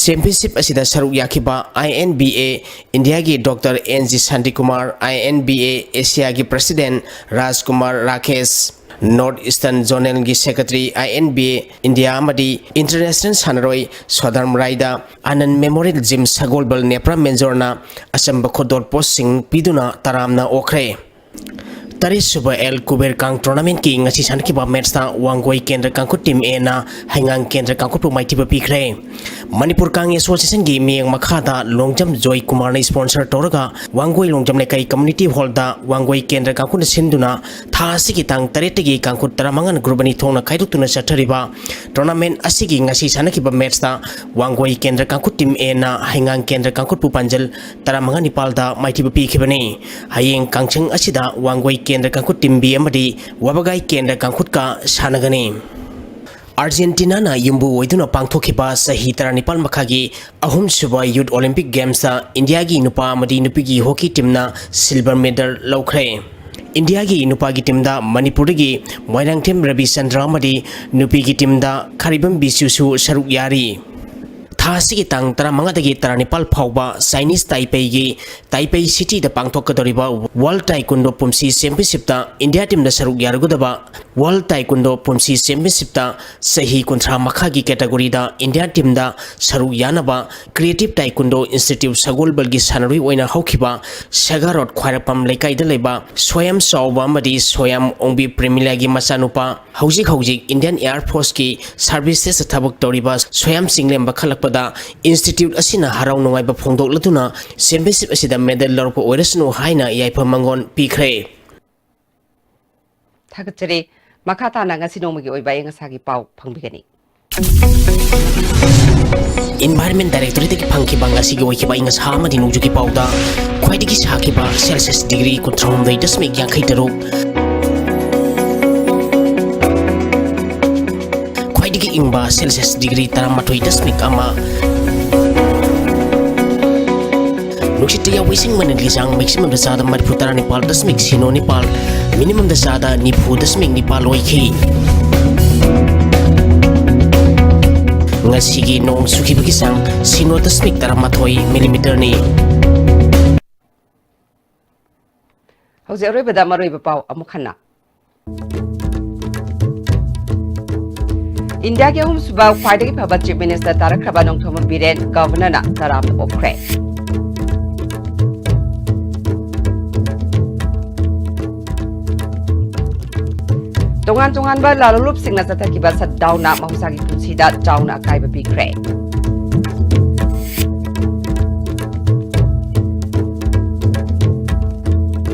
ꯆꯦꯝꯄꯤꯌꯟꯁꯤꯞ ꯑꯁꯤꯗ ꯁꯔꯨꯛ ꯌꯥꯈꯤꯕ I N B A Indiaꯒꯤ doctor N G Shantikumar, I N B A Asiaꯒꯤ president Rajkumar Rakesh, North Eastern Zonalꯒꯤ secretary I N B A India ꯑꯃꯗꯤ ꯏꯟꯇꯔꯅꯦꯁꯅꯦꯜ ꯁꯥꯟꯅꯔꯣꯏ ꯁꯣꯗꯔꯝ ꯔꯥꯏꯗ ꯑꯅꯟ ꯃꯦꯃꯣꯔꯤꯌꯦꯜ ꯖꯤꯝ ꯁꯒꯣꯜꯕꯜ ꯅꯦꯄ꯭ꯔꯥ ꯃꯦꯟꯖꯣꯔꯅ ꯑꯆꯝꯕ ꯈꯨꯗꯣꯜ ꯄꯣꯠꯁꯤꯡ ꯄꯤꯗꯨꯅ ꯇꯔꯥꯝꯅ ꯑꯣꯛꯈ꯭ꯔꯦ꯫ ꯇꯔꯦꯠꯁꯨꯕ ꯑꯦꯜ ꯀꯨꯕꯦꯔ ꯀꯥꯡ ꯇꯣꯔꯅꯥꯃꯦꯟꯠꯀꯤ ꯉꯁꯤ ꯁꯥꯟꯅꯈꯤꯕ ꯃꯦꯠꯁꯇ ꯋꯥꯡꯒꯣꯏ ꯀꯦꯟꯗ꯭ꯔ ꯀꯥꯡꯈꯨꯠ ꯇꯤꯝ ꯑꯦꯅ ꯍꯩꯉꯥꯡ ꯀꯦꯟꯗ꯭ꯔ ꯀꯥꯡꯈꯨꯠꯄꯨ ꯃꯥꯏꯊꯤꯕ ꯄꯤꯈ꯭ꯔꯦ꯫ ꯃꯅꯤꯄꯨꯔ ꯀꯥꯡ ꯑꯦꯁꯣꯁꯤꯌꯦꯁꯟꯒꯤ ꯃꯤꯠꯌꯦꯡ ꯃꯈꯥꯗ ꯂꯣꯡꯖꯝ ꯖꯣꯏ ꯀꯨꯃꯥꯔꯅ ꯏꯁꯄꯣꯟꯁꯔ ꯇꯧꯔꯒ ꯋꯥꯡꯒꯣꯏ ꯂꯣꯡꯖꯝ ꯂꯩꯀꯥꯏ ꯀꯝꯃ꯭ꯌꯨꯅꯤꯇꯤ ꯍꯣꯜꯗ ꯋꯥꯡꯒꯣꯏ ꯀꯦꯟꯗ꯭ꯔ ꯀꯥꯡꯈꯨꯠꯅ ꯁꯤꯟꯗꯨꯅ ꯊꯥ ꯑꯁꯤꯒꯤ ꯇꯥꯡ ꯇꯔꯦꯠꯇꯒꯤ ꯀꯥꯡꯈꯨꯠ ꯇꯔꯥꯃꯉꯥꯅ ꯒ꯭ꯔꯨꯞ ꯑꯅꯤ ꯊꯣꯛꯅ ꯈꯥꯏꯗꯣꯛꯇꯨꯅ ꯆꯠꯊꯔꯤꯕ ꯇꯣꯔꯅꯥꯃꯦꯟꯠ ꯑꯁꯤꯒꯤ ꯉꯁꯤ ꯁꯥꯟꯅꯈꯤꯕ ꯃꯦꯠꯁꯇ ꯋꯥꯡꯒꯣꯏ ꯀꯦꯟꯗ꯭ꯔ ꯀꯥꯡꯈꯨꯠ ꯇꯤꯝ ꯑꯦꯅ ꯍꯩꯉꯥꯡ ꯀꯦꯟꯗ꯭ꯔ ꯀꯥꯡꯈꯨꯠꯄꯨ ꯄꯥꯟꯖꯜ ꯇꯔꯥꯃꯉꯥ ꯅꯤꯄꯥꯜꯗ ꯃꯥꯏꯊꯤꯕ ꯄꯤꯈꯤꯕꯅꯤ꯫ ꯍꯌꯦꯡ ꯀꯥꯡꯁꯪ ꯑꯁꯤꯗ ꯋꯥꯡꯒꯣꯏ ꯀꯦꯟꯗ꯭ꯔ ꯀꯥꯡꯈꯨꯠ ꯇꯤꯝ ꯕꯤ ꯑꯃꯗꯤ ꯋꯥꯕꯒꯥꯏ ꯀꯦꯟꯗ꯭ꯔ ꯀꯥꯡꯈꯨꯠꯀ ꯁꯥꯟꯅꯒꯅꯤ꯫ ꯑꯥꯔꯖꯦꯟꯇꯤꯅꯥꯅ ꯌꯨꯝꯕꯨ ꯑꯣꯏꯗꯨꯅ ꯄꯥꯡꯊꯣꯛꯈꯤꯕ ꯆꯍꯤ ꯇꯔꯥꯅꯤꯄꯥꯜ ꯃꯈꯥꯒꯤ ꯑꯍꯨꯝꯁꯨꯕ ꯌꯨꯠ ꯑꯣꯂꯤꯝꯄꯤꯛ ꯒꯦꯝꯁꯇ ꯏꯟꯗꯤꯌꯥꯒꯤ ꯅꯨꯄꯥ ꯑꯃꯗꯤ ꯅꯨꯄꯤꯒꯤ ꯍꯣꯀꯤ ꯇꯤꯝꯅ ꯁꯤꯜꯚꯔ ꯃꯦꯗꯜ ꯂꯧꯈ꯭ꯔꯦ꯫ ꯏꯟꯗꯤꯌꯥꯒꯤ ꯅꯨꯄꯥꯒꯤ ꯇꯤꯝꯗ ꯃꯅꯤꯄꯨꯔꯗꯒꯤ ꯃꯣꯏꯔꯥꯡꯊꯦꯝ ꯔꯕꯤꯆꯟꯗ꯭ꯔ ꯑꯃꯗꯤ ꯅꯨꯄꯤꯒꯤ ꯇꯤꯝꯗ ꯈꯥꯔꯤꯕꯝ ꯕꯤꯁꯨꯁꯨ ꯁꯔꯨꯛ ꯌꯥꯔꯤ꯫ ꯊꯥ ꯑꯁꯤꯒꯤ ꯇꯥꯡ ꯇꯔꯥꯃꯉꯥꯗꯒꯤ ꯇꯔꯥꯅꯤꯄꯥꯜ ꯐꯥꯎꯕ ꯆꯥꯏꯅꯤꯁ ꯇꯥꯏꯄꯦꯏꯒꯤ ꯇꯥꯏꯄꯦꯏ ꯁꯤꯇꯤꯗ ꯄꯥꯡꯊꯣꯛꯀꯗꯧꯔꯤꯕ ꯋꯥꯔꯜ ꯇꯥꯏꯀꯨꯟꯗꯣ ꯄꯨꯝꯁꯤ ꯆꯦꯝꯄꯤꯌꯟꯁꯤꯞꯇ ꯏꯟꯗꯤꯌꯥ ꯇꯤꯝꯗ ꯁꯔꯨꯛ ꯌꯥꯔꯨꯒꯗꯕ ꯋꯥꯔꯜ ꯇꯥꯏꯀꯨꯟꯗꯣ ꯄꯨꯝꯁꯤ ꯆꯦꯝꯄꯤꯌꯟꯁꯤꯞꯇ ꯆꯍꯤ ꯀꯨꯟꯊ꯭ꯔꯥ ꯃꯈꯥꯒꯤ ꯀꯦꯇꯥꯒꯣꯔꯤꯗ ꯏꯟꯗꯤꯌꯥ ꯇꯤꯝꯗ ꯁꯔꯨꯛ ꯌꯥꯅꯕ ꯀ꯭ꯔꯤꯌꯦꯇꯤꯞ ꯇꯥꯏꯀꯨꯟꯗꯣ ꯏꯟꯁꯇꯤꯇ꯭ꯌꯨꯠ ꯁꯒꯣꯜꯕꯜꯒꯤ ꯁꯥꯟꯅꯔꯣꯏ ꯑꯣꯏꯅ ꯍꯧꯈꯤꯕ ꯁꯦꯒꯥꯔꯣꯠ ꯈ꯭ꯋꯥꯏꯔꯄꯝ ꯂꯩꯀꯥꯏꯗ ꯂꯩꯕ ꯁꯣꯌꯥꯝ ꯆꯥꯎꯕ ꯑꯃꯗꯤ ꯁꯣꯌꯥꯝ ꯑꯣꯡꯕꯤ ꯄ꯭ꯔꯦꯃꯤꯂꯥꯒꯤ ꯃꯆꯥꯅꯨꯄꯥ, ꯍꯧꯖꯤꯛ ꯍꯧꯖꯤꯛ ꯏꯟꯗꯤꯌꯟ ꯑꯦꯌꯔ ꯐꯣꯔꯁꯀꯤ ꯁꯥꯔꯚꯤꯁꯦꯁꯇ ꯊꯕꯛ ꯇꯧꯔꯤꯕ ꯁꯣꯌꯥꯝ ꯆꯤꯡꯂꯦꯝꯕ ꯈꯜꯂꯛꯄꯗ ꯏꯟꯁꯇꯤꯇ꯭ꯌꯨꯠ ꯑꯁꯤꯅ ꯍꯔꯥꯎ ꯅꯨꯡꯉꯥꯏꯕ ꯐꯣꯡꯗꯣꯛꯂꯗꯨꯅ ꯆꯦꯝꯄꯤꯌꯟꯁꯤꯞ ꯑꯁꯤꯗ ꯃꯦꯗꯜ ꯂꯧꯔꯛꯄ ꯑꯣꯏꯔꯁꯅꯨ ꯍꯥꯏꯅ ꯌꯥꯏꯐ ꯃꯪꯒꯣꯜ ꯄꯤꯈ꯭ꯔꯦ꯫ ꯊꯥꯒꯠꯆꯔꯤ꯫ ꯃꯈꯥ ꯇꯥꯅ ꯉꯁꯤ ꯅꯣꯡꯃꯒꯤ ꯑꯣꯏꯕ ꯑꯏꯪ ꯑꯁꯥꯒꯤ ꯄꯥꯎ ꯐꯪꯕꯤꯒꯅꯤ꯫ ꯏꯟꯚꯥꯏꯔꯟꯃꯦꯟ ꯗꯥꯏꯔꯦꯛꯇꯣꯔꯦꯠꯇꯒꯤ ꯐꯪꯈꯤꯕ ꯉꯁꯤꯒꯤ ꯑꯣꯏꯈꯤꯕ ꯑꯏꯪ ꯑꯁꯥ ꯑꯃꯗꯤ ꯅꯣꯡꯖꯨꯒꯤ ꯄꯥꯎꯗ ꯈ꯭ꯋꯥꯏꯗꯒꯤ ꯁꯥꯈꯤꯕ ꯁꯦꯜꯁꯤꯌꯁ ꯗꯤꯒ꯭ꯔꯤ ꯀꯨꯟꯊ꯭ꯔꯥꯍꯨꯝꯗꯣꯏ ꯗꯁꯃꯤꯛ ꯌꯥꯡꯈꯩ ꯇꯔꯨꯛ, ꯈ꯭ꯋꯥꯏꯗꯒꯤ ꯏꯪꯕ ꯁꯦꯜꯁꯤꯌꯁ ꯗꯤꯒ꯭ꯔꯤ ꯇꯔꯥꯃꯥꯊꯣꯏ ꯗꯁꯃꯤꯛ ꯑꯃ, ꯅꯨꯡꯁꯤꯠꯇ ꯌꯥꯎꯕ ꯏꯁꯤꯡ ꯃꯅꯤꯜꯒꯤ ꯆꯥꯡ ꯃꯦꯛꯁꯤꯃꯝꯗ ꯆꯥꯗ ꯃꯔꯤꯐꯨ ꯇꯔꯥ ꯅꯤꯄꯥꯜ ꯗꯁꯃꯤꯛ ꯁꯤꯅꯣ ꯅꯤꯄꯥꯜ, ꯃꯤꯅꯤꯃꯝꯗ ꯆꯥꯗ ꯅꯤꯐꯨ ꯗꯁꯃꯤꯛ ꯅꯤꯄꯥꯜ ꯑꯣꯏꯈꯤ꯫ ꯉꯁꯤꯒꯤ ꯅꯣꯡ ꯆꯨꯈꯤꯕꯒꯤ ꯆꯥꯡ ꯁꯤꯅꯣ ꯗꯁꯃꯤꯛ ꯇꯔꯥꯃꯥꯊꯣꯏ ꯃꯤꯂꯤꯃꯤꯇꯔꯅꯤ꯫ ꯍꯧꯖꯤꯛ ꯑꯔꯣꯏꯕꯗ ꯃꯔꯨꯑꯣꯏꯕ ꯄꯥꯎ ꯑꯃꯨꯛ ꯍꯟꯅ꯫ ꯏꯟꯗꯤꯌꯥꯒꯤ ꯑꯍꯨꯝꯁꯨꯕ ꯈ꯭ꯋꯥꯏꯗꯒꯤ ꯐꯕ ꯆꯤꯐ ꯃꯤꯅꯤꯁꯇꯔ ꯇꯥꯔꯛꯈ꯭ꯔꯕ ꯅꯣꯡꯊꯣꯝꯕꯝ ꯕꯤꯔꯦꯟ ꯒꯚꯔꯅꯔꯅ ꯇꯔꯥꯝꯅ ꯑꯣꯛꯈ꯭ꯔꯦ꯫ ꯇꯣꯉꯥꯟ ꯇꯣꯉꯥꯟꯕ ꯂꯥꯂꯣꯡꯂꯨꯞꯁꯤꯡꯅ ꯆꯠꯊꯈꯤꯕ ꯁꯠꯗꯥꯎꯟꯅ ꯃꯍꯧꯁꯥꯒꯤ ꯄꯨꯟꯁꯤꯗ ꯆꯥꯎꯅ ꯑꯀꯥꯏꯕ ꯄꯤꯈ꯭ꯔꯦ꯫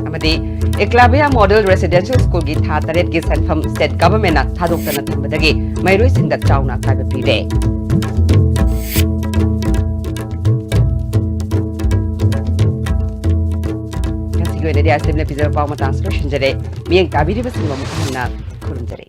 ꯑꯃꯗꯤ ꯑꯦꯀ꯭ꯂꯥꯕꯤꯌꯥ ꯃꯣꯗꯦꯜ ꯔꯦꯁꯤꯗꯦꯟꯁꯤꯌꯦꯜ ꯁ꯭ꯀꯨꯜꯒꯤ ꯊꯥ ꯇꯔꯦꯠꯀꯤ ꯁꯦꯟꯐꯝ ꯁ꯭ꯇꯦꯠ ꯒꯚꯔꯟꯃꯦꯟꯠꯅ ꯊꯥꯗꯣꯛꯇꯅ ꯊꯝꯕꯗꯒꯤ ꯃꯍꯩꯔꯣꯏꯁꯤꯡꯗ ꯆꯥꯎꯅ ꯑꯀꯥꯏꯕ ꯄꯤꯔꯦ꯫ ꯉꯁꯤꯒꯤ ꯑꯣꯏꯅꯗꯤ ꯑꯁꯤꯝꯅ ꯄꯤꯖꯕ ꯄꯥꯎ ꯃꯇꯥꯡꯁꯤ ꯂꯣꯏꯁꯤꯟꯖꯔꯦ꯫ ꯃꯤꯠꯌꯦꯡ ꯇꯥꯕꯤꯔꯤꯕꯁꯤꯡꯕꯨ ꯑꯃꯨꯛ ꯍꯟꯅ ꯈꯨꯔꯨꯝꯖꯔꯤ꯫